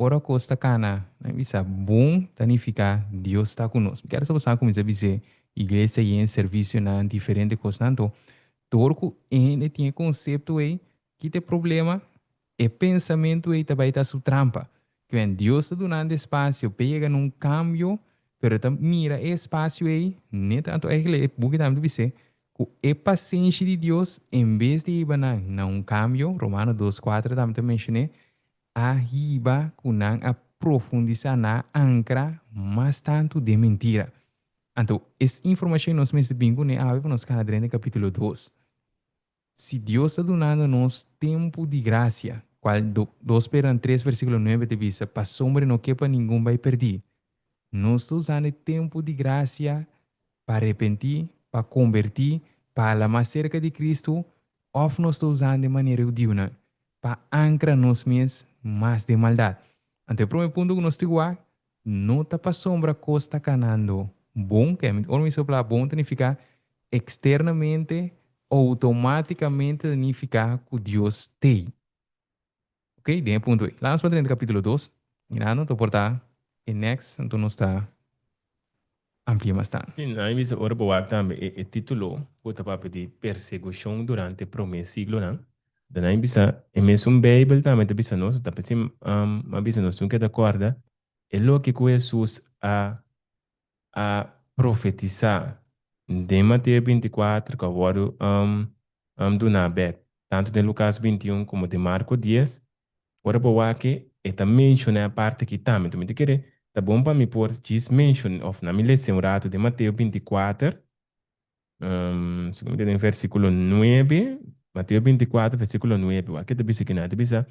[SPEAKER 6] ora kos ta kana, nan bisa bon ta nifiká Dios ta ku nos. Mi kier sa bo sa kuminsá bis'é iglesia yen servisionan diferente kosnan, anto dor ku hende tin e konsepto ei, kita e problema? E pensamentu ei ta bai ta su trampa. Kwen Dios ta dunando espasio p'e yega na un kambio, pero e ta mira e espasio ei net anto eigenlijk e buki tambe ta bis'é ku e pasenshi di Dios en bes di hiba nan na un kambio, Romano dos kuater tambe ta menshon'é, a hiba ku nan a profundisá, nan a ankra mas tantu den mentira. Anto es informashon nos mester bin kuné awe pa nos kana drenta kapítulo dos. Si Dios ta dunando nos tempu di grasia, kual dos Pedro tres versíkulo nuebe ta bisa, Pasobra no ke pa ningun bai perdí. Nos ta usando e tempu di grasia pa arepentí, pa kombertí, pa hala mas serka di Kristu, òf nos ta usando e manera hudiunan, pa ankra nos mes mas den maldat? Anto e promé punto ku nos tin ku wak, No ta pasobra kos ta kanando bon, ke ora mi sopla bon ta nifiká eksternamente outomátikamente ta nifiká ku Dios t'ei. Ok, den e punto ei. Laga nos por drenta kapítulo dos, mirando ta por ta e next, anto nos ta amplia mas tantu.
[SPEAKER 1] Sí, nan a bisa ora bo wak tambe e e título ku ta papia di persekushon durante promé siglonan. Dan nan a bisa e mesun Beibel tambe ta bisa nos, ta p'esei m'a bisa nos tin ku keda kòrda e loke ku Hesus a. a profetisá den Mateo 24 ku a wòrdu duná bèk, tantu den Lukas 21 komo den Marko 10, ora bo wak e ta menshoná e parti aki tambe. Enton mi ta kere ta bon pa mi por djis menshoná òf na mi lesa un ratu den Mateo 24, segun mi ta den versíkulo 9, Mateo 24 versíkulo 9, wak ke ta bisa kinan, e ta bisa,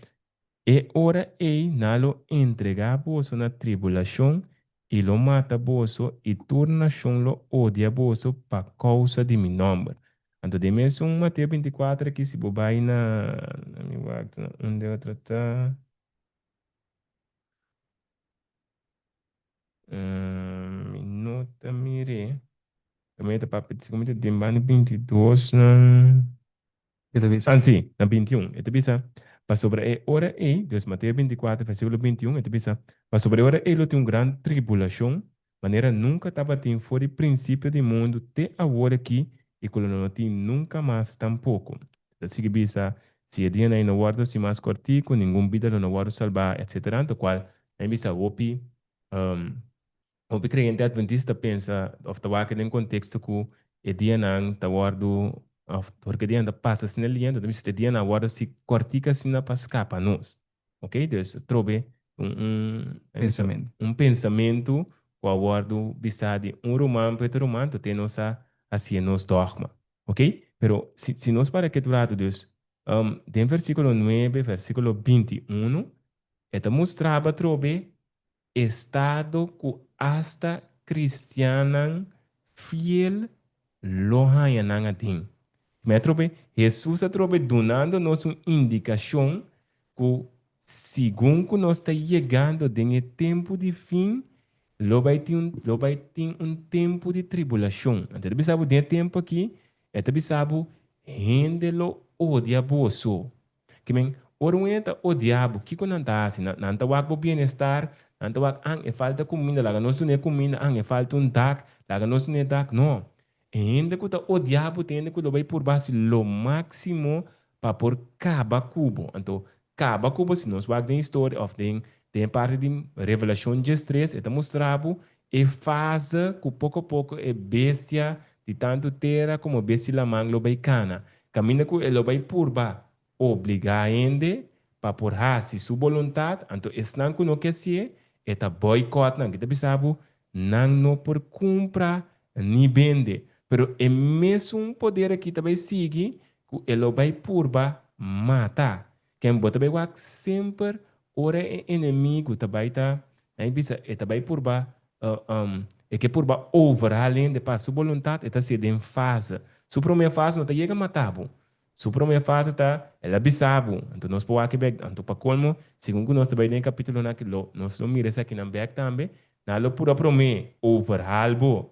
[SPEAKER 1] E ora ei nan lo entregá boso na tribulashon i lo mata boso, i tur nashon lo odia boso pa kousa di mi nòmber. Anto den mesun Mateo 24 aki, si bo bai na, na mi wak na unda e otro ta. Mi no ta mir'é. Tambe ta papia, segun mi ta den banda 22 nan.
[SPEAKER 6] E ta bisa.
[SPEAKER 1] Ah, sí, na 21. E ta bisa, Pasobra e ora ei, dus Mateo 24, versíkulo 21, e ta bisa, Pasobra e ora ei lo tin un gran tribulashon, manera nunka tabatin for di prinsipio di mundu te awor aki i ku lo no tin nunka mas tampoko. E ta sigui bisa, Si e dianan ei no wòrdu hasi mas kòrtiku, ningun bida lo no wòrdu salbá, etsetera. Anto kual nan a bisa hopi Hopi kreyente adventista ta pensa òf ta wak den konteksto ku e dianan ta wòrdu òf porque e dianan ta pasa asina liento, ta bisa e dianan a wòrdu hasi kòrtiku asina pa skapa nos. Ok, dus atrobe un un
[SPEAKER 6] Pensamentu.
[SPEAKER 1] un pensamentu ku a wòrdu bisa di un ruman pa otro ruman, tot e nos a hasié nos dògma. Ok, pero si si nos para ketu ratu dus den versíkulo nuebe, versíkulo 21, e ta mustraba atrobe Estado ku asta kristiannan fiel lo haña nan aden. Mi atrobe, Hesus atrobe dunando nos un indikashon ku segun ku nos ta yegando den e tempu di fin, lo bai tin un lo bai tin un tempu di tribulashon. Anto e ta bisa bo den e tempu aki, e ta bisa bo, hende lo odia boso. Ke men, ora un hende ta odia bo, kiko nan ta hasi? Nan, nan ta wak bo bienestar, nan ta wak, an, e falta kuminda, laga nos dun'é kuminda, an, e falta un dak, laga nos dun'é dak. No. E hende ku ta odia bo ta hende ku lo bai purba hasi lo máksimo pa por kaba ku bo. Anto, kaba ku bo, si nos wak den historia òf den, den e parti di Revelashon diestres, e ta mustra bo e fase ku poko poko e bestia di tantu tera komo bestia di laman lo bai kana. Kaminda ku e lo bai purba obligá hende pa por hasi su boluntat, anto esnan ku no ke hasié, e ta bòikòt nan. Ki ta bisa bo, nan no por kumpra ni bende. Pero e mesun poder aki ta bai sigui ku e lo bai purba mata. Ken bo ta bai wak semper ora e enemigu ta bai ta, nan bisa, e ta bai purba, e ke purba overhaal hende pa su boluntat, e ta hasié den fase. Su promé fase no ta yega mata bo. Su promé fase ta, el a bisa bo. Anto nos por wak e bèk. Anto pa kolmo, segun ku nos ta bai den e kapítulonan aki, lo nos lo mira esakinan bèk tambe, nan lo purba promé overhaal bo.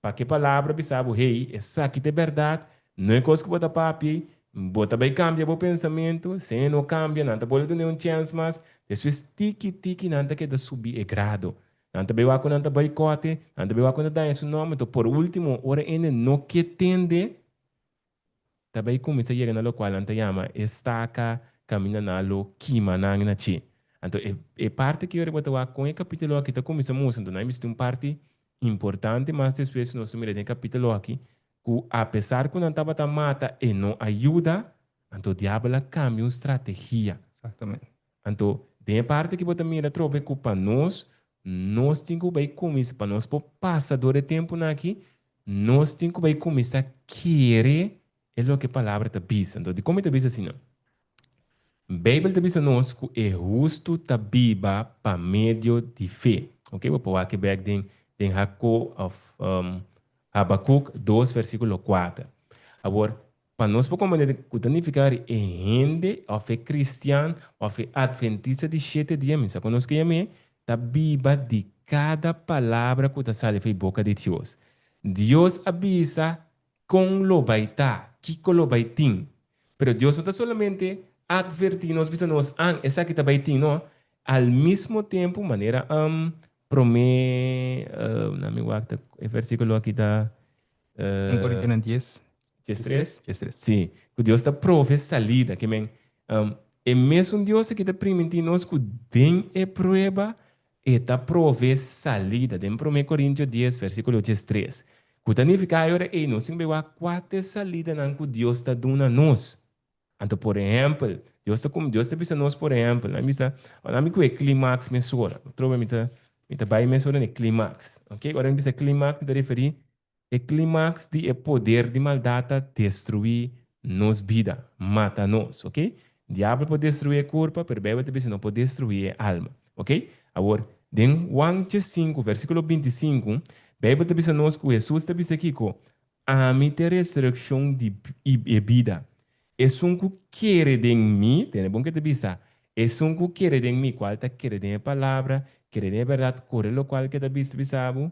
[SPEAKER 1] Pa ke palabra bisa bo, Hey, esaki ta e bèrdat, no e kos ku bo ta papia ei, bo ta bai kambia bo pensamentu, si e no kambia, nan ta bolbe dun'é un chèns mas. Despues tiki tiki nan ta keda subi e grado. Nan ta bai wak ku nan ta boikòt'e, nan ta bai wak ku nan ta daña su nòmber. Enton, por último, ora hende no ke tende, ta bai kuminsá yega na lokual nan ta yama e staka kaminda nan lo kima nan na dje. Anto e e parti aki ora bo ta wak kon e kapítulo aki ta kuminsá mustra, anto nan bisti un parti importante mas despues ku nos ta mira den e kapítulo aki ku apesar ku nan tabata mata e no a yuda, anto diabel a kambia un strategia.
[SPEAKER 6] Exactamente.
[SPEAKER 1] Anto den e parti aki bo ta mira atrobe ku pa nos, nos tin ku bai kuminsá, pa nos por pasa dor e tempunan aki, Nos tin ku bai kuminsá kere e loke e Palabra ta bisa. Anto, dikon mi ta bisa asina? Beibel ta bisa nos ku e hustu ta biba pa medio di fe. Oke, bo por wak e bèk den den Hako òf Habakuk dos versíkulo kuater. Awor, Pa nos por comprende ku ta nifiká ri e hende òf e kristian òf e adventista di shete dia, mi sa ku nos ke yam'é, ta biba di kada palabra ku ta sali for e boka di Dios. Dios a bisa kon lo bai ta, kiko lo bai tin. Pero Dios no ta solamente atvertí nos, bisa nos, an, esaki ta bai tin, no. Al mismo tempu, manera promé, na mi wak ta e versíkulo aki ta.
[SPEAKER 6] Un Korintionan dies.
[SPEAKER 1] 13?
[SPEAKER 6] 13.
[SPEAKER 1] Sí, ku Dios ta prove salida. Ke men, e mesun Dios aki ta primintí nos ku den e prueba. E ta prove salida den Promé Korintio dies versíkulo diestres. Ku ta nifiká e ora ei nos tin ku bai wak kua ta e salidanan ku Dios ta duna nos. Anto por ehèmpel, Dios ta kum Dios ta bisa nos por ehèmpel, nan bisa, ora mi ku e klimaks mesora, atrobe mi ta mi ta bai mesora na e klimaks, oke. Ora mi bisa klimaks mi ta referí E klimaks di e poder di maldat ta destruí nos bida, mata nos, ok? Diabel por destruí e kurpa, pero Beibel ta bisa no por destruí e alma, ok? Awor, den Juan diesinku, versíkulo bintisinku, Beibel ta bisa nos ku Hesus ta bisa kiko? Ami ta e resurekshon di i e bida. Esun ku kere den mi, tende bon ke ta bisa, esun ku kere den mi, kual ta kere den e palabra, kere den e bèrdat, kore lokual ke ta bisa bisa bo,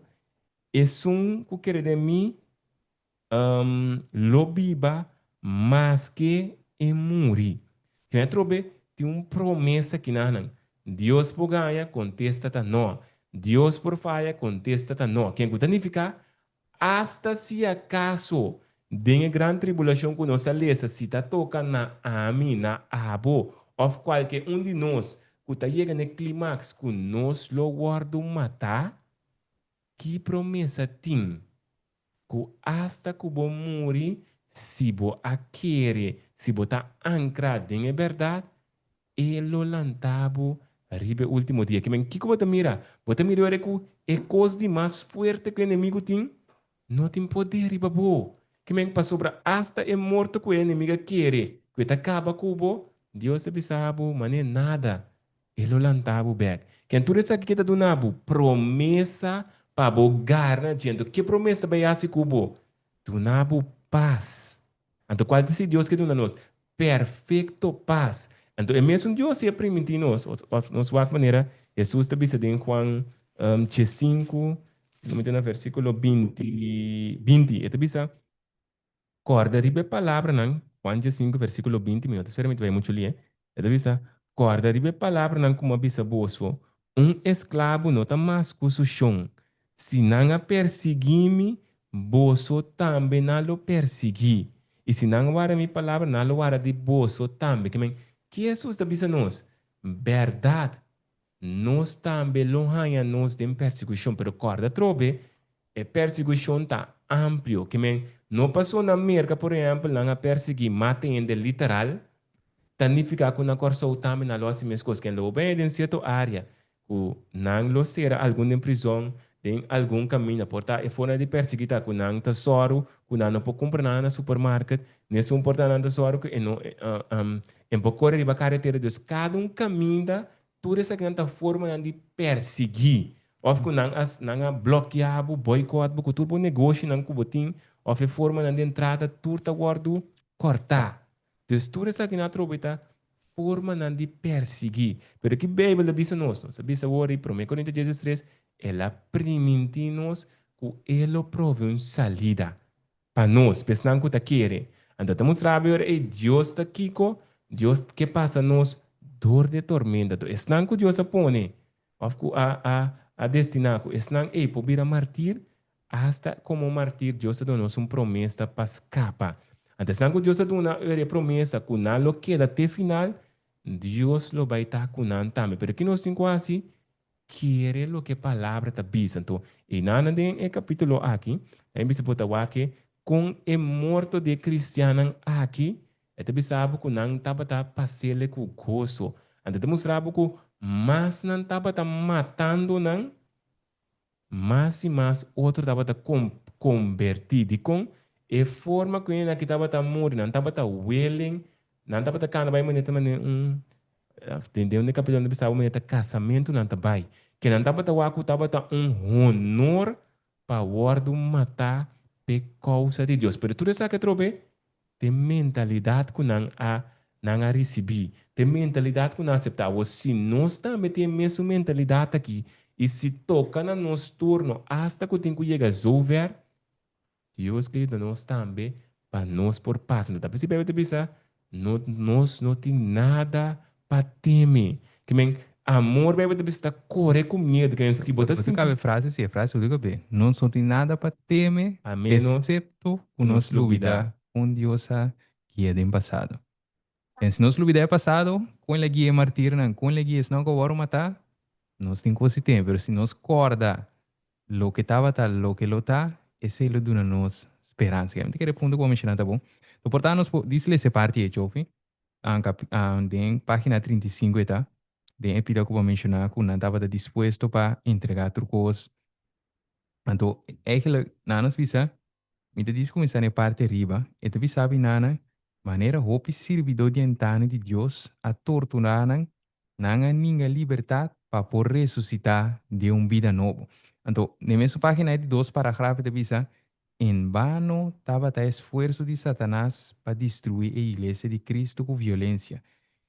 [SPEAKER 1] Esun ku kere den mi lo biba maske e muri. Kina atrobe tin un promesa kinanan. Dios por gaña? Kontesta ta no. Dios por faya? Kontesta ta no. Ken ku ta nifiká? Asta si akaso den e gran tribulashon ku nos a lesa si ta toka na ami, na abo òf kualke un di nos ku ta yega na e klimaks ku nos lo wòrdu matá, Ki promesa tin ku asta ku bo muri, si bo a kere, si bo ta ankrá den e bèrdat, e lo lanta bo riba e último dia? Kimen, kiko bo ta mira? Bo ta mira ora ku e kos di mas fuerte ku e enemigu tin no tin poder riba bo. Kimen, pasobra asta e morto ku e enemigu a kere ku e ta kaba ku bo, Dios ta bisa bo, Man'é nada. E lo lanta bo bek. Ken tur esaki ke ta duna bo promesa pa bo garna dje. Anto ke promesa ta bai hasi ku bo? Duna bo pas. Anto kual ta si Dios ke duna nos? Perfekto pas. Anto e mesun Dios si a primintí nos, òf nos wak manera Hesus ta bisa den Juan diesinku, si no mi ta na versíkulo binti, binti, e ta bisa, Kòrda riba e palabranan, Juan diesinku versíkulo 20, mi no ta spera mi ta bai muchu lie, e ta bisa, Kòrda riba e palabranan ku mi a bisa boso, Un esklabu no ta mas ku su shon. Si nan a persiguí mi, boso tambe nan lo persiguí. I si nan a warda mi palabra, nan lo warda di boso tambe. Ke men, ki Hesus ta bisa nos? Bèrdat, Nos tambe lo haña nos den persekushon, pero kòrda atrobe, e persekushon ta amplio. Ke men, no pasó na Merka, por ehèmpel, nan a persiguí mata hende literal, ta nifiká ku na Kòrsou tambe nan lo hasi meskos. Ken lo bo bini den sierto área ku nan lo sera algun den prizòn, den algun kaminda. Por ta e forma di persiguí ta ku nan ta sòru ku nan no por kumpra nada na supermarket, nesun por ta nan ta sòru ku e no e por kore riba karetera. Dus kada un kaminda Tur esakinan ta formanan di persiguí òf ku nan a nan a blòkiá bo, bòikòt bo ku tur bo negoshinan ku bo tin òf e formanan di entrada tur ta wòrdu kòrtá. Dus tur esakinan atrobe ta formanan di persiguí. Pero ki Beibel ta bisa nos? Nos ta bisa awor di Promé Korinto diestres, El a primintí nos ku e lo prove un salida. Pa nos, pa esnan ku ta kere. Anto ta mustra bo ora ei Dios ta kiko? Dios ke pasa nos dor di e tormenta. Anto esnan ku Dios a pone òf ku a a a destiná ku esnan ei por bira martir, asta komo martir Dios ta duna nos un promesa pa skapa. Anto esnan ku Dios a duna ora e promesa ku nan lo keda te final, Dios lo bai ta ku nan tambe. Pero ki nos tin ku hasi? Kere loke palabra ta bisa. Anto, einan den e kapítulo aki, nan bisa bo ta wak kon e morto di e kristiannan aki, e ta bisa bo ku nan tabata pas'el ku goso. Anto e ta mustra bo ku mas nan tabata matando nan, mas i mas otro tabata kombertí. Dikon? E forma ku hende aki tabata muri, nan tabata willing, nan tabata kana bai manera ta manera un Den den un capítulo nan ta bisa bo manera ta casamentu nan ta bai. Ke nan tabata wak ku tabata un honor pa wòrdu matá p'e kousa di Dios. Pero tur esaki atrobe t'e mentalidat ku nan a nan a risibí, t'e mentalidat ku nan a aseptá. Awor si nos tambe tin e mesun mentalidat aki i si toka na nos turno asta ku tin ku yega zover, Dios ke yuda nos tambe pa nos por pasa. Enton ta p'esei Beibel ta bisa, No, nos no tin nada pa teme. Ke men, amor Beibel ta bisa ta kore ku miedu. Ke men, si bo ta
[SPEAKER 6] Bo ta
[SPEAKER 1] sinti.
[SPEAKER 6] kabe frase si, e frase uli kabe. Nos no tin nada pa teme,
[SPEAKER 1] A menos
[SPEAKER 6] esepto ku
[SPEAKER 1] ku
[SPEAKER 6] nos
[SPEAKER 1] nos lubidá.
[SPEAKER 6] lubidá kon Dios a guia den pasado. En si nos lubidá e pasado, kon el a guia e martirnan? Kon el a guia esnan ku a wòrdu matá? Nos tin kos di teme, pero si nos kòrda loke tabata, loke lo ta, esei lo duna nos speransa. Mi ta kere punto ku bo a menshoná ta bon. Lo por ta nos por dis lesa e parti ei, Chofi. Den página 35 e ta, den e pida ku bo a menshoná ku nan tabata dispuesto pa entregá tur kos. Anto, eigenlijk, nan nos bisa, Mi ta dis kuminsá na e parti ariba, e ta bisa bina nan, Manera hopi sirbidó di entano di Dios a torturá nan, nan a ninga libertat pa por resusitá den un bida nobo. Anto, den mesun página e di dos paragraf e ta bisa, En bano tabata e esfuerso di Satanas pa destruí e iglesia di Cristo ku violensia.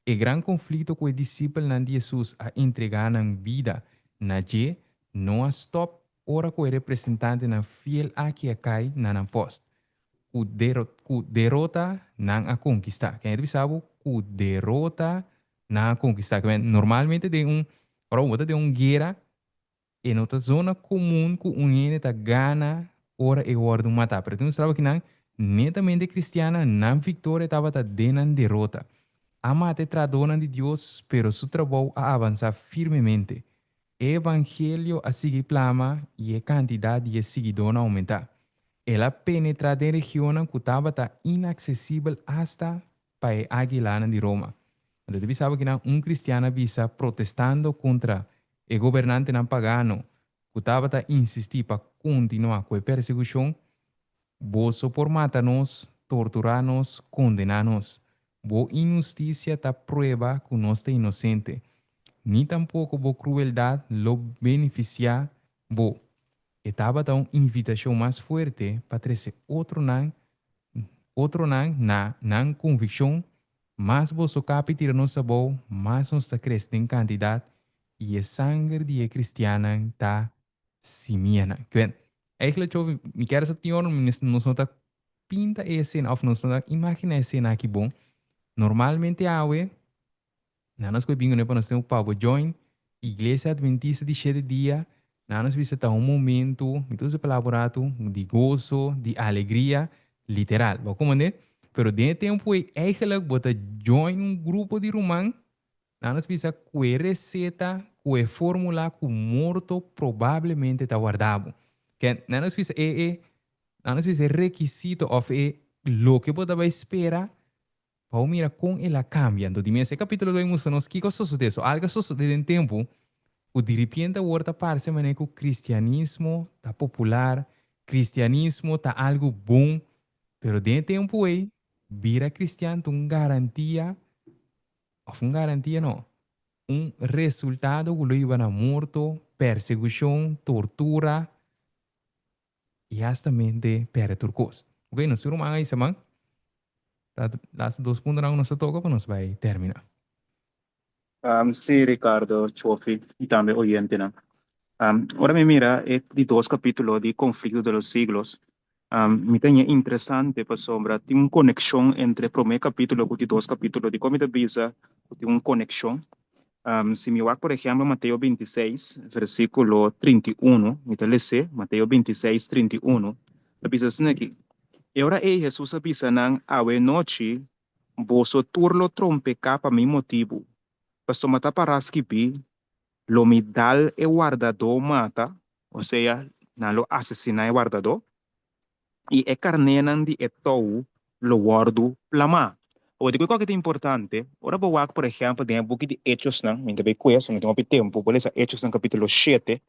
[SPEAKER 6] E gran konflikto ku e disipelnan di Hesus a entregá nan bida na dje no a stòp ora ku e representantenan fiel aki a kai na nan pòst. Ku ku derota nan a konkistá. Ken ta bisa bo ku derota nan a konkistá? Ke men normalmente den un ora bo ta den un guera e no ta zona komun ku un hende ta gana ora e wòrdu matá. Pero tin un straba kinan netamente kristiannan nan viktoria tabata den nan derota. A mata e trahadónan di Dios, pero su trabou a avansá firmemente. E evangelio a sigui plama i e kantidat di e siguidónan a oumentá. El a penetrá den regionnan ku tabata inaksesibel asta pa e águilanan di Roma. Anto ta bisa bo kinan un kristian a bisa protestando kontra e gobernantenan pagano ku tabata insistí pa kontinuá ku e persekushon, Boso por mata nos, torturá nos, kondená nos. Bo inhustisia ta prueba ku nos ta inosente. Ni tampoko bo krueldat lo benefisiá bo. E tabata un invitashon mas fuerte pa trese otronan otronan na nan konvikshon, Mas boso kapi tira nos abou, mas nos ta krese den kantidat i e sanger di e kristiannan ta simianan. Kwen, eigenlijk Jovi, mi kier sa tin ora nos no ta pinta e escena of nos no ta imagina e escena aki bon. Normalmente awe, nan nos koe bingo pa nos tin pa bo join Iglesia Adventista di Shete Dia, nan nos bisa ta un momento, mi ta usa e palabra un ratu, di goso, di alegria, literal. Bo a komprende? Pero den e tempu ei eigenlijk bo ta join un grupo di ruman Nan nos bisa ku e reseta, ku e formula ku morto probablemente ta warda bo. Ke nan nos bisa e e nan nos bisa e rekisito òf e loke bo ta bai spera pa bo mira kon el a kambia. Anto di mes e kapitulo ta bai mustra nos kiko a sosodé. So algu a sosodé den tempu ku diripiente awor ta parse manera ku kristianismo ta popular, kristianismo ta algu bon, pero den e tempu ei bira kristian ta un garantia Of un garantia no, un resultado ku lo hiba na morto, persekushon, tortura i hasta mente pèrdè tur kos. Ok, nos tur ruman a hisa man. Ta laatste dos puntonan ku nos ta toka pa nos bai terminá.
[SPEAKER 5] Sí, Ricardo, Chofi i tambe oyentenan. Ora mi mira e di dos kapítulo di Conflicto de los Siglos, Mi ta ña interesante pasobra tin un konekshon entre promé kapítulo ku di dos kapítulo. Dikon mi ta bisa ku tin un konekshon? Si mi wak por ehèmpel Mateo 26 versíkulo 31, mi ta les'é, Mateo 26, 31, ta bisa asina aki, E ora ei Hesus a bisa nan, Awe nochi boso tur lo trompeká pa mi motibu, pasobra ta pará skibí, Lo mi dal e wardadó mata, osea, nan lo asesiná e wardadó, i e karnénan di e tou lo wòrdu plamá. Awor, dikon kua ki ta importante? Ora bo wak, por ehèmpel, den e buki di Echosnan, mi ta bai ku eso, mi tin hopi tempu, bo lesa Echosnan kapítulo shete,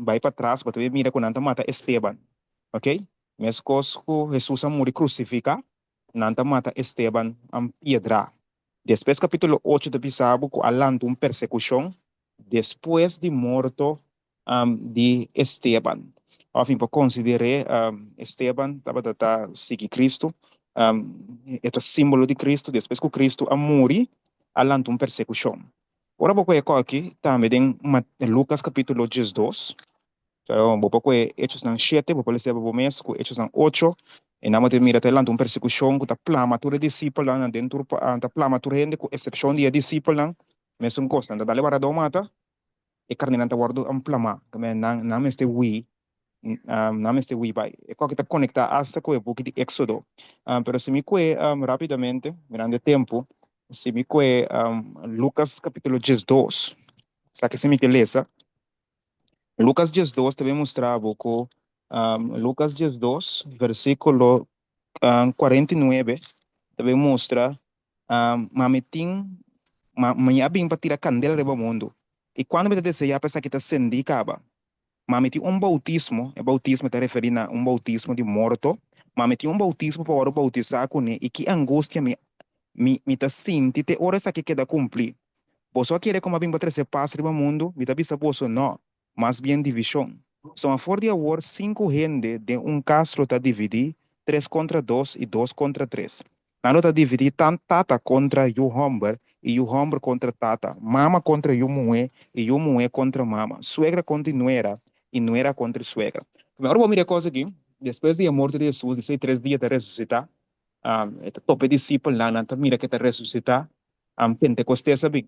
[SPEAKER 5] bai patras, bo ta bai mira ku nan ta mata Esteban, oke? Meskos ku Hesus a muri krusifiká, nan ta mata Esteban piedrá. Despues kapítulo ocho ta bisa bo ku a lanta un persekushon despues di morto di Esteban. Òf mi por konsider'é Esteban tabata ta sigui Kristu, e ta símbolo di Kristu, despues ku Kristu a muri a lanta un persekushon. Ora bo kohe kòki tambe den Lukas kapítulo 12, Bo por kohe Hechosnan shete, bo por lesa bo mes ku Hechosnan ocho, i nan bo ta mira ta lanta un persekushon ku ta plama tur e disipelnan den tur ta plama tur hende ku eksepshon di e disipelnan. Mesun kos, nan ta dal e wardadó mata, e karnénan ta wòrdu plamá. Nan nan mester hui, nan mester hui bai. E kòke ta konektá asta ku e buki di Éksodo. Pero si mi kohe rápidamente, mirando e tempu, si mi kohe Lukas kapítulo 12. Esaki si mi ke lesa. Lucas 12 ta bin mustra bo ku Lucas 12 versíkulo 49 ta bin mustra ma mi tin ma mi a bin pa tira kandela riba mundu i kuando mi ta deseá pa esaki ta sendí kaba. Ma mi tin un boutismo, e boutismo ta referí na un boutismo di morto, ma mi tin un boutismo pa wòrdu boutisá kuné i ki angustia mi mi mi ta sinti te ora esaki keda kumplí. Boso a kere ku mi a bin pa trese pas riba mundu? Mi ta bisa boso, nò, mas bien divishon. Pasobra for di awor sinku hende den un kas lo ta dividí, tres kontra dos i dos kontra tres. Nan lo ta dividí tan tata kontra yu hòmber i yu hòmber kontra tata, mama kontra yu muhé i yu muhé kontra mama, suegra kontra nuera i nuera kontra suegra. Ora bo mira e kos aki, despues di e morto di Hesus, despues di tres dia e ta resusitá, e ta topa e disipelnan, nan ta mira ku e ta resusitá, Pentekostes a bin.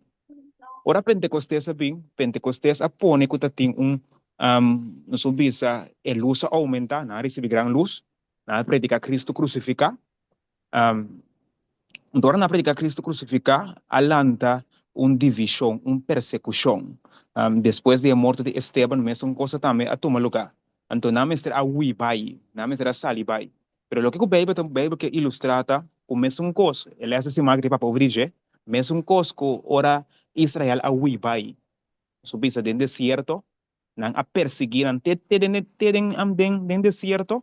[SPEAKER 5] Ora Pentekostes a bin, Pentekostes a pone ku ta tin un, nos por bisa, e lus a oumentá, nan a risibí gran lus, nan a prediká Kristu krusifiká. Anto ora nan a prediká Kristu krusifiká, a lanta un divishon, un persekushon. Despues di e morto di Esteban, mesun kosa tambe a tuma lugá. Anto nan mester a hui bai, nan mester a sali bai. Pero loke ku Beibel ta Beibel ke ilustrá ta ku mesun kos, e lès di siman aki ta papia over di dje, mesun kos ku ora Israel a hui bai, su bisa den desierto, nan a persiguí nan te te den te den den den desierto,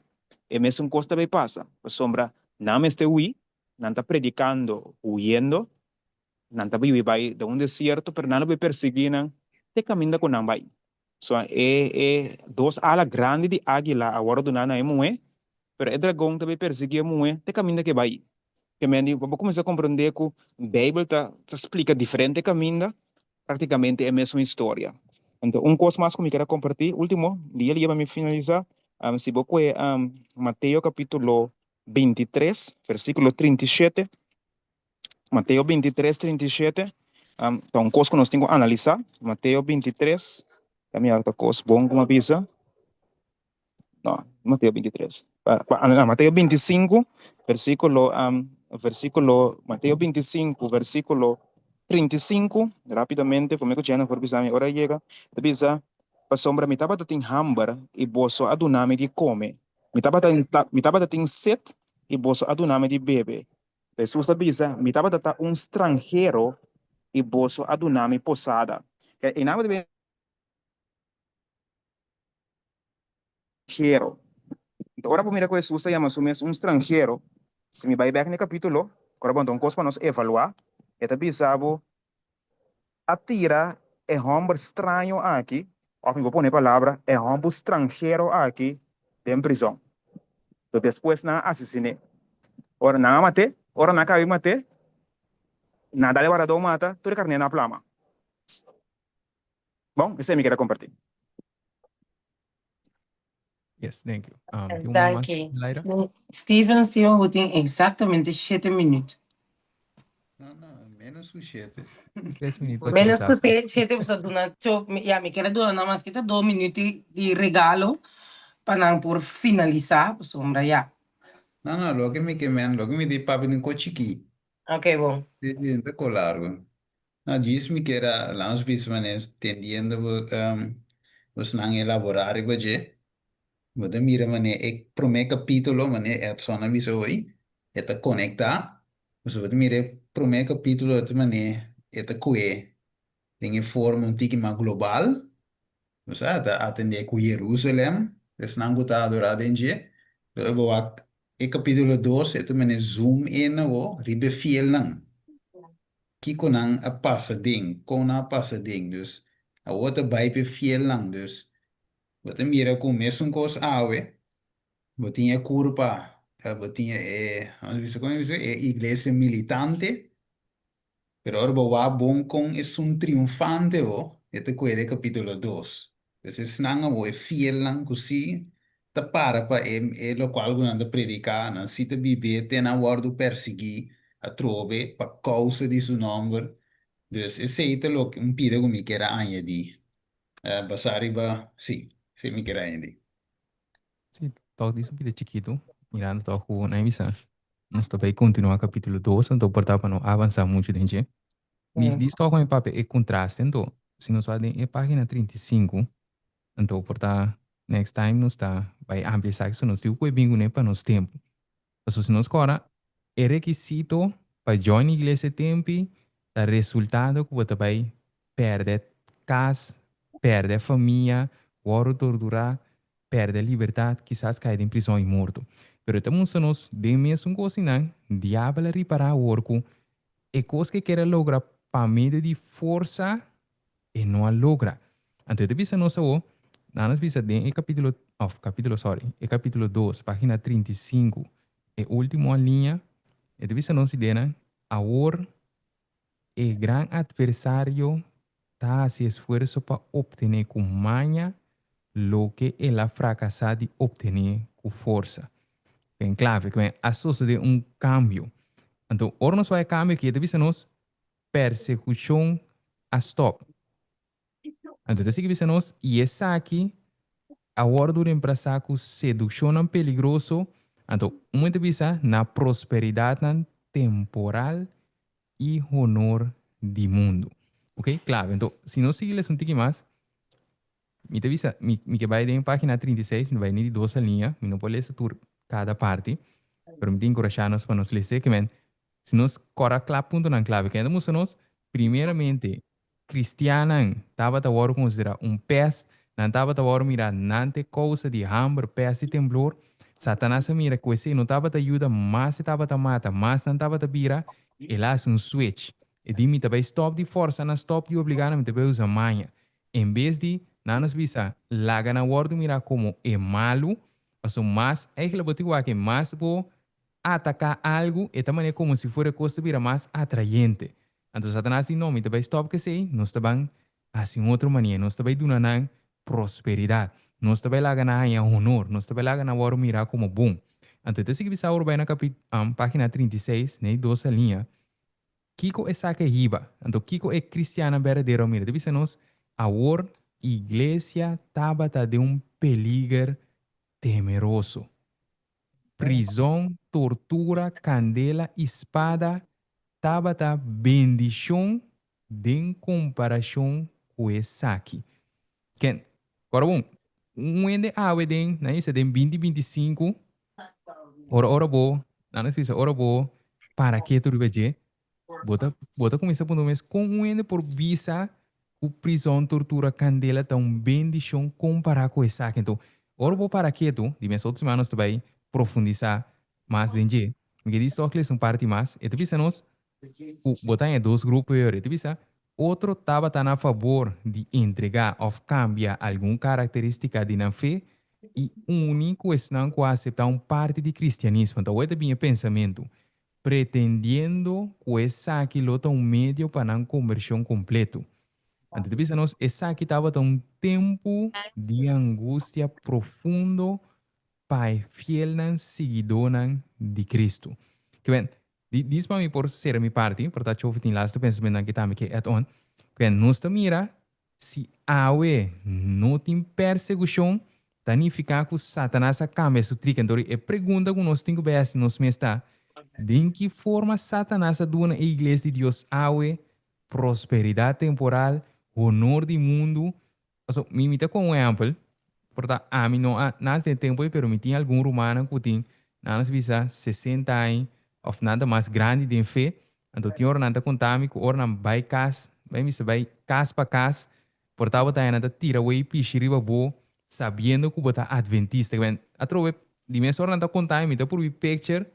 [SPEAKER 5] e mesun kos ta bai pasa, pasobra nan mester hui, nan ta predikando huyendo, nan ta bai hui bai den un desierto, pero nan lo bai persiguí nan te kaminda ku nan bai. So e e dos ala grandi di águila a wòrdu duná na e muhé, pero e dragon ta bai persiguí e muhé te kaminda ku e bai. Ke men di, bo kuminsá komprondé ku Beibel ta ta splika diferente kaminda, práktikamente e mesun historia. Anto un kos mas ku mi kier a kompartí, último, dia liba mi finalisá, si bo kue Mateo kapítulo 23, versíkulo 37, Mateo 23, 37, ta un kos ku nos tin ku analisá. Mateo 23, ta mi ta kos bon ku mi a bisa. No, Mateo 23. Pa, pa, no, Mateo 25, versíkulo, um, versíkulo, Mateo 25, versíkulo 35, rápidamente, promé ku Jennifer bisa mi ora yega, ta bisa, pasobra mi tabata tin hamber i boso a duna mi di kome. Mi tabata, mi tabata tin set i boso a duna mi di bebe. Hesus a bisa, Mi tabata ta un stranhero i boso a duna mi posada. E nan tabata stranhero. Anto ora bo mira ku Hesus ta yama su mes un stranhero, si mi bai bèk na e kapítulo, ora bo anto un kos pa nos evaluá, e ta bisa bo, A tira e hòmber straño aki, òf mi por pone e palabra, e hòmber stranhero aki den prizòn. Anto despues nan a asesin'é. Ora nan a mat'é, ora nan a kaba di mat'é, nan a dal e wardadó mata, tur e karnénan a plama. Bon, esei mi kere kompartí.
[SPEAKER 6] Yes, thank you. Um, tin un mas,
[SPEAKER 2] Danki.
[SPEAKER 6] Laira?
[SPEAKER 2] Steven, Steven, bo tin exactamente shete minuut.
[SPEAKER 8] No, no, menos ku shete.
[SPEAKER 6] Tres minuut pa ser
[SPEAKER 2] Menos ku
[SPEAKER 6] exacto.
[SPEAKER 2] shete, pasobra duna cho, ya, mi kier a duna nan mas kita dos minuut di regalo pa nan por finalisa, pasobra ya.
[SPEAKER 8] No, no, loke mi ke men, loke mi di papia di un ko chikí.
[SPEAKER 2] Ok, bon.
[SPEAKER 8] Sí, sí, no ta ko largo. No, djis mi kier a laat ons bisa manera tendiendo bo bosnan elaborá riba dje. Bo ta mira manera e promé kapítulo, manera Edson a bisa hoy, e ta konektá. Pasobra bo ta mira e promé kapítulo ta manera e ta kue den e forma un tiki mas global. Bo sa, ta atendé ku Jerusalèm, esnan ku ta adorá den dje. Pero bo wak e kapítulo dos, e ta manera zoom in awor riba e fielnan. Kiko nan a pasa den, kon nan a pasa den. Dus, awor ta bai p'e fielnan. Dus, bo ta mira ku mesun kos awe, bo tin e kurpa, bo tin e, nos bisa, kon bisa, e iglesia militante, pero ora bo wak bon kon esun triunfante bo, e ta kueda e kapítulo dos. Pues esnan awor, e fielnan ku si ta para pa e e lokual ku nan ta prediká, nan si ta bib'é te nan wòrdu persiguí atrobe pa kousa di su nòmber. Dus esei ta loke un pida ku mi kier a añadí, basá riba, sí, esei mi kier a añadí.
[SPEAKER 6] Sí, tòg di su pida chikitu, mirando tòg ku nan a bisa, nos ta bai kontinuá kapítulo dos, anto por ta pa no avansá muchu den dje. Dis, dis tòg ku mi papia e kontraste, anto. Si nos wak den e pagina 35, anto por ta next time nos ta bai amplia esaki, so nos tin ku e bin kuné pa nos tempu. Pasobra si nos kòrda, e rekisito pa join iglesia tempi ta resultado ku bo ta bai pèrdè kas, pèrdè famia, wòrdu torturá, pèrdè libertat, kisas kai den prizòn i morto. Pero e ta mustra nos den mesun kosnan, diabel a ripará awor ku e kos ku e kier a logra pa medio di forsa, e no a logra. Anto e ta bisa nos awor, nan nos bisa den e kapítulo, òf kapítulo sòri, e kapítulo dos, página 35, e último aliña, e ta bisa nos ideanan, awor e gran atversario ta hasi esfuerso pa optené ku maña loke el a frakasá di optené ku forsa. Den klave, ku a sosodé un kambio. Anto, ora nos wak e kambio aki, e ta bisa nos, persekushon a stòp. Anto ta sigui bisa nos, i esaki a wòrdu remplasá ku sedukshonnan peligroso, anto un ta bisa na prosperidatnan temporal i honor di mundu. Ok, klave. Anto, si nos sigui lesa un tiki mas, mi ta bisa, mi, mi ke bai den página 36, mi bai ni di dos aliña, mi no por lesa tur kada parti, pero mi ta enkurashá nos pa nos lesa, ke men, Si nos kòrda kla puntonan klave, kende ta mustra nos? Primeramente, kristiannan tabata wòrdu konsiderá un pèst, nan tabata wòrdu mirá nan ta e kousa di hamber, pèst i temblor. Satanas a mira ku esei no tabata yuda, mas e tabata mata, mas nan tabata bira. El a hasi un switch. E di, Mi ta bai stòp di fòrsa nan, stòp di obligá nan, mi ta bai usa maña. En bes di nan nos bisa, laga nan wòrdu mirá komo e malu, pasobra mas eigentlik bo tin wak e mas bo ataká algu, e ta manera komo si fuera e kos ta bira mas atrayente. Anto Satanas di, No, mi ta bai stòp ku esei, nos ta ban hasi un otro manera, nos ta bai duna nan prosperidat, nos ta bai laga nan haña honor, nos ta bai laga nan wòrdu mirá komo bon. Anto e ta sigui bisa ora bai na kapi página 36, na e dos aliña, kiko esaki a hiba? Anto kiko e kristiannan berdadero a mira? E ta bisa nos, Awor iglesia tabata den un peliger temeroso. Prizon, tortura, kandela i spada tabata bendishon den komparashon ku esaki. Ken, ora bon, un hende awe den, nan bisa den binti 25, ora ora bo, nan a bisa ora bo para ketu riba dje, Bo ta, bo ta kuminsá puntra bo mes, kon un hende por bisa ku prizòn, tortura, kandela ta un bendishon kompará ku esaki? Anto, ora bo para ketu, di mes otro siman nos ta bai profundisá mas den dje. Mi ke di tòg lesa un parti mas. E ta bisa nos ku bo ta haña dos grupo ei ora. E ta bisa, Otro tabata na fabor di entregá òf kambia algun karakterístika di nan fe i uni ku esnan ku a aseptá un parti di kristianismo. Anto, awor ta bin e pensamentu, pretendiendo ku esaki lo ta un medio pa nan kombershon kompleto. Anto ta bisa nos, esaki tabata un tempu di angustia profundo pa e fielnan siguidónan di Kristu. Ke ben, dis pa mi por sera mi parti, por ta Chofi tin lastu pensamentunan ki tambe ke add on. Ke ben, nos ta mira Si awe no tin persecucion, ta nifica cu Satanas a cambia su trick. Entonces, e pregunta cu nos tin cu bay haci nos mes ta, Den ki forma Satanas a duna e iglesia di Dios awe prosperidad temporal, honor di mundu? Pasobra mi mi ta con un ehempel, por ta ami no a nace den e tempo ey, pero mi tin algun rumannan cu tin, nan a bisa, 60 aña of nan ta mas grandi den fe, Anto tin ora nan ta konta mi ku ora nan bai kas, bai mester bai kas pa kas, por ta bo ta nan ta tira wei pishi riba bo sabiendo ku bo ta adventista. Kiben atrobe di mes ora nan ta konta mi, mi ta purbi picture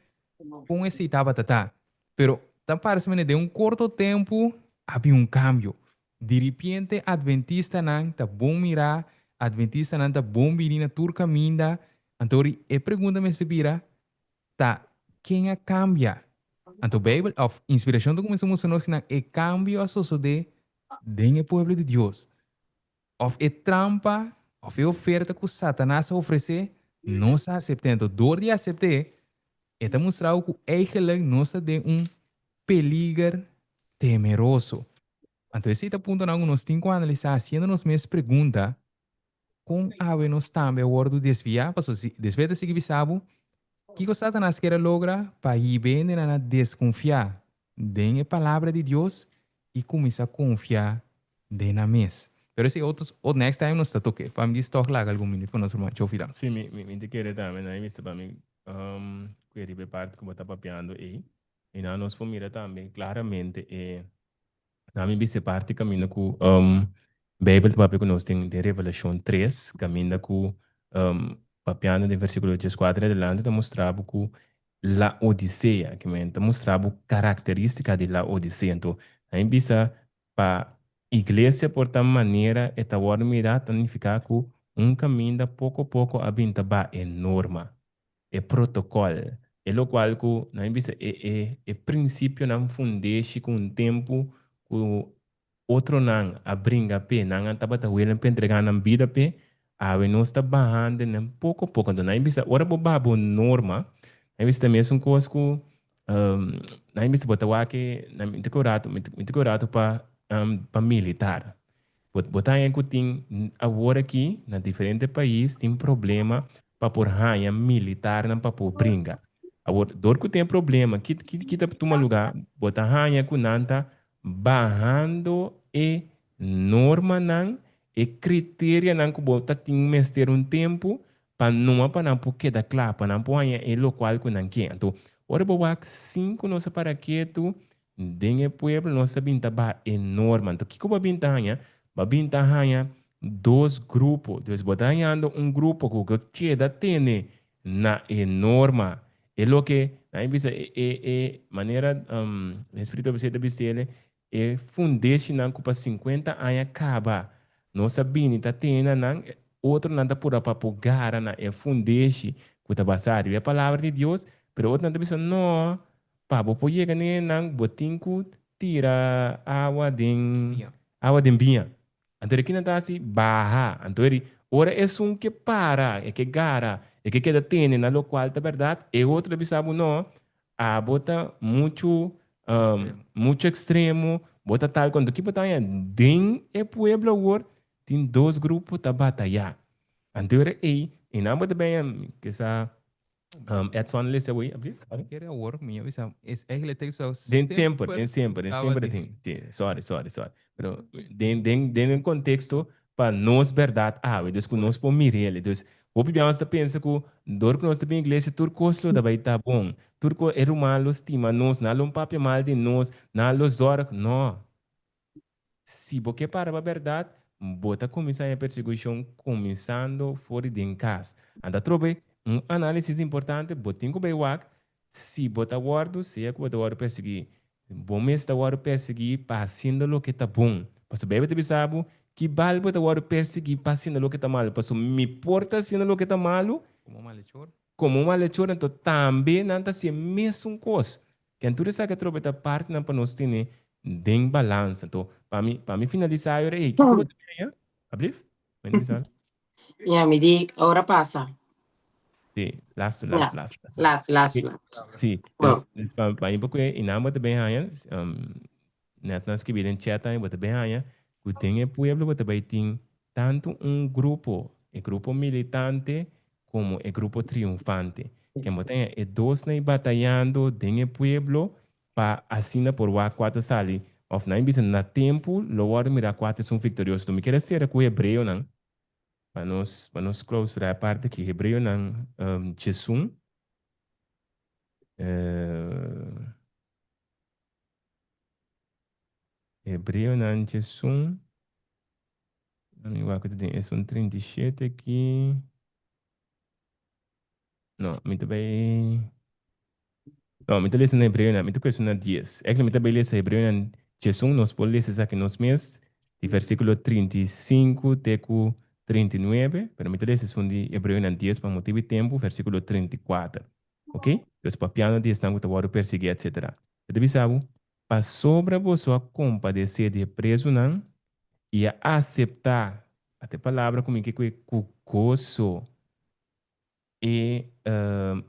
[SPEAKER 6] kon esei tabata ta. Pero ta parse manera den un korto tempu a bin un kambio. Diripiente adventistanan ta bon mirá, adventistanan ta bon bini na tur kaminda. Anto e pregunta mester bira, Ta ken a kambia? Anto Beibel òf inspirashon ta kuminsá mustra nos kinan e kambio a sosodé den e pueblo di Dios. Òf e trampa òf e oferta ku Satanas a ofresé, nos a asept'é. Anto dor di asept'é, e ta mustra bo ku eigelijk nos ta den un peliger temeroso. Anto esei ta puntonan ku nos tin ku analisá hasiendo nos mes pregunta, Kon awe nos tambe a wòrdu desviá? Pasobra si despues ta sigui bisa bo, kiko Satanas kier a logra? Pa hiba hendenan a deskonfiá den e Palabra di Dios i kuminsá konfia Den nan mes. Pero esei otro, ot next time nos ta toke. Pa mi dis tog laga algun minuut pa nos ruman Chofila.
[SPEAKER 1] Sí, mi, mi, mi ta kere tambe, nan a bisa pa mi kue riba e parti ku bo ta papiando ei. I nan nos por mira tambe klaramente e, nan mi bisa e parti kaminda ku Beibel ta papia ku nos den, den Revelashon tres, kaminda ku papiando den versíkulo dieskuater adelante ta mustra bo ku Laodisea, ke men ta mustra bo karakterístika di Laodisea. Anto, nan bisa Pa iglesia por ta manera e ta wòrdu mirá ta nifiká ku un kaminda poko poko a bin ta baha e norma, e protokòl, e lokual ku nan bisa e e e prinsipionan fundeshi ku un tempu ku otronan a bringa p'e, nan a tabata willing pa entregá nan bida p'e, Awe nos ta bahando nan poko poko. Anto nan bisa ora bo baha bo norma, nan bisa ta mesun kos ku nan bisa bo ta wak e, mi ta ku rato, mi ta ku rato pa pa militar. Bo bo ta haña ku tin awor aki na diferente pais tin problema pa por haña militarnan pa por bringa. Awor dor ku tin e problema ki ki ta tuma luga? Bo ta haña ku nan ta bahando e normanan, e kriterianan ku bo ta tin mester un tempu pa numa pa nan por keda kla, pa nan por haña e lokual ku nan ke. Anto, ora bo wak sin ku nos a para ketu den e pueblo, nos a bin ta baha e norma. Anto, kiko bo a bin ta haña? Bo a bin ta haña dos grupo. Dus bo ta hañando un grupo ku ke keda tene na e norma. E loke nan a bisa e e e manera e Spiritu a bisa bisele e fundeshinan ku pa sinkuenta aña kaba nos a bini ta tene na nan, otronan ta purba pa por gara na e fundeshi ku ta basá riba e Palabra di Dios, pero otronan ta bisa, No, pa bo por yega na e nan bo tin ku tira awa den awa den biña. Anto eri kinan ta hasi? Baha. Anto eri, ora esun ke para, e ke gara, e ke keda tene na lokual ta bèrdat, e otro ta bisa bo, No, abo ta muchu, muchu ekstremo, bo ta tal kon. Anto ki bo ta haña? Den e pueblo awor tin dos grupo ta batayá. Anto ora ei, i nan bo ta bini, kisa Edson lesa awor, abrir?
[SPEAKER 6] Mi kere awor, mi a bisa, es eigenlijk teksto
[SPEAKER 1] Den semper, den semper, den semper tin, tin, sorry, sorry, sorry. Pero den, den, den e contexto pa nos berdad awe, dus cu nos por mir'el. Dus hopi bia nos ta pensa cu dor cu nos ta bin iglesia tur cos lo ta bay ta bon, tur cos, e ruman lo stima nos, nan lo papia mal di nos, nan lo zorg, no. Si bo ke para pa bèrdat, bo ta kuminsá e persekushon kuminsando for di den kas. Anta atrobe, un análisis importante, bo tin ku bai wak si bo ta wòrdu, sea ku bo ta wòrdu persiguí, bo mes ta wòrdu persiguí pa hasiendo loke ta bon. Pasobra Beibel ta bisa bo, ki bal bo ta wòrdu persiguí pa hasiendo loke ta malu? Pasobra mi por ta hasiendo loke ta malu
[SPEAKER 6] Komo malechor.
[SPEAKER 1] komo malechor, anto tambe nan ta hasi e mesun kos. Ken tur esaki atrobe ta partinan pa nos tene den balansa. Anto, pa mi, pa mi finalisá e ora ei, kiko bo ta mira ya? Ablief? Mende bisa algo?
[SPEAKER 2] Ya, mi di, ora pasa.
[SPEAKER 1] Sí, lastu, lastu,
[SPEAKER 2] Ya,
[SPEAKER 1] lastu, lastu.
[SPEAKER 2] lastu, lastu,
[SPEAKER 1] Sí,
[SPEAKER 2] lastu.
[SPEAKER 1] sí.
[SPEAKER 2] Bon.
[SPEAKER 1] Dus, dus pa, pa mi por kue, i nan bo ta bin haña, um, net nan skibí den chat ahí, bo ta bin haña ku den e pueblo bo ta bai tin tantu un grupo, e grupo militante komo e grupo triunfante. Ken bo ta haña e dosnan ei batayando den e pueblo pa asina por wak kua ta sali òf nan bisa na tempu lo wòrdu mirá kua ta esun viktorioso. Mi kier a sera ku hebreonan pa nos pa nos klousurá e parti aki. Hebreonan diesun. Hebreonan diesun. Mi wak ku ta den esun 37 aki. No, mi ta bai... No, mi ta lesa na Hebreonan, mi ta kuesu na dies. Actually, mi ta bai lesa Hebreonan diesun, nos por lesa esaki nos mes, di versíkulo 35 te ku 39, pero mi ta lesa esun di Hebreonan dies pa motibu di tempu, versíkulo 34. Ok? Dus papiando di esnan ku ta wòrdu persiguí, etsetera. E ta bisa bo, Pasobra boso a kompadesé di e prezunan i a aseptá, ata e palabra ku mi ke kue, ku goso e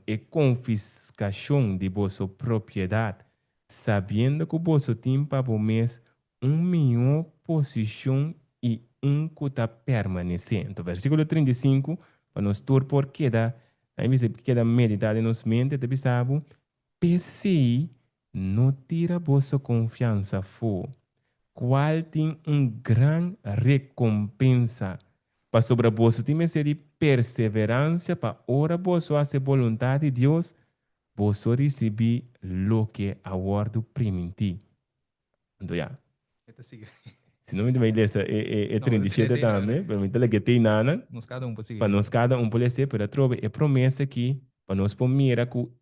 [SPEAKER 1] e konfiskashon di boso propiedat, sabiendo ku boso tin pa bo mes un mihó posishon i un ku ta permanesé. Anto versíkulo 35, pa nos tur por keda, a mi bisa keda meditá den nos mente, ta bisa bo, P'esei, no tira boso konfiansa afó. Kual tin un gran rekompensa. Pasobra boso tin mester di perseveransia pa ora boso hasi e boluntat di Dios, boso risibí loke a wòrdu primintí. Anto ya.
[SPEAKER 6] E ta sigui.
[SPEAKER 1] Si no mi ta bai lesa e e e
[SPEAKER 6] No,
[SPEAKER 1] 37 tambe, pero mi ta leke te enanan.
[SPEAKER 6] Nos kada un por sigui.
[SPEAKER 1] Pa nos kada un por lesa, pero atrobe e promesa aki pa nos por mira ku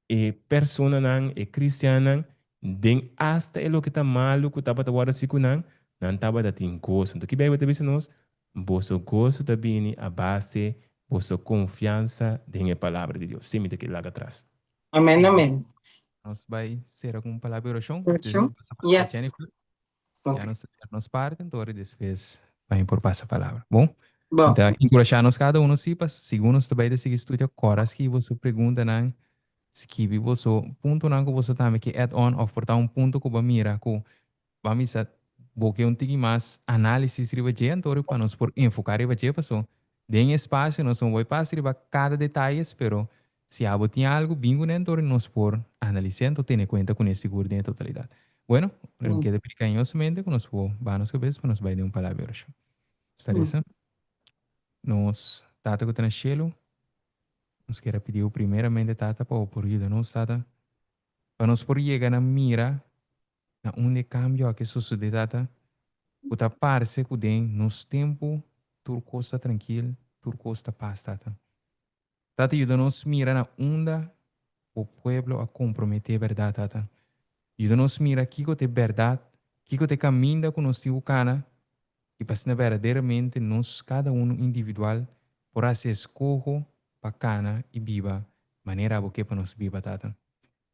[SPEAKER 1] e personanan, e kristiannan, den asta e loke ta malu ku tabata wòrdu hasi ku nan, nan tabata tin goso. Anto ki Beibel ta bisa nos? Boso goso ta bini a base boso konfiansa den e Palabra di Dios. Sí, mi ta kere laga atras.
[SPEAKER 2] Amen, amen.
[SPEAKER 6] Nos bai sera ku un palabra di orashon.
[SPEAKER 2] Orashon?
[SPEAKER 6] Despues pasa palabra
[SPEAKER 2] Yes.
[SPEAKER 6] Jennifer.
[SPEAKER 2] Ok.
[SPEAKER 6] Ya nos ta sera nos parti, anto ora despues pa mi por pasa palabra. Bon?
[SPEAKER 2] Bon.
[SPEAKER 6] Mi ta enkurashá nos kada uno sí pa segun nos ta bai ta sigui studia, kòrda skibi boso preguntanan, skibi boso puntonan ku boso tambe ke add on òf por ta un punto ku bo a mira ku Ban bisa bo ke un tiki mas análisis riba dje anto pa nos por enfoká riba dje paso den e espasio nos no por pasa riba kada detayes pero si abo tin algu bin kuné anto nos por analis'é anto tene kuenta kuné sigur den e totalidat. Bueno, mi keda pidi kariñosamente ku nos por baha nos kabes pa nos bai den un palabra di orashon. Nos ta resa. Nos Tata ku ta na shelu, nos kier a pidi bo primeramente Tata pa bo por yuda nos Tata pa nos por yega na mira Na unda e kambio aki sosodé tata? Ku ta parse ku den nos tempu tur kos ta trankil, tur kos ta pas tata. Tata yuda nos mira na unda bo pueblo a komprometé bèrdat tata. Yuda nos mira kiko ta e bèrdat, kiko ta e kaminda ku nos tin ku kana i pa asina berdaderamente nos kada unu individual por hasi eskoho pa kana i biba manera abo ke pa nos biba tata.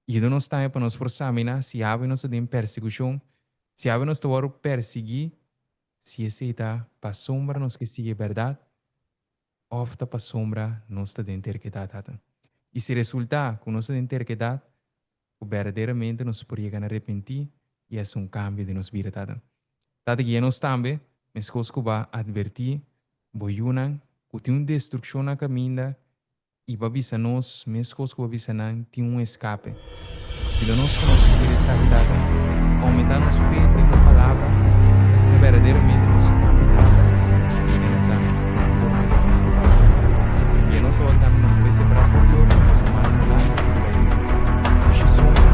[SPEAKER 6] Yuda nos tambe pa nos por saminá si awe nos ta den persekushon, si awe nos ta wòrdu persiguí, si esei ta pasobra nos ke sigui e bèrdat òf ta pasobra nos ta den terkedat, Tata. I si resultá ku nos ta den terkedat, ku berdaderamente nos por yega na repentí i hasi un kambio den nos bida, Tata. Tata, guia nos tambe, meskos ku bo a atvertí bo yunan ku tin un destrukshon na kaminda I bo a bisa nos, meskos ku bo a bisa nan, tin un eskape. Yuda nos ku nos kere esaki, Tata. Oumentá nos fe den bo Palabra, pa asina berdaderamente nos kambia bida i yega na ta konforme ku nos ta papia. Guia nos awor tambe nos ta bai separá for di otro, nos a manda un largu ku ta bai duna. Dushi soño,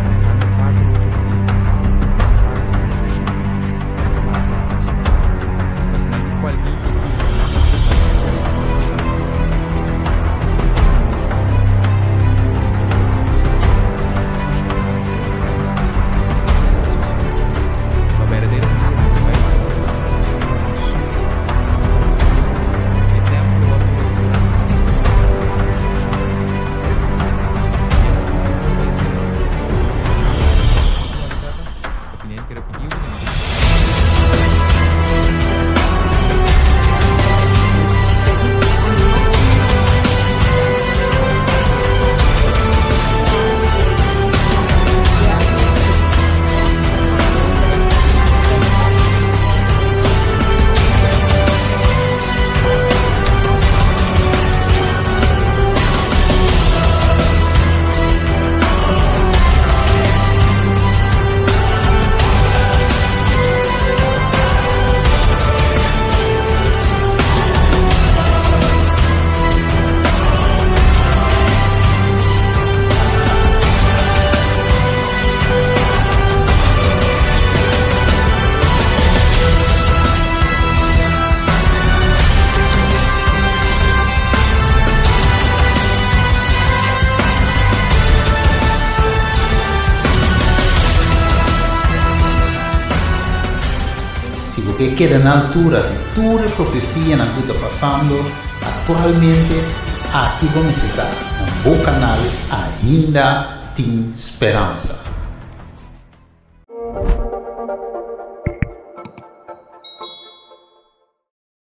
[SPEAKER 6] Alessandro Cuatro ta bisa, Na pas ku no bai durmi, na pas ku nos sosegá, Tata. Pa asina tin kualke inkietud,
[SPEAKER 8] Si bo ke keda na altura di tur e profesianan ku ta pasando aktualmente, aki bo mester ta na bo kanal Ainda Tin Speransa.